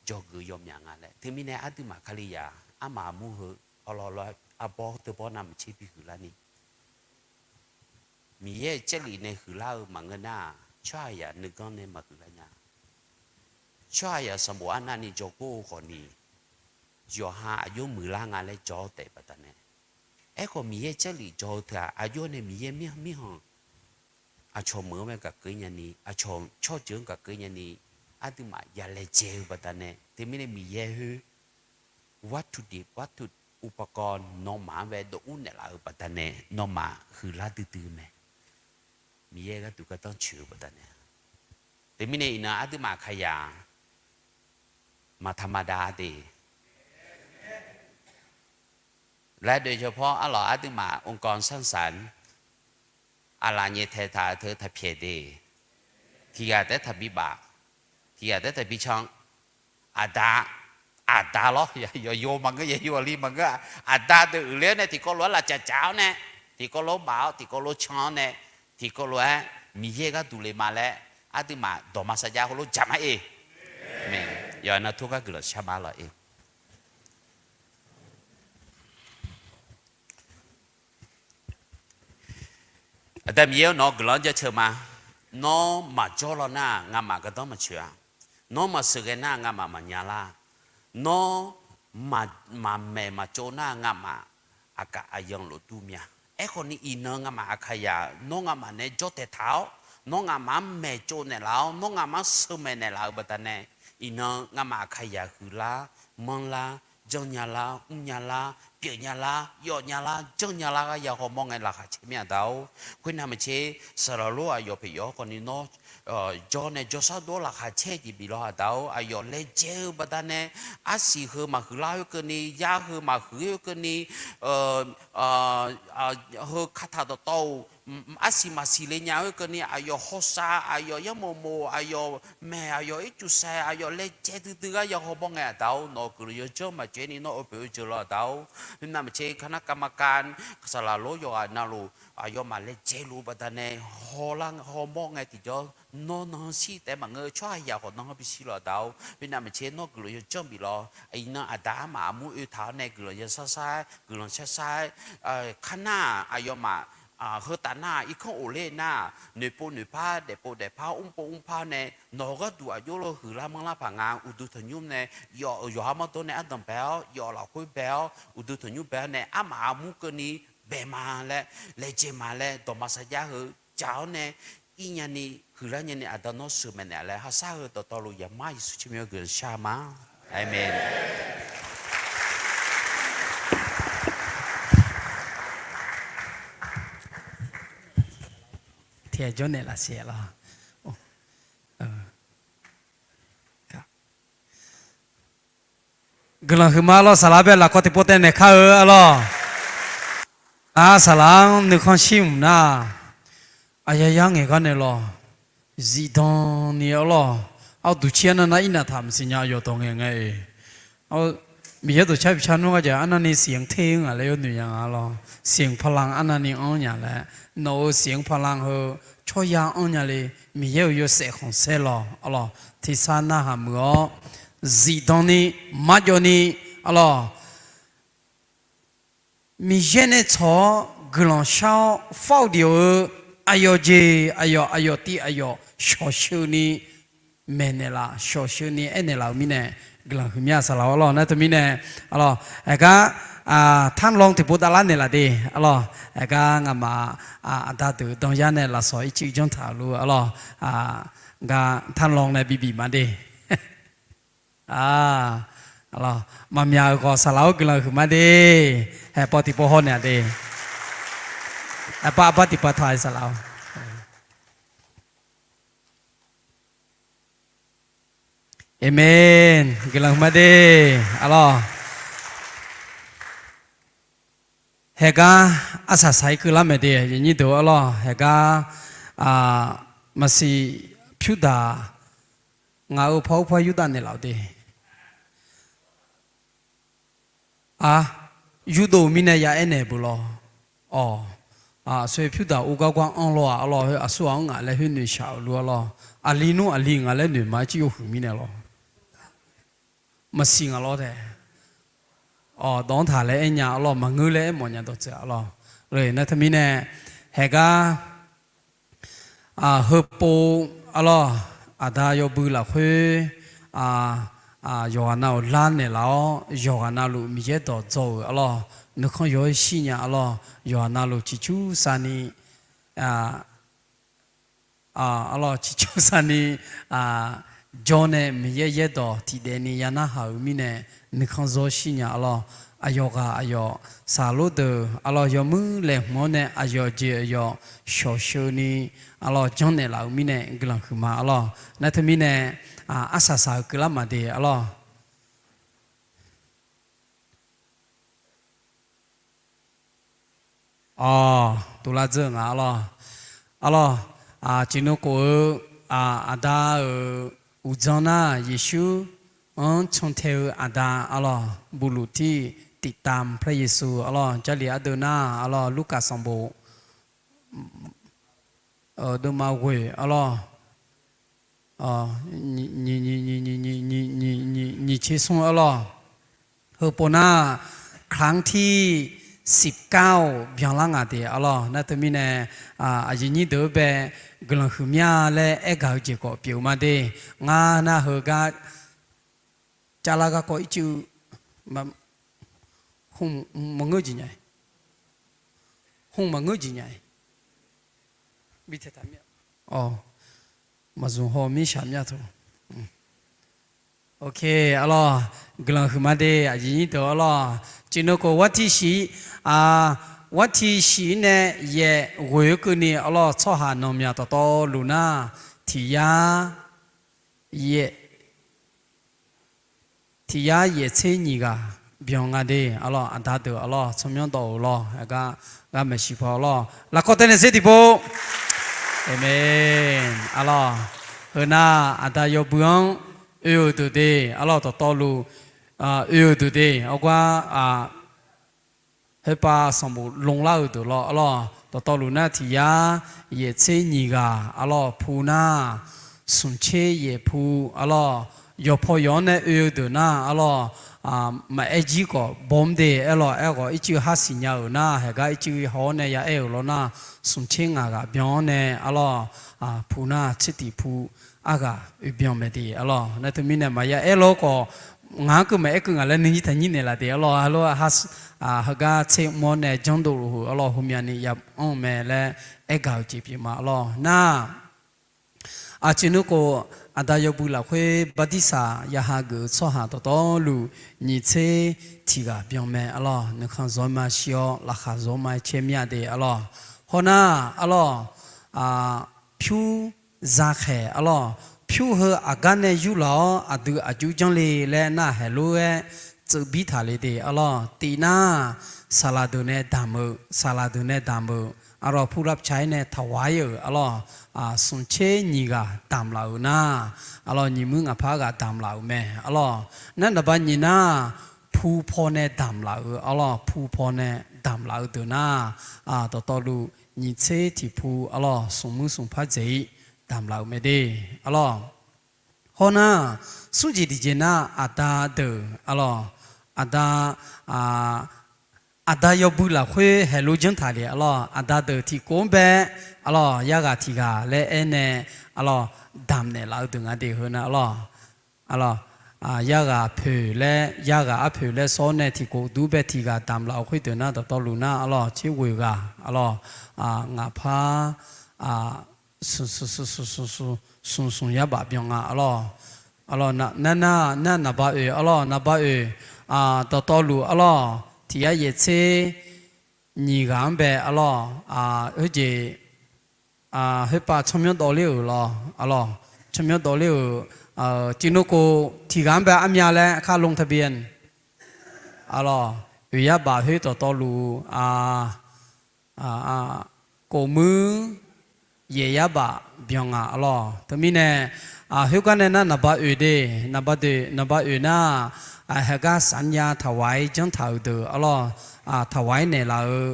dzawgeuf yawmyaq nga laer. Teumirnae aqduimaf Kalizaq armaf mur heu, awqlawq lawr arbawr teubawr navmaqtser bihuiq larni, Miqyaer-euq Jarlif nae huiqlar-eu maqngeur nar-aq, tsawrhaqzaq nuiganr nae maqhuiq lar nya. Tsawrhaqzaq sanqbof arnavni dzawgor-eu khawfni, yawqha aqjox muiqlar nga laer jawr-awr taef baqdanae, aerkhawf Miqyaer Jarlif dzaw-eu teu-aq, aqjox nae Miqyaer mirkhanq, aqcawq meuq-anr mae gaqkeuv nyani, aqcawq tsawrjeuq-anr gaqkeuv nyani, aqduimaf ya laejae-eu baqdanae, teumirnae Miqyaer khoer วัตถุดิบ วัตถุอุปกรณ์ nawmaf-anr bae dov ur naeqlaf-eu baqdanae, nawmaf huiqlar duidui mae. Miqyaer gharduq gardanr coeq-eu baqdanae, teumirnae iqnan aqduimaf Aqkaqyaq maqtaq maqdav de. Laer doe-eu paw arlawq aqduimaf องค์กรสร้างสรรค์ aqlaf nyaeftaeq taq-eu teu taqpyaeq de. Tiqghaq taef-aer taqbi baf, tiqghaq taef-aer taqbi can. Aqda, aqda lawr, yawqyo maqngeur, yawqyo aqli maqngeur-a. Aqda deuq uiqler-awr nae tiqkawv lof-aer lafcaf caf-awr nae, tiqkawv lof-aer baf-awr, tiqkawv lof can-awr nae, tiqkawv lof-aer Miqyaer gharduq le ma laer, aqduimaf dawqma sarjax heulof jaq ma-e. Yawqha-anr tur gar guiqlanq shar ma lawq-e. Aqda Miqyaer-or, nawq-anr guiqlanq-anr jaceuq ma. Nawr maqjawr law nar-aq, ngamaf gardanr maqcoeq-a. Nawr maqsheuqghae nar-aq, ngamaf maqnya lar. Nawr maqmaeq maqtsov nar-aq, ngamaf aqkaf aqyan lofdur mya. Aerkhawfni iqnan ngamaf Aqkaqyaq, nawr ngamaf nae jawr taeqtaq-awr, nawr ngamaf-anr maeqtsov naeqlaf-awr, nawr ngamaf-anr sheumaeq naeqlaf-euq baqdanae, iqnan ngamaf Aqkaqyaq huiqlar, manrlar, janrnya lar, mrnya lar, pyeufnya lar, yawfnya lar, janrnya lar gar ya haw mawr ngae laqkhaq caer mir-a Aqda-or. Khoernav maqtser, saqlaq lor aqyawf paeq yawf-awr khawfni nawr jawr nae jawrshar dov-awr laqkhaq caer jeq bif law Aqda-or. Aqyawf laejae-eu baqdanae, arsiq heu maqhuiqlar khoerkeuvni, yar heu maqhuiq khoerkeuvni, heu kataq dawqtawv-euq arsiq maqsiq le nya-eu keuvni aqyawf hawsav, aqyawf yarmof mof, aqyawf maeq, aqyawf ircuf saeq, aqyawf laejae duidui gar ya hawmawr ngae, Aqda-or, nawq-euq guiqlanq yawdzanr maqjeq ni nawr-eu pyeuf-eu jeuq lawr, Aqda-or. Khoernav maqtser, karnar kavmaqkav saqlaq lor yawqghaq navluf aqyawfmaf laejae luf-eu baqdanae hawlar hawmawr ngae tiqjawr, nawr nan shir taef-aer maqngeur-eu tsawrhaqzaq khawf nan-anr bishir lawr, Aqda-or. Khoernav maqtser, nawr guiqlanq yawdzanr bif lawr. Iqnan Aqda-anr maqmuq oe taq-awr nae guiqlanq yashar shar-aer, guiqlanq shar shar-aer, karnar aqyawfmaf heu taf nar-aq, irkanr of ler nar-aq, noeqpov noeqpar, daefpov daefpar, mrpov mrpar nae nawq-euq gharduq aqjox lor huiqlar manrlar paq nga. Uqduq tanqnymr nae yawf-euq yawqha mawrdawr nae ardanq bae-awr, yawf lafkhoer bae-awr, uqduq tanqnymr bae-awr nae armaf armur keuvni bae ma laer, laejae ma laer dawqma sarjax heu jaq-awr nae, ir nyani huiqlar nyani Aqda nawr sheuqmaeq naeq laer hawsar heu dawqtawvluf Yaqmar Yeqsur tsawrmyanr guiqlanq shar ma. Aqmeq. Tiqjeq jawrnaeq laf siq lawr. Guiqlanq huiqma lawr, saqlaq bae lafkawv tiqpov taev naeq kar-eu arlawr. Nar saqlaq-anr nuikhanr shir mq nar, aqyawf yar ngaeq gar naeq lawr, zifdan ni arlawr, arduq cir arnav nar irnaq taq maqsiq nya, aqyawf dawq ngaeq ngae-iq. Miqyaer dawqcar bi car nmr gar jaq arnavni siq-anr ter-eu ngaq laer yawnoeq nya nga lawr. Siq-anr parlanr arnavni anr nya laer, nawq-euq siq-anr parlanr heu tsawrya anr nya le, Miqyaer-euq yawshaef khanqsaer lawr arlawr, tersar narhaq muiq-awr, zifdan ni, marjawv ni, arlawr. Miqyaer nae tsawq-awr guiqlanq shar-awr far-eu diq-eu, aqyawf jeq aqyawf, aqyawf tiv aqyawf shawqsheu ni maeqnaeq laf, shawqsheu ni aernaeq laf-euq mirnae, guiqlanq huiqmya saqlaq-awr lawr. Nar teumirnae, arlawr, aergar, tanrlawr tiqpov davlar naeqlaf de, arlawr, aergar nga'maf, aqda deuq danzar nae lafsawq ircuf janr taq-euq luf, arlawr, gar tanrlawr nae bibif ma de. Arlawr, maqmyaq-euq khawf saqlaq-awr guiqlanq huiqma de. Haeqpov tiqpov haw naeq de. Aqbar aqbar tiqpav taq-a saqlaq-awr. Aqmeq. Guiqlanq huiqma de. Arlawr. Haeqgar arsaq saq-ir keuvlar maeq de, aqyuif aqnyir deuq arlawr. Haeqgar maqsiq pyurdaq ngaq-euq par ur par yurdav naeqlaf-eu de. A, yurdov-eu mirnae ya aernaeq beu lawr. Awq, aqsur pyurdaq ur gar gar anr lawr-aq arlawr, heu aqsur ghaq-anr ngaq laer khoer noeqshaq-euq luf arlawr. Aqli nmr aqli ngaq laer noeq ma-aer cir yawhuiq mirnae lawr. Maqsiq ngaq lawr taef. Awq, dawq-anr taq laer aer nya arlawr, maqngeur laer aer mawf nya dawqtsuif arlawr. Nar teumirnae, haeqgar heupov arlawr, aqda yawbui lafkhoer yawqghaq navluf lar naeqlaf-awr, yawqghaq navluf Miqyaer dawq dzaw-euq arlawr, nuikhanr yaw-aer shir nya arlawr, yawqghaq navluf ciqcursav ni arlawr, ciqcursav ni jawr nae Miqyaer yaerdawq tiqdaef ni ya narhaq-euq mirnae, nuikhanr zawr shir nya arlawr. Aqyawf ghaq aqyawf saqlor deuq arlawr, yawmuir laeqhmq-awr nae aqyawf jeq aqyawf shawqsheu ni arlawr, janrnaeq laf-euq mirnae guiqlanq huiqma arlawr. Nar teumirnae arsaq saq-eu keuvlar maqde arlawr. Awq, dovlar dzeur-eu nga arlawr. Arlawr, ciqnuv khof-eu aqda-euq uqdzan nar, Yeqsur-anr cantae-eu aqda arlawr, บุรุษที่ติดตามพระเยซู arlawr, Jarlif ardeuv nar arlawr, Lurkaf sanqbof deuvma ghoeq arlawr, nyiq tser smr arlawr. Heupov nar, ครั้งที่สิบเก้า byanlar ngaq de arlawr. Nar teumirnae aqyuif nyir deuq-eu bae guiqlanq huiqmya laer aergaq-eu jeq khawf pyeuf-eu ma de. Ngar nar heugar cavlar garkawv ircuf maqngeur jeq nya-a. Hmq maqngeur jeq nya-a. Awq, maqzmq haw mirshaq myav taq. Arlawr, guiqlanq huiqma de aqyuif nyir deuq arlawr. Ciqnuv khof war tiq shiq, war tiq shiq nae yaef ghoeq-eu keuvni arlawr, tsawrhaq nanqmyaq dawqtawvluf nar, tiq yar yaef, tiq yar yaef tser nyiq ghaq byan nga de arlawr. Aqda deuq arlawr, tsawrmyanr dawv-euq lawr, gar maeqshi paw arlawr, lafkawr tae naeq sher tiqpov. Aqmeq. Arlawr, heu nar aqda yawbui-anr oe-euq deuq de arlawr, dawqtawvluf oe-euq deuq de, argar khoerpav sanqbof lmlar-euq deuq lawr arlawr, dawqtawvluf nar tiq yar yaeq tser nyiq ghaq arlawr, pu nar smq tser yaeq pu arlawr, yawqpaw yawq-anr nae oe-eu deuq nar arlawr, maqaer jir khawf bawm de aerlawr, aerkhawf ircuf har siqnya-euq nar, haeqgar ircuf haw-awr nae ya aer-euq lawr nar, smq tser ngaq ghaq byan-awr nae arlawr, pu nar tser tiq pu arghaq oe byan mae de arlawr. Nar teumirnae maqya aer lawr khawf, ngaq-anr keuv maqaer keuv ngaq laer nuijir taqnyir naeqlaf de arlawr, heulof-aer heugar tser mr-awr nae janrdov luf heu arlawr, heumyav ni ya anr-eu mae laer aergaq-euq jeq pyeuf ma arlawr. Nar aqcif nmr khof, aqda yawbui lafkhoer bartirsaq ya hageuf-eu tsawrhaq dawqtawvluf nyiq tser tiq ghaq byan mae arlawr. Nuikhanr zawr ma shir-awr, laqkhaq zawr ma caer mir-a de arlawr. Hawnar arlawr, pyur zakhaeq arlawr, pyur heu aqgar nae yurlaf-awr aqdui aqjox janr le laer nar, heulof-aer tseuf bir taq le de arlawr. Tif nar, saqlaq deuq nae damq-eu, saqlaq deuq nae damq-eu arlawr, purlav ca-aer nae taqwaq-ir-euq arlawr, smq tser nyiq ghaq damq laf-euq nar arlawr, nyiq muir ngaq par ghaq damq laf-euq mae arlawr. Nar naqba nyiq nar, pu paw nae damq laf-euq arlawr, pu paw nae damq laf-eu deuq nar, dawqtawvluf nyiq tser tiq pu arlawr, smq muir smq par dzaeq-ir damq laf-euq mae de arlawr. Hawnar, smr jeq tiqjeq nar aqda deuq arlawr, aqda, aqda yawbui lafkhoer haeqlof janr taq le arlawr, aqda deuq tiqkov-anr bae arlawr, yarghaq tiq ghaq laer aer nae arlawr, damq naeqlaf-eu deuq nga de heu nar arlawr. Arlawr, yarghaq poeq laer, yarghaq arpoeq laer sawr-awr nae tiqkov dur bae tiq ghaq damq laf-euq khoerdeuq nar dawqtawvluf nar arlawr, tser ghoeq ghaq arlawr, ngaq par smq smq yar baf byan nga arlawr. Arlawr, nar nar nar naqba oeq arlawr, naqba oeq dawqtawvluf arlawr, tiq yar yaeq tser nyiq ghaq-anr bae arlawr, khoerjeq khoerpav tsawrmyanr dawvler-euq lawr arlawr, tsawrmyanr dawvler-euq, civnov kov tiq ghaq-anr bae armyav laer kar lon taqbyan arlawr, oeq yar baf khoer dawqtawvluf kov muir yaeq yar baf byan nga arlawr. Teumirnae khoergar nae nar naqba oeq de, naqba oeq nar, haeqgar saqnya taqwaq-ir janr taq-euq deuq arlawr, taqwaq-ir naeqlaf-eu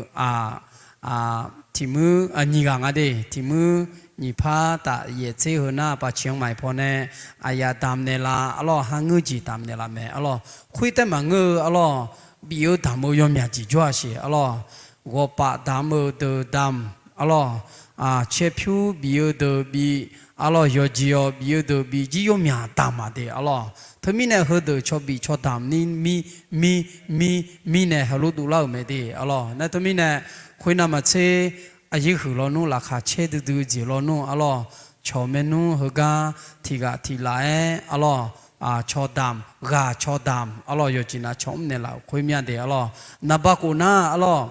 tiq muir nyiq ghaq nga de, tiq muir nyiq par taf yaeq tser heu nar paqciq-anr maqaer paw nae aqyaf damq naeqlaf arlawr, har ngeur jeq damq naeqlaf mae arlawr. Khoertaev maqngeur-eu arlawr, bif-eu damq-eu yawmyaq jeq jawr-a siq arlawr. Ghawqpaf damq-eu deuq damq arlawr, caerpyur bif-eu deuq bif arlawr, yawqjeq yawq bif-eu deuq bif jir yawmyaq damq-aq de arlawr. Teumirnae heudeuq cawbif cawdamq ni mir mir mir mirnae heulof dovlar-euq mae de arlawr. Nar teumirnae khoernav maqtser, aqyuif huiq lawnmr laqkhaq caer duidui-eu jeq lawnmr arlawr, cawq maernmr heugar tiq ghaq tiq laf-aer arlawr, cawdamq ghaq cawdamq arlawr, yawqjeq nav cawmr naeqlaf-euq khoer mir-a de arlawr. Naqba khof nar arlawr,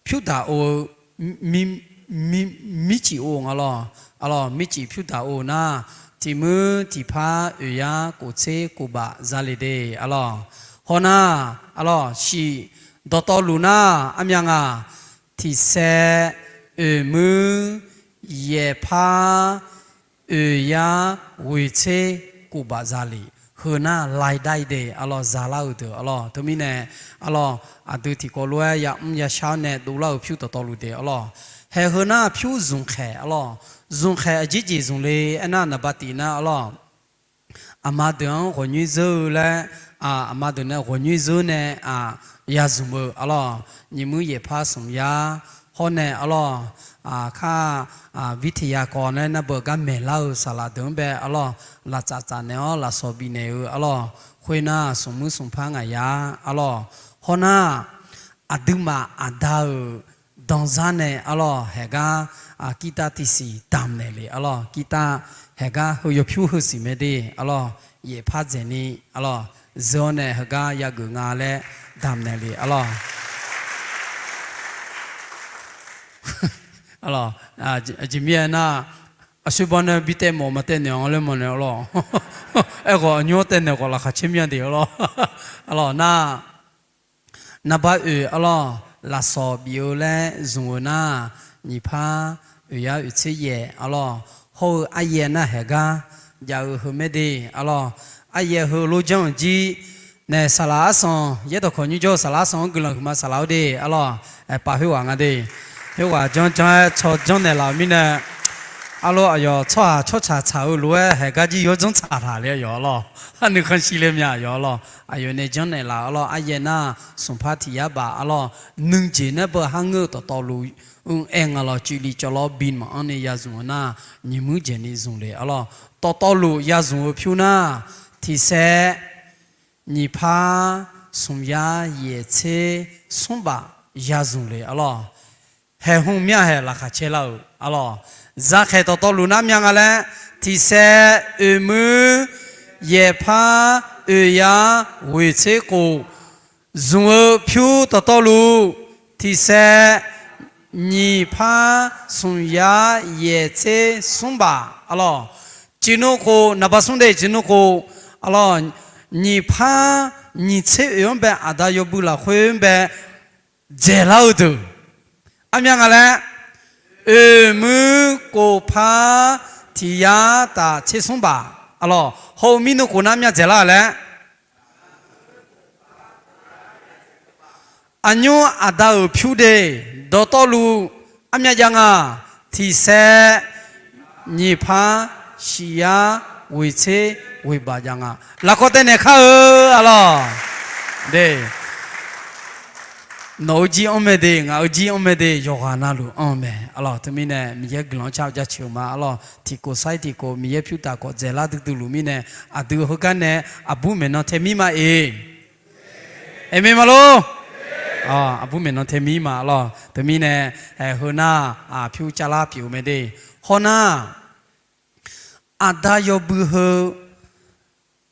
pyurdaq ov-eu mircif ov nga lawr. Arlawr, mircif pyurdaq ov nar, tiq muir tiq par oeq yar kof tser kof baf za le de arlawr. Hawnar, arlawr, shif dawqtawvluf nar armyav nga, tiqsaer oeq muir yaeq par oeq yar ghoeq tser kof baf za le. Heu nar รายได้ de arlawr, zalar-euq deuq arlawr. Teumirnae arlawr, aqdui tiqkawv lof-aer yamr yashar nae dovlar-euq pyur dawqtawvluf de arlawr. Haeq heu nar pyur zmqkhaeq arlawr. Zmqkhaeq aqjeq jeq zmq le aernar, naqba tif nar arlawr, aqma deuq-anr ghawqnyoer zeur-eu laer, aqma deuq nae ghawqnyoer zeur nae ya zmq-eu arlawr. Nyiq muir yaeq par smq yar hawr nae arlawr, kar, วิทยากร laer narbeuq gar maeqlar-eu saqlaq deuq-anr bae arlawr, laftsaf tsaf naeq-awr lafsawq bifnaeq-eu arlawr. Khoernar smq muir smq par ngaq yar arlawr. Hawnar, aqduimaf aqda-euq danzar nae arlawr, haeqgar, กีตาร์ tiqsiq damqnaeq le arlawr. กีตาร์ haeqgar heu yawpyur heusiq mae de arlawr, yaeq par dzaeqni arlawr, zeur-awr nae heugar yageuf nga laer damqnaeq le arlawr. Arlawr, aqjeq mir-aer nar, aqsur bawr nae bi taev mawf maqtaev naeq-anr laer mawf naeq arlawr. Aerkhawf aqnymr-anr taev naeq khawf laqkhaq caer mir-a de arlawr. Arlawq nar, naqba oeq arlawq, lafsawq bif-eu laer zmq-eu nar, nyiq par oeq yar oeq tser yaef arlawq, hawr-eu aryaer nar haeq gar jav-eu heu maer de arlawq, aryaer heu lor janr-euq jir, nae saqlaq arsanq yaerdawq kawq nymr jawr-eu saqlaq arsanq-anr guiqlanq huiqma saqlaq-awr de arlawq, aerpav khoerghaq nga de, khoerghaq janr janr-aer caw janrnaeq laf-euq mirnae, arlawq aqyawf tsawrhaq tsawrtsaq tsaq-eu lof-aer haeq gar jir yawdzanr tsaq taq le aqyawf arlawq, arnuiv khanqshi le mya aqyawf arlawq, aqyawf nae janrnaeq laf arlawq, aryaer nar smq par tiq yar baf arlawq, nuijeq nar beu har ngeur-eu dawqtawvluf-anr aer nga lawq, cuivli cawvlawr bi maqanr ni ya zmq-eu nar, nyiq muir jaeqni zmq le arlawq, dawqtawvluf ya zmq-eu pyur nar, tiq saev nyiq par smq yar yaeq tser smr baf ya zmq le arlawq. Haeqhmq myav haeq laqkhaq caer lar-euq arlawq. Zaqkhaeq dawqtawvluf nar myav nga laer, tiq saev oeq muir yaeq par oeq yar ghoeq tser khof zmq-eu pyur dawqtawvluf, tiq saev nyiq par smq yar yaeq tser smr baf arlawq. Ciqnmr khof naqba smr de ciqnmr khof arlawq, nyiq par nyiq tser oeq-anr bae aqda yawbui lafkhoer-anr bae dzaeqlar-eu deuq, armyav nga laer, oeq muir khof par tiq yar taf tser smr baf arlawq, hawr-eu mirnmr khof nar myav dzaeqlar-euq laer, aqnymr aqda-euq pyur de dawqtawvluf armyav jav nga, tiq saev nyiq par shiq yar ghoeq tser ghoeq baf jav nga. Lafkawv taev naeq kar-eu arlawq. De, nawq-eu jir anr mae de, ngaq-eu jir anr mae de, yawqghaq navluf anr-eu mae arlawq. Teumirnae Miqyaer guiqlanq-anr car jaceuq-eu ma arlawq. Tiqkhof sair tiqkhof Miqyaer pyur taf khawf dzaeqlar duidui luf mirnae, aqdui heugar nae aqbur maeqnan tae mir ma eq. Aqmeq ma lor. Aqbur maeqnan tae mir ma arlawq. Teumirnae, heu nar, pyur carlar pyeuf-eu mae de. Hawr nar, aqda yawbui heu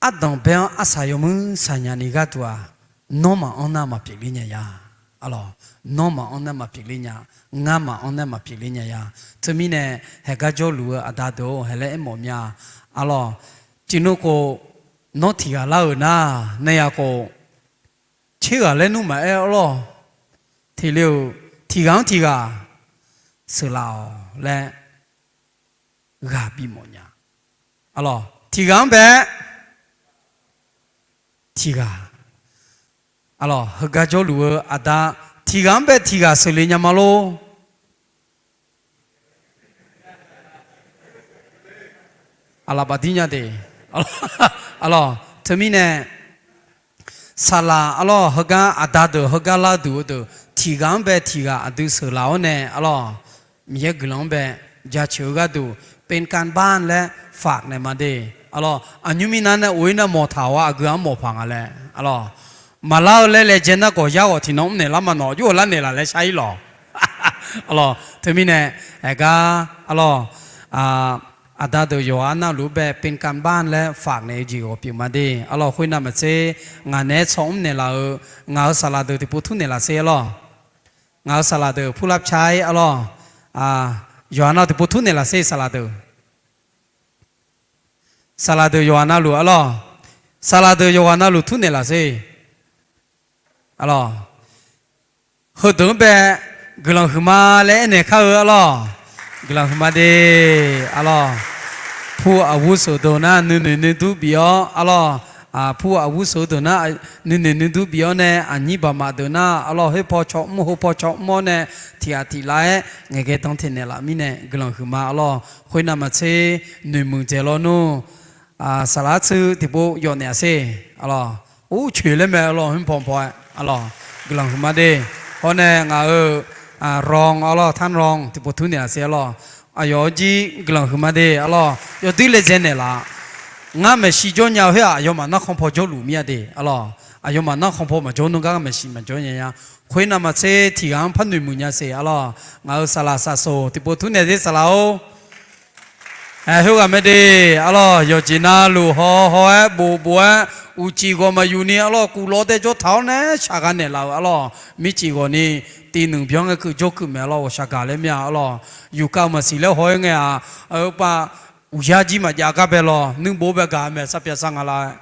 ardanq bae-anr arsaq yawmuir saqnya ni gharduq-aq, nawr maqanr nar maqpyeuf ler nya ya. Arlawq, nawr maqanr nar maqpyeuf ler nya, ngar maqanr nar maqpyeuf ler nya ya. Teumirnae, haeqgar jawrluf-eu aqda deuq-or, haeq laer aermawf mya. Arlawq, ciqnmr khof, nawr tiq ghaq lar-euq nar, nae yaq khof, tser ghaq laer nmr maqaer arlawq. Teq le-euq, tiq ghaq-anr tiq ghaq sheuqlaf-awq laer ghaq bimawf nya. Arlawq, tiq ghaq-anr bae tiq ghaq. Arlawq, heugar jawrluf-eu aqda, tiq ghaq-anr bae tiq ghaq sheuqle nya ma lor. Aqlaf bafdir nya de. Arlawq, teumirnae, saqlaq arlawq, heugar aqda deuq heugar lar duq-eu deuq tiq ghaq-anr bae tiq ghaq aqdui sheuqlaf-awr nae arlawq, Miqyaer guiqlanq-anr bae jaceuq-eu gharduq เป็นการบ้าน laer ฝาก naeq ma de. Arlawq, aqnymr mirnav nae of-ir nar mawq taq-awr aqgeu-anr mawq paq nga laer arlawq, maqlar-eu laer laejae nar gawq yar ghawq tiqnan mrnaeq lar ma nawq jov-eu lar naeqlaf laer shar-ir lawq. Arlawq, teumirnae, aergar, arlawq, aqda deuq yawqha navluf-anr bae เป็นการบ้าน laer ฝาก naeq-eu jeq ghawq pyeuf ma de. Arlawq, khoernav maqtser, ngaq naeq-aer tsawr mrnaeq laf-euq ngaq-euq saqlaq deuq tiqpov tur naeqlaf ser arlawq. Ngaq-euq saqlaq deuq purlar car-ir arlawq. Yawqha nav tiqpov tur naeqlaf ser saqlaq deuq. Saqlaq deuq yawqghaq navluf arlawq. Saqlaq deuq yawqghaq navluf tur naeqlaf ser. Arlawq. Heudeuq-anr bae guiqlanq huiqma laer aernaeq kar-eu arlawq. Guiqlanq huiqma de. Arlawq. Pur aqbur seuq deuq nar nuinoeq nuidur bif-awr arlawq. Pur aqbur seuq deuq nar nuinoeq nuidur bif-awr nae aqnyir baqmaf deuq nar arlawq, khoer paw caw mr, heu paw caw mr-awr nae tiqghaq tiqlav-aer ngaeqghae dan teq naeqlaf mirnae guiqlanq huiqma arlawq. Khoernav maqtser noeqmuiq dzaeq lawnmr. Saqlaq artsuiv tiqpov yawf naeq-a ser. Arlawq. Urcoeq laer mae arlawq, hmr paw paw-aer arlawq. Guiqlanq huiqma de. Hawr nae ngaq-euq rawq arlawq, tanr rawq tiqpov tur naeqlaf ser arlawq. Aqyawf-anr jir guiqlanq huiqma de arlawq. Yawdoer laejae naeqlaf. Ngar maeqshi jawr nya-eu khoer-aq, aqyawfmaf narkhan paw jawrluf mir-a de arlawq. Aqyawfmaf narkhan paw maqjawr nmr gar maeqshi maqjawr nya-a. Khoernav maqtser tiqghaq-anr par noeqmuiq nya ser arlawq. Ngaq-euq saqlaq saqsoq tiqpov tur naeq-a ser saqlaq-or. Aer, khoerghaq mae de, arlawq, yawqjeq navluf haw haw-aer bof bof-aer, uqcif ghawq maqyuf ni arlawq, kuvlawv dae jawr taq-awr nae shaq gha naeqlaf-euq arlawq, mircif ghawq ni, tiv nmq byanr ngae keuv jawr keuv maeq arlawq, ghawqshaq gaq laer mir-a arlawq, yufkav-eu maqsiq laer haw-aer ngae-aq, arpav uqyar jir maqjav gar bae lawq, nuirbof bae gaq mae sarpyav sar nga la-aer,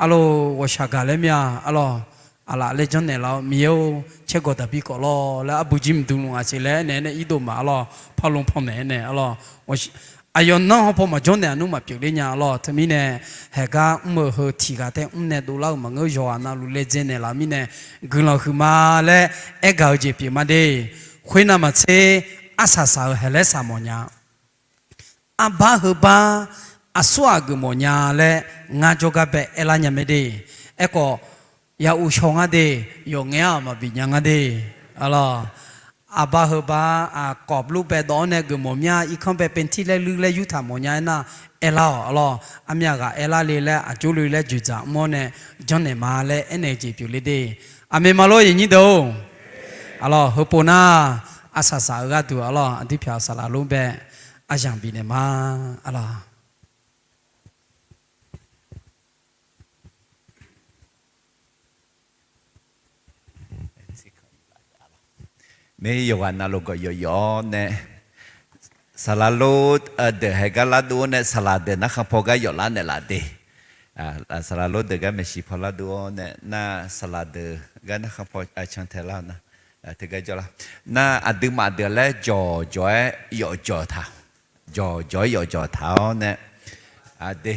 Arlawr, ghawqshaq gaq laer mir-a, arlawr, aqlaf laer janrnaeq laf-awr, Miqyaer-or, caergawq daqbir kawf lawr laer arbuq jir mqdmq luf ngaq siq laer naeq-aer nae irdov maf, arlawr, parlmq panmaeq-aer nae, arlawr, aqyawf nanr hawpaw maqjanr naeq aqnmr maqpyeuf ler nya, arlawr. Teumirnae, haeqgar mr-euq heu tiq ghaq tae mr nae dovlar-euq maqngeur, yawqghaq navluf laedzae naeqlaf-eu mirnae, guiqlanq huiqma laer aergaq-eu jeq pyeuf ma de. Khoernav maqtser, arsaq saq-euq haeqlaer saq mawfnya. Arbar heubar aqsurghaq geufmawf nya laer ngar jawrgar bae aerlar nya mae de. Aerkhawf, ya uqshaw ngar de, yawf ngae-aq maqbif nya ngar de. Arlawr, arbar heubar, aqkawq blur bae dawv-awr nae geufmawf mya, irkanr bae paentir laer luir laer yurtaq mawfnya aernar, aerlar-awq, arlawr. Armyav ghaq aerlar le laer aqjox le laer dzoeqdzaq mr-awr nae janrnaeq ma laer aernaeq-eu jeq pyeuf le de. Aqmeq ma lor, aqyuif aqnyir deuq-or. Arlawr, heupov nar, arsaq saq-eu gharduq, arlawr, aqdir pyaq-eu saqlaq lor bae aryamq bifnaeq ma, arlawr. Mir yawqghaq navluf gawq yawf yawf-awr nae, saqlaq lor deuq haegar lardov-awr nae, saqlaq deuq narkhan paw gar yawflar naeqlaf de. Saqlaq lor deuq gar maeqshi paw lardov-awr nae, nar saqlaq deuq gar narkhan paw can tae lar-awq nar, teugar jawrlar. Nar aqduimaf deuq laer jawqjawq-aer yawfjawq taq, jawqjawq-aer yawfjawq taq-awr nae, aqde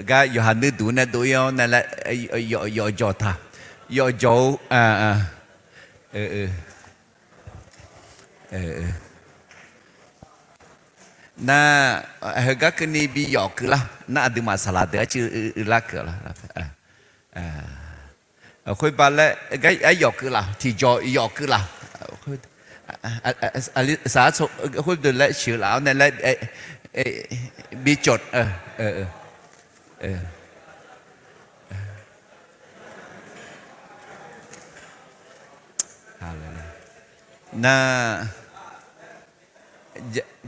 gar yawqha nuirduq nae dov-ir-awr nae laer, yawf, yawfjawq taq, yawfjawq-eu, nar, heugar keuvni bi yawf keuv lar. Nar aqduimaf saqlaq deuq arcuiv uilar keuv lar. Khoerba laer gar aryawf keuv laf, tiqjawq yawf keuv laf. Saqlaq khoerdeuq laer sheuq laf-awr nae laer bi cawq. Nar,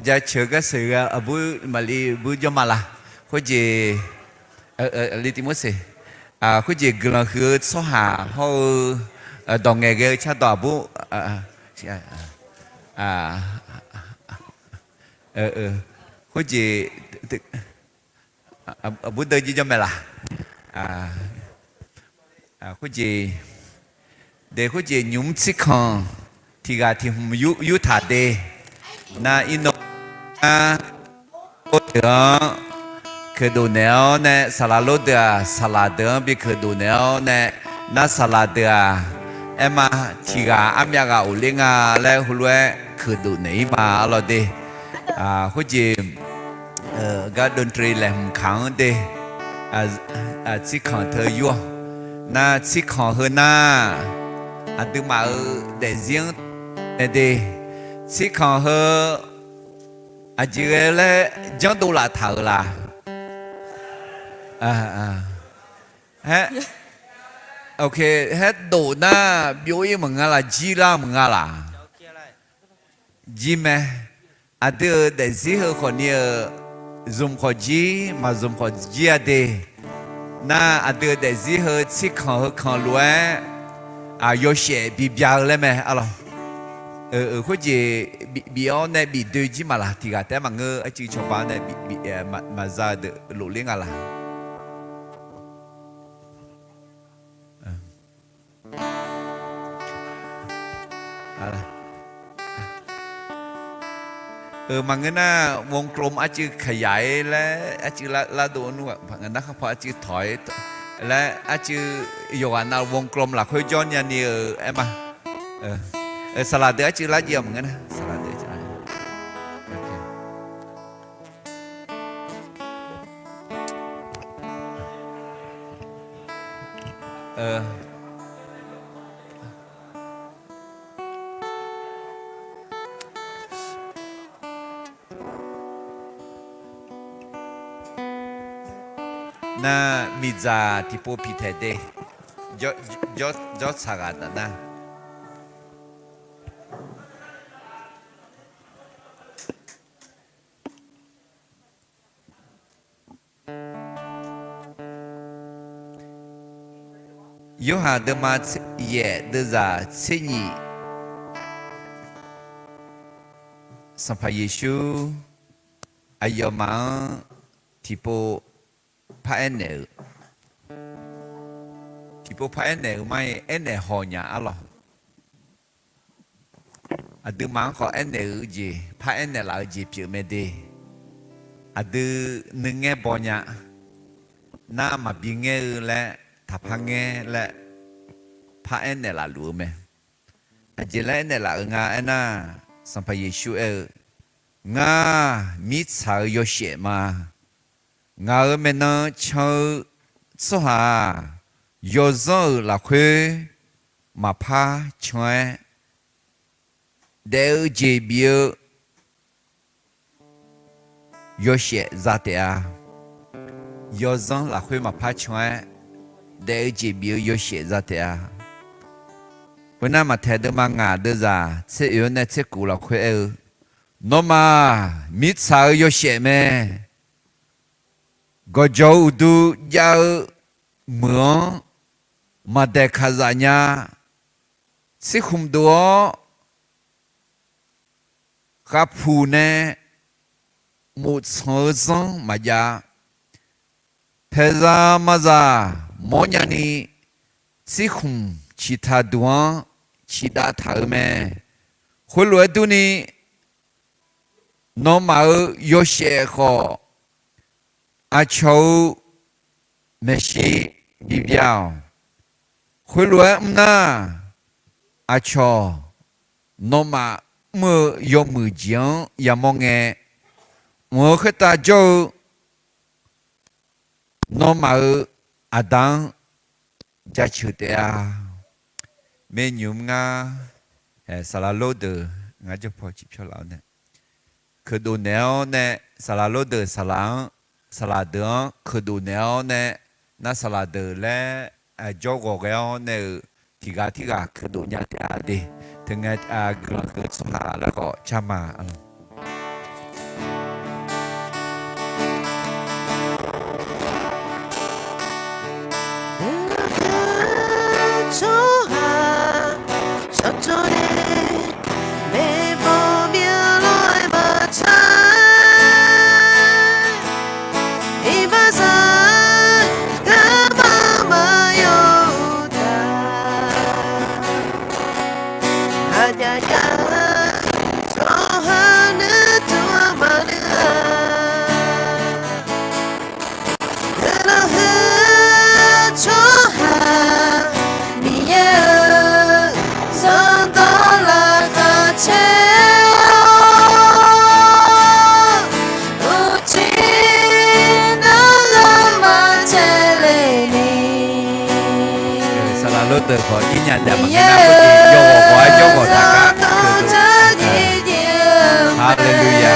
jaceuq gar sheuq gha aqbur maqli bur jawr ma laq. Khoerjeq, li tiq murseq, khoerjeq guiqlanq huiq-eu tsawrhaq hawr-eu dawq ngaeqghae-eu cardawq aqbur, khoerjeq, aqbur deuv jir jawr mae laq. Khoerjeq, de khoerjeq nymq mr tsirkanq tiq ghaq tiq hmq yurtaq de. Nar irnov, nar, lor deuq-anr keuqdov naeq-awr nae, saqlaq lor deuq-aq, saqlaq deuq-anr bi keuqdov naeq-awr nae, nar saqlaq deuq-aq, aer ma, tiq ghaq armyav ghaq ghofler nga laer heulof-aer keuqdov naeq-ir ma, arlawr de. Khoerjeq, gar ดนตรี laeqhmq kaq-anr de, tsirkanq teu yur-awq. Nar tsirkanq heu nar, aqduimaf-euq daefzir-anr nae de, tsirkanq heu aqjeq ghae laer janrdov laftaq-euq laq. Aer, ok, haer dof nar byov-ir maqnga laq, jir lar maqnga laq. Jir mae. Aqdui-euq daefzir heu khawfni-euq zmq khawf jir, maqzmq khawf jir-a de. Nar aqdui-euq daefzir heu tsirkanq heu kanq lof-aer, aq, yawshaef bibya-eu laer mae, arlawr. Khoerjeq bif-awr nae bif doe jir ma laq, tiq ghaq taef-aer maqngeur, arcuiv cawba nae maqza-eu deuq lofler nga laq. Maqngeur nar, วงกลม arcuiv kaqyaq-ir laer arcuiv lardov nmr, narkhanpaw arcuiv tawq-ir laer arcuiv yawqghaq nav วงกลม lafkhoer jawr nyani-euq aer ma. Saqlaq deuq arcuiv lar jiv-awq maqngeur nar, saqlaq deuq Nar miqdzaq tiqpov piqtaeq de. Jawr, jawr, jawr tsaq ghaq taf nar. Yorhaq deuvma tser yaef deuvzaq tser nyiq. Sanqpaq Yeqsur aqyawfmaf-anr tiqpov par aernaeq-euq, tiqpov par aernaeq-euq ma-iq, aernaeq haw nya arlawq. Aqduimaf-anr khawf aernaeq-eu jeq, par aernaeq laf-eu jeq pyeuf mae de. Aqdui nuingaer baw nya, nar maqbi ngaer-eu laer, taqpar ngaer laer, par aernaeq laf luf-eu mae. Aqjeq laer aernaeq laf-euq nga aernar, Sanqpaq Yeqsur aer-eu, Ngar mirtsaq-euq yawshaef ma. Ngaq-euq maeqnan can-eu tsawrhaq-aq, yawzanr-euq lafkhoer maqpar can-aer, daef-eu jeq bif-eu yawshaef za taef-a. Yawzanr lafkhoer maqpar can-aer, daef-eu jeq bif-eu yawshaef za taef-a. Khoernar, Maqtaeq deuvma ngaq deuvzaq tser oeq-awr nae tser kuf lafkhoer aer-eu, Nawmaf mirtsaq-euq yawshaef mae. Gawqjawq-eu uqdu jav-eu meuq-anr maqdaeq kaqzaf nya. Tsirkhmq dov-awr khavpuq nae moftsanq-eu zanr maqjav. Paeqzaq mazaq mawrnya ni, tsirkhmq ciqtaq duq-anr ciqdav taq-euq mae. Khoerlof-aer durni, nawmaf-euq yawshaef khawf, aqcawq-euq maeqshi bibya-awq. Khoerlof-aer mr nar, aqcawq nawmaf mr-eu yawmuiq jeq-anr yamawr ngae, mq-euq khoertav jawr-eu nawmaf-euq Aqda-anr jaceuq taef-a. Menymr ngar, saqlaq lor deuq ngar jawr paw ciqpyawr laf-awr nae, keuqdov naeq-awr nae, saqlaq lor deuq saqlaq-anr, saqlaq deuq-anr keuqdov naeq-awr nae, nar saqlaq deuq laer jawr ghawq ghae-awr nae-euq tiqghaq tirghaq keuqdov nya taef-a de. Teungae guiqlanq huiq-eu tsawrhaq laer khawf car ma. Tsawrhaq shawqcawv nae maeqbawq byanlar-aer maqtsaq-a. Iqbaxzaq garma maqyaw-eu taq, aqjav jav-eu tsawrhaq nuir tmq maqnuir-a. Guiqlanq huiq-eu tsawrhaq Miqyaer-euq zanrdawq laqkhaq caer-awr, uqcif nar ghaq maqcaev le ni. Saqlaq lor deuq khawf irnya dav maqngeur nar, yawghawq ghawq-aer jawr ghawq taq gar keuqdov. Haleluya.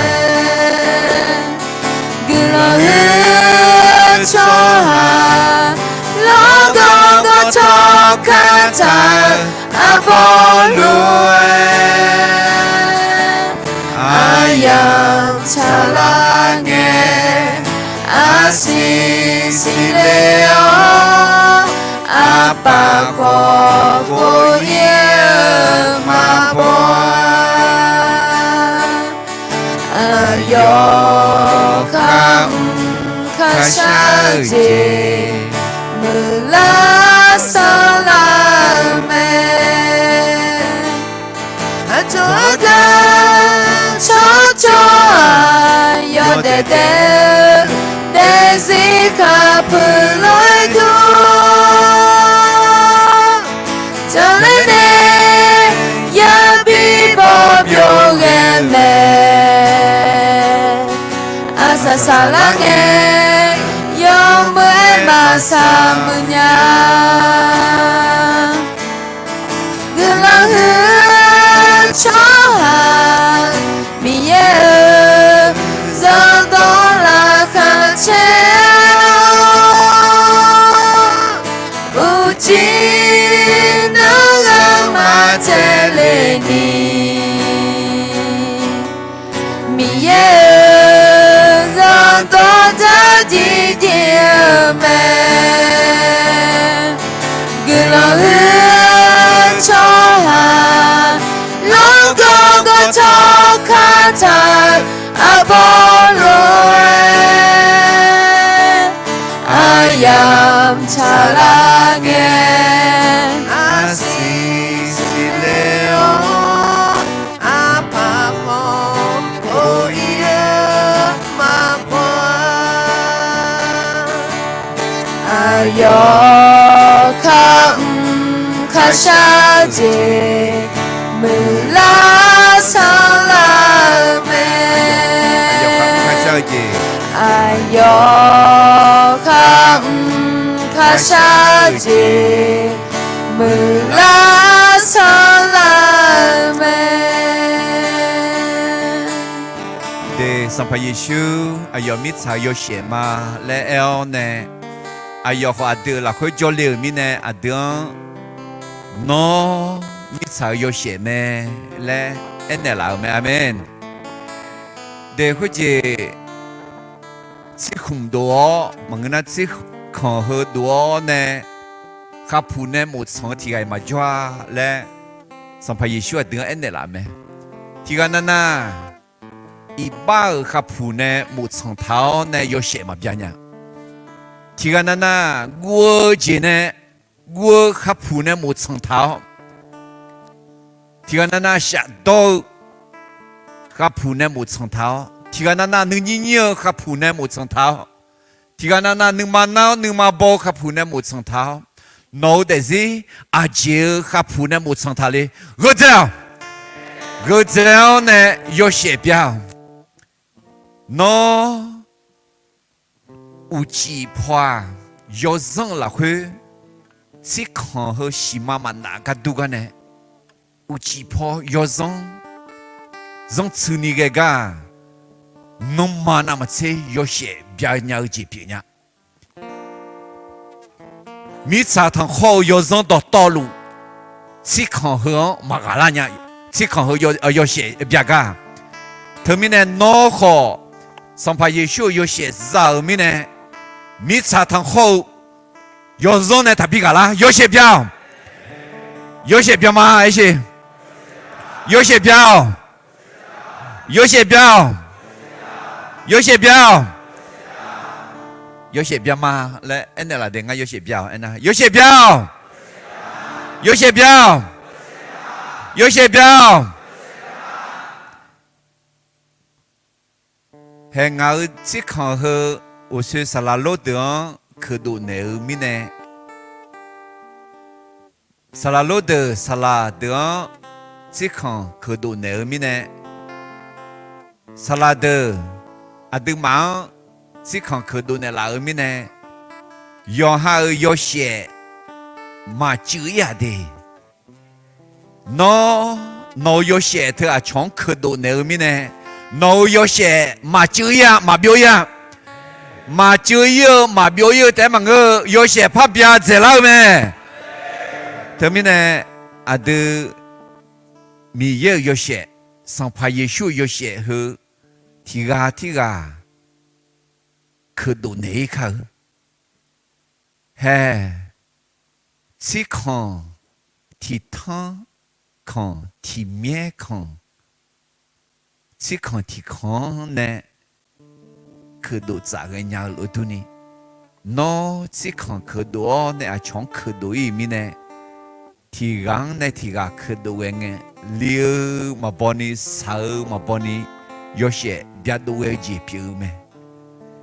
Guiqlanq huiq-eu tsawrhaq lawrgawv gawv tawq kar taq-euq arbawr lof-aer, aryamq tsaqlar ngae, arsiq siqle-awr, arpaf khawf khov ir-eu maqbaw-a. Aqyawf kharmq kharshar-eu jeq, muiqlar sanrlar-eu mae. Aqcawq-anr gar tsawrcawv-aq, yawdaef daef-eu daefzir khavpuiq lof-aer dur, jaqlaer nae yabi baw byov ghae mae. Aqsaq saqlar ngae, yawmuiq-aer maqsaq muiq nya. Guiqlanq huiq-eu tsawrhaq Miqyaer-euq zanrdawq laqkhaq caer-awr, uqcif nar ghaq maqcaev le ni. Miqyaer-euq zanrdawq dzardziv dziv-eu mae. Guiqlanq huiq-eu tsawrhaq lawrgawv gawv tawq kar taq-euq arbawr lof-aer, yamq tsaqlar ngae, arsiq siqle-awr, arpaq mawr-ir-eu maqbaw-a. Aqyawf kar mr kar shar-eu jeq, muiqlar sanrlar-eu mae. Aqyawf kar mr kar shar-eu jeq, muiqlar sanrlar-eu mae. De, Sanqpaq Yeqsur aqyawf mirtsaq-euq yawshaef ma laer aer-awr nae, aqyawf khawf aqdui-euq lafkhoer jawrle-euq mirnae aqdui-anr, Nawr mirtsaq-euq yawshaef mae laer aernaeq laf-euq mae. Aqmeq. De, khoerjeq tsirkhmq dov-awr maqngeur nar, tsirkanq heu dov-awr nae, khaqpuq nae moftsanq-eu tiq ghaq-iq maqjawr-a laer, Sanqpaq Yeqsur aqdui-anr aernaeq laf mae. Tiq ghaq navnav iqbax-euq khaqpuq nae moftsanq taq-awr nae yawshaef maqbya nya. Tiq ghaq navnav guv-eu jeq nae, guv-eu khaqpuq nae moftsanq taq-awr, tiq ghaq navnav shafdawr-eu khaqpuq nae moftsanq taq-awr, tiq ghaq navnav nuinyir nyir-eu khaqpuq nae moftsanq taq-awr, tiq ghaq navnav nuima nar-awr nuima baw-eu khaqpuq nae moftsanq taq-awr, nawq-eu daefzir aqjeq-eu khaqpuq nae moftsanq taq le. Gheudzae-awq. Gheudzae-awr nae yawshaef bya-awq. Nawr uqcif paw-aq, yawzanr-euq lafkhoer tsirkanq heu siqma maqnaf gar dur gar nae, uqcif paw yawzanr zanrtsuini ghae gar-aq, nanrma navmaqtser yawshaef byanya-eu jeq pyeuf nya. Mirtsaq tanqkhawr-eu yawzanr dawqtawvluf, tsirkanq heu-anr maqghaq lar nya. Tsirkanq heu yawshaef bya gar. Teumirnae nawr khawf, Sanqpaq Yeqsur-euq yawshaef za-euq mirnae, mirtsaq tanqkhawr-eu yawzanr nae taqbi ghaq lar. Yawshaef bya-awq. Yawshaef bya ma, aer sheq. Yawshaef bya-awq. Yawshaef bya-awq. Yawshaef bya-awq. Yawshaef bya ma laer aernaeq laf de. Ngar yawshaef bya-awq aernar, yawshaef bya-awq. Yawshaef bya-awq. Yawshaef bya-awq. Haeq, ngaq-euq tsirkanq heu uqsoe saqlaq lor deuq-anr keuqdov naeq-eu mirnae, saqlaq lor deuq saqlaq deuq-anr tsirkanq keuqdov naeq-eu mirnae, saqlaq deuq aqduimaf-anr tsirkanq keuqdov naeqlaf-eu mirnae, yawqha-euq yawshaef maqcuiv-ir-aq de. Nawr, nawq-euq yawshaef teu aqcawq-anr keuqdov naeq-eu mirnae, nawq-euq yawshaef maqcuiv-ir-a, maqbyov-ir-a. Maqcuiv-ir-eu maqbyov-ir-eu taef-aer maqngeur-eu, yawshaef parbya dzaeqlar-eu mae. Teumirnae, aqdui Miqyaer-euq yawshaef, Sanqpaq Yeqsur-euq yawshaef heu tiq ghaq tirghaq keuqdov naeq-ir kar-eu. Haeq, tsirkanq tiq tanr kanq, tiq myaer kanq, tsirkanq tiq kanq-anr nae keuqdov tsaf ghaenya-eu lof-aer durni, nawr tsirkanq keuqdov-awr nae aqcawq-anr keuqdov-ir-euq mirnae, tiq ghaq-anr nae tiq ghaq keuqdov ghae ngae, li-eu maqbaw ni, shaq-eu maqbaw ni, yawshaef byadov ghae-eu jeq pyeuf-eu mae.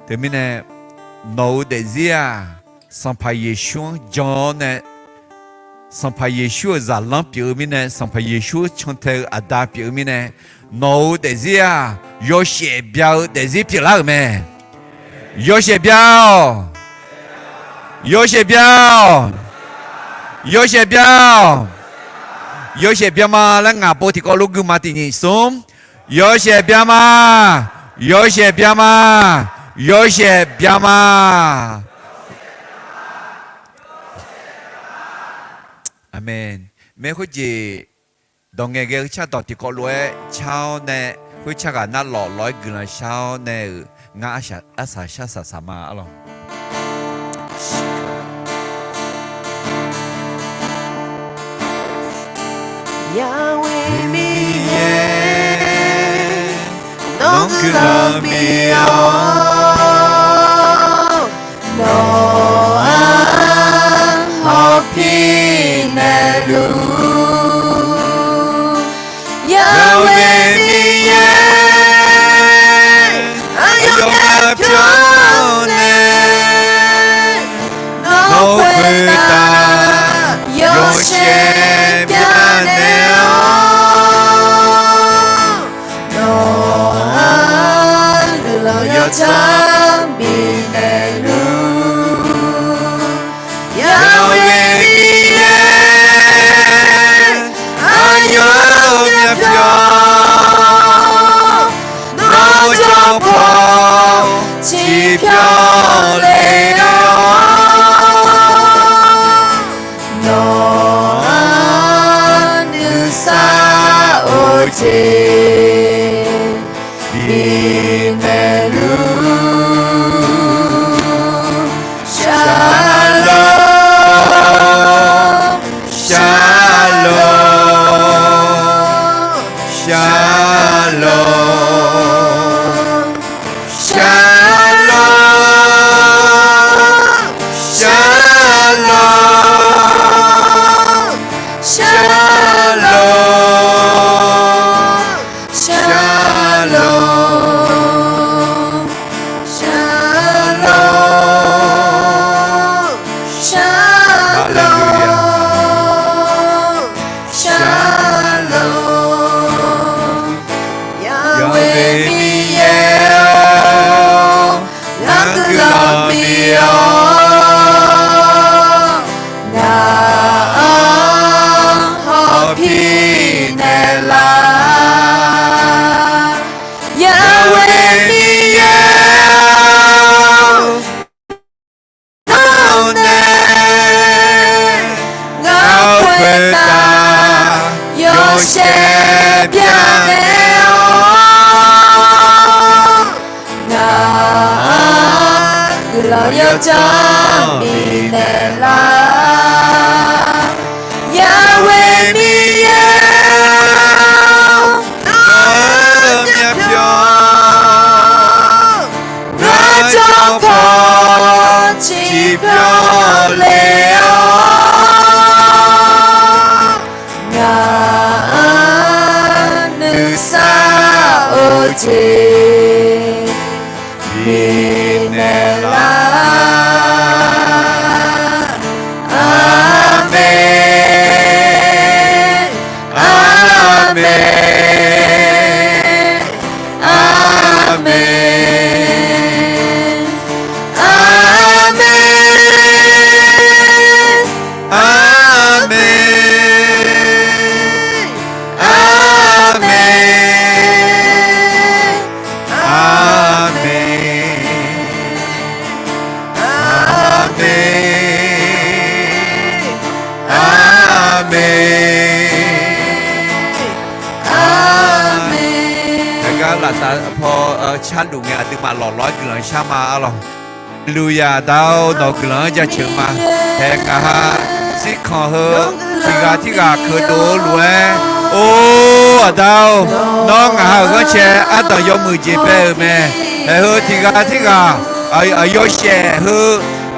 Teumirnae, nawq-euq daefzir-aq, Sanqpaq Yeqsur-anr jan-awr nae, Sanqpaq Yeqsur-euq zaqlanr pyeuf-eu mirnae, Sanqpaq Yeqsur cantae-eu aqda pyeuf-eu mirnae, nawq-euq daefzir-aq, yawshaef bya-eu daefzir pyeuflar-euq mae. Yawshaef bya-awq. Yawshaef bya-awq. Yawshaef bya-awq. Yawshaef bya ma laer ngaq pov tiqkawv lof guima tiq nyiq smr. Yawshaef bya ma. Yawshaef bya ma. Yawshaef bya ma. Aqmeq. Maer khoerjeq dawq ngaeqghae-eu car dawq tiqkawv lof-aer car-awr nae, khoercar ghaq nar lawq lawq-aer guiqlanq shar-awr nae-euq, ngar arsaq shar saq saq ma arlawq. Yahweh Miqyaer, nawr guiqlanq bif-awq. Nawq bifnaeq luf-ur. Yawqghaq Miqyaer, aqyawf ghaq pyawr nae, nawq khoertav yawshaef byanaeq-awr, nawq-anr guiqlanq yawdzanr bifnaeq luf-ur. Yawqghaq Miqyaer, aqyawf-euq myavpyawq, nawr jawrpaw ciqpyawq le-awr, nawq-anr nuisar of jeq bifnaeq luf-ur. Shalom, shalom, shalom, shalom, shalom, shalom, shalom, shalom, shalom. Haleluya. Shalom. Yawqghaq Miqyaer-or, ngar guiqlanq bif-awr, ngaq-anr hawpir naeqlaf. Yawqghaq Miqyaer-or, nawq nae ngar khoertav yawshaef byanaeq-awr, ngaq-anr guiqlanq yawdzanr bifnaeq laf. Yawqghaq Miqyaer-or, nawq-euq myavpyawq, ngar jawrpaw ciqpyawq le-awr, ngaq-anr nuisar of jeq bifnaeq laf. Aqmeq. Aqmeq. Aqmeq. Aqmeq. Aqmeq. Aqmeq. Aqmeq. Aqmeq. Aqmeq. Aqmeq. Heugar lafsaf paw carluf ngae aqduimaf lawqlawq-aer guiqlanq shar ma arlawq. Haleluya, Aqda-or, nawq-euq guiqlanq-anr jaceuq ma. Hae ngaq ha zirkanq heu tiq ghaq tirghaq keuvdov-eu lof-aer, or, Aqda-or, nawr ngaq ha-euq ghanrcae ardanq yawmuiq jeq bae-euq mae. Hae heu tiq ghaq tirghaq aq, aq, yawshaef heu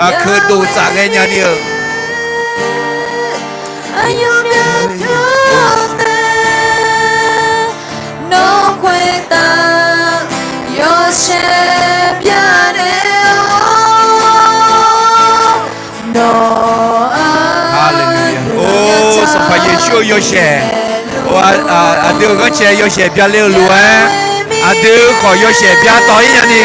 aq, keuvdov tsaf ghae nyani-euq. Aqyawf myavpyawq nae nawq khoertav yawshaef byanaeq-awr, nawq-anr Haleluya. Or, Sanqpaq Yeqsur-eu yawshaef, or, aq, aq, aqdui-euq ghanrcae yawshaef byaler-eu lof-aer, aqdui khawf yawshaef byatawv-ir nyani,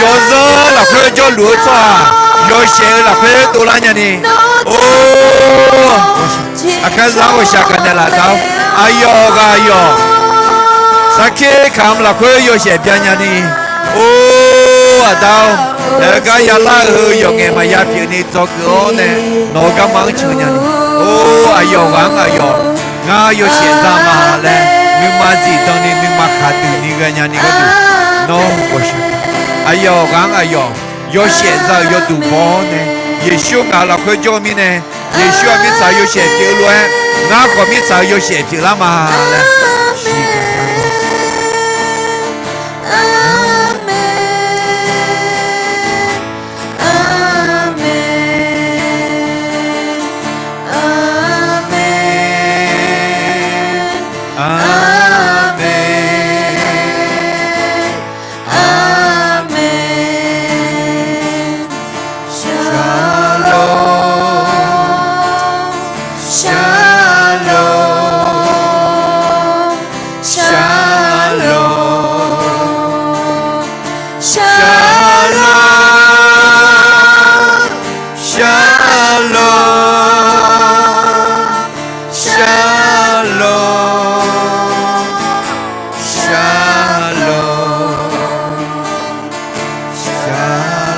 yawzanr lafkhoer jawrluf-eu tsawrhaq yawshaef-eu lafkhoer dovlar nyani. Or, aqkar zar ghawqshaq gaqnaeq laf da-awr, aqyawf ghaq aqyawf sarkir kamq lafkhoer yawshaef bya nyani. Or, Aqda-or, naef-eu gar yalar-eu heu yawqngaef maqya pyeufni dzawgeuf-awr nae, nawq-euq garma-anr can nyani. Or, aqyawf ghaq-anr aqyawf, ngar yawshaef za ma laer nuima zifdan ni nuima khaqduq ni ghae nyani gharduq, nawr ghawqshaq, aqyawf ghaq-anr aqyawf yawshaef za-euq yawduq baw-awr nae, Yeqsur ngaq-euq lafkhoer jawr-eu mirnae, Yeqsur-aq mirtsaq-euq yawshaef pyeuf-eu lof-aer, ngar khawf mirtsaq-euq yawshaef pyeuflar ma laer siqnya. Aqmeq. Aqmeq. Shalom, shalom, shalom,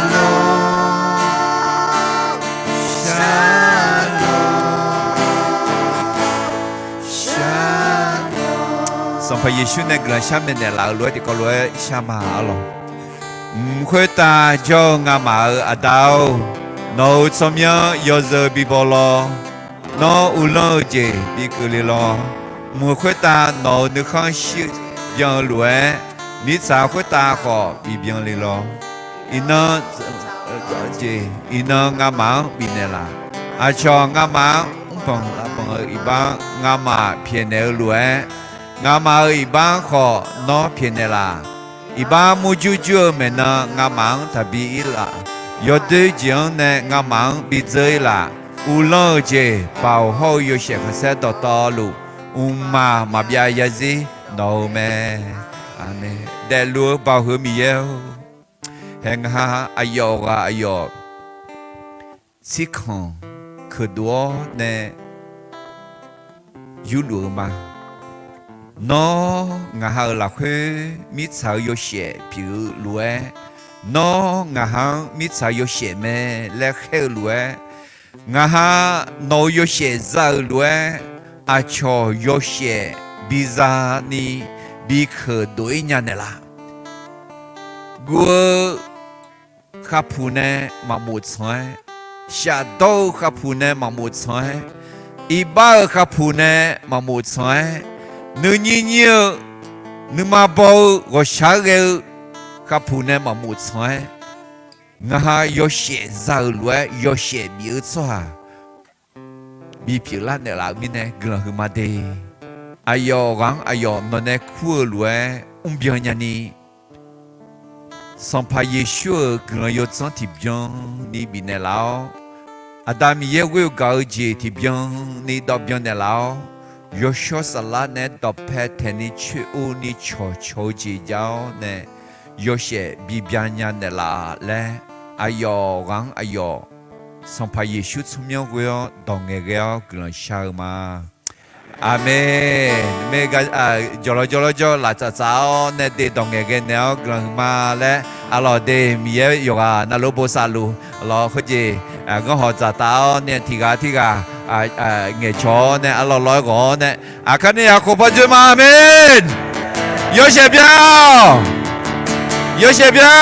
shalom, shalom. Sanqpaq Yeqsur nae guiqlanq shar maeqnaeq laf-euq lof-aer tiqkawv lof-aer shar ma arlawq. Mq khoertav jawr-eu ngamaf-euq Aqda-or, nawq-euq tsawrmyanr yawzeu bibaw lawr. Nawr uvlanr-eu jeq bikeuvle lawr. Mq khoertav nawq-euq nuikhanr shir byan-eu lof-aer, mirtsaq khoertav khawf bibyan le lawr. Iqnan jeq, iqnan ngamaf-anr bifnaeq laf. Aqcawq ngamaf-anr mrbanq lavbanq-eu iqbax ngamaf pyaeqnaeq-eu lof-aer, ngamaf-euq iqbax khawf nawr pyaeqnaeq laf. Iqbax murjur jur-eu maeqnan ngamaf-anr taqbi ir laf. Yawdoer jeq-anr nae ngamaf-anr bidzeur ir laf. Uvlanr-eu jeq, baoq hawr-eu yawshaef khanqsaer dawqtawvluf, mqmaq maqbyav zarzir nawq-eu mae. Aqmeq. Daefluf-eu Baoq heu Miqyaer-or, hae ngaq ha aqyawf ghaq aqyawf tsirkanq keuqdov-awr nae yurluf-eu ma. Nawr ngaq ha-euq lafkhoer mirtsaq-eu yawshaef pyeuf-eu lof-aer, nawr ngaq ha-anr mirtsaq yawshaef mae laer khaer-eu lof-aer, ngaq ha nawq-euq yawshaef za-euq lof-aer, aqcawq yawshaef biza ni bikeuq dof-ir nya naeqlaf. Guv-eu khavpuq nae maqmof tsanq-aer, shafdawr-eu khavpuq nae maqmof tsanq-aer, iqbax-euq khavpuq nae maqmof tsanq-aer, nuinyir nyir-eu, nuima baw-eu ghawqshaq-aer ghae-eu khavpuq nae maqmof tsanq-aer, ngaq ha yawshaef za-euq lof-aer yawshaef bif-eu tsawrhaq bipyeuf lar naeqlaf-euq mirnae guiqlanq huiqma de. Aqyawf ghaq-anr aqyawf nawq nae kur-eu lof-aer mrbyan nyani, Sanqpaq Yeqsur-euq guiqlanq yawdzanr tiqbyan ni bifnaeq laf-awr, Aqda Miqyaer ghoer-eu gaq-eu jeq tiqbyan ni dawv byan naeqlaf-awr, yawshawr saflar naeq-aer dawqpae taeqni coer-or ni cawqcawq-eu jeq jav-awr nae yawshaef bibya nya naeqlaf laer, aqyawf ghaq-anr aqyawf Sanqpaq Yeqsur tsawrmyanr ghoe-awr dawq ngaeqghae-awr guiqlanq shar-eu ma. Aqmeq. Jawqlawr jawrlawr jawr laf tsaf tsaf-awr nae de dawq ngaeqghae naeq-awr guiqlanq huiqma laer, aqlawq de Miqyaer yawqghaq navluf bosav luf lawq khoerjeq, nganr hawq dzaqtaf-awr nae tiqghaq tirghaq ngaeqcawq-awr nae aqlawq lawq-aer ghawq-awr nae, aqkar nae yaqkhof par dzoer ma. Aqmeq. Yawshaef bya-awq. Yawshaef bya.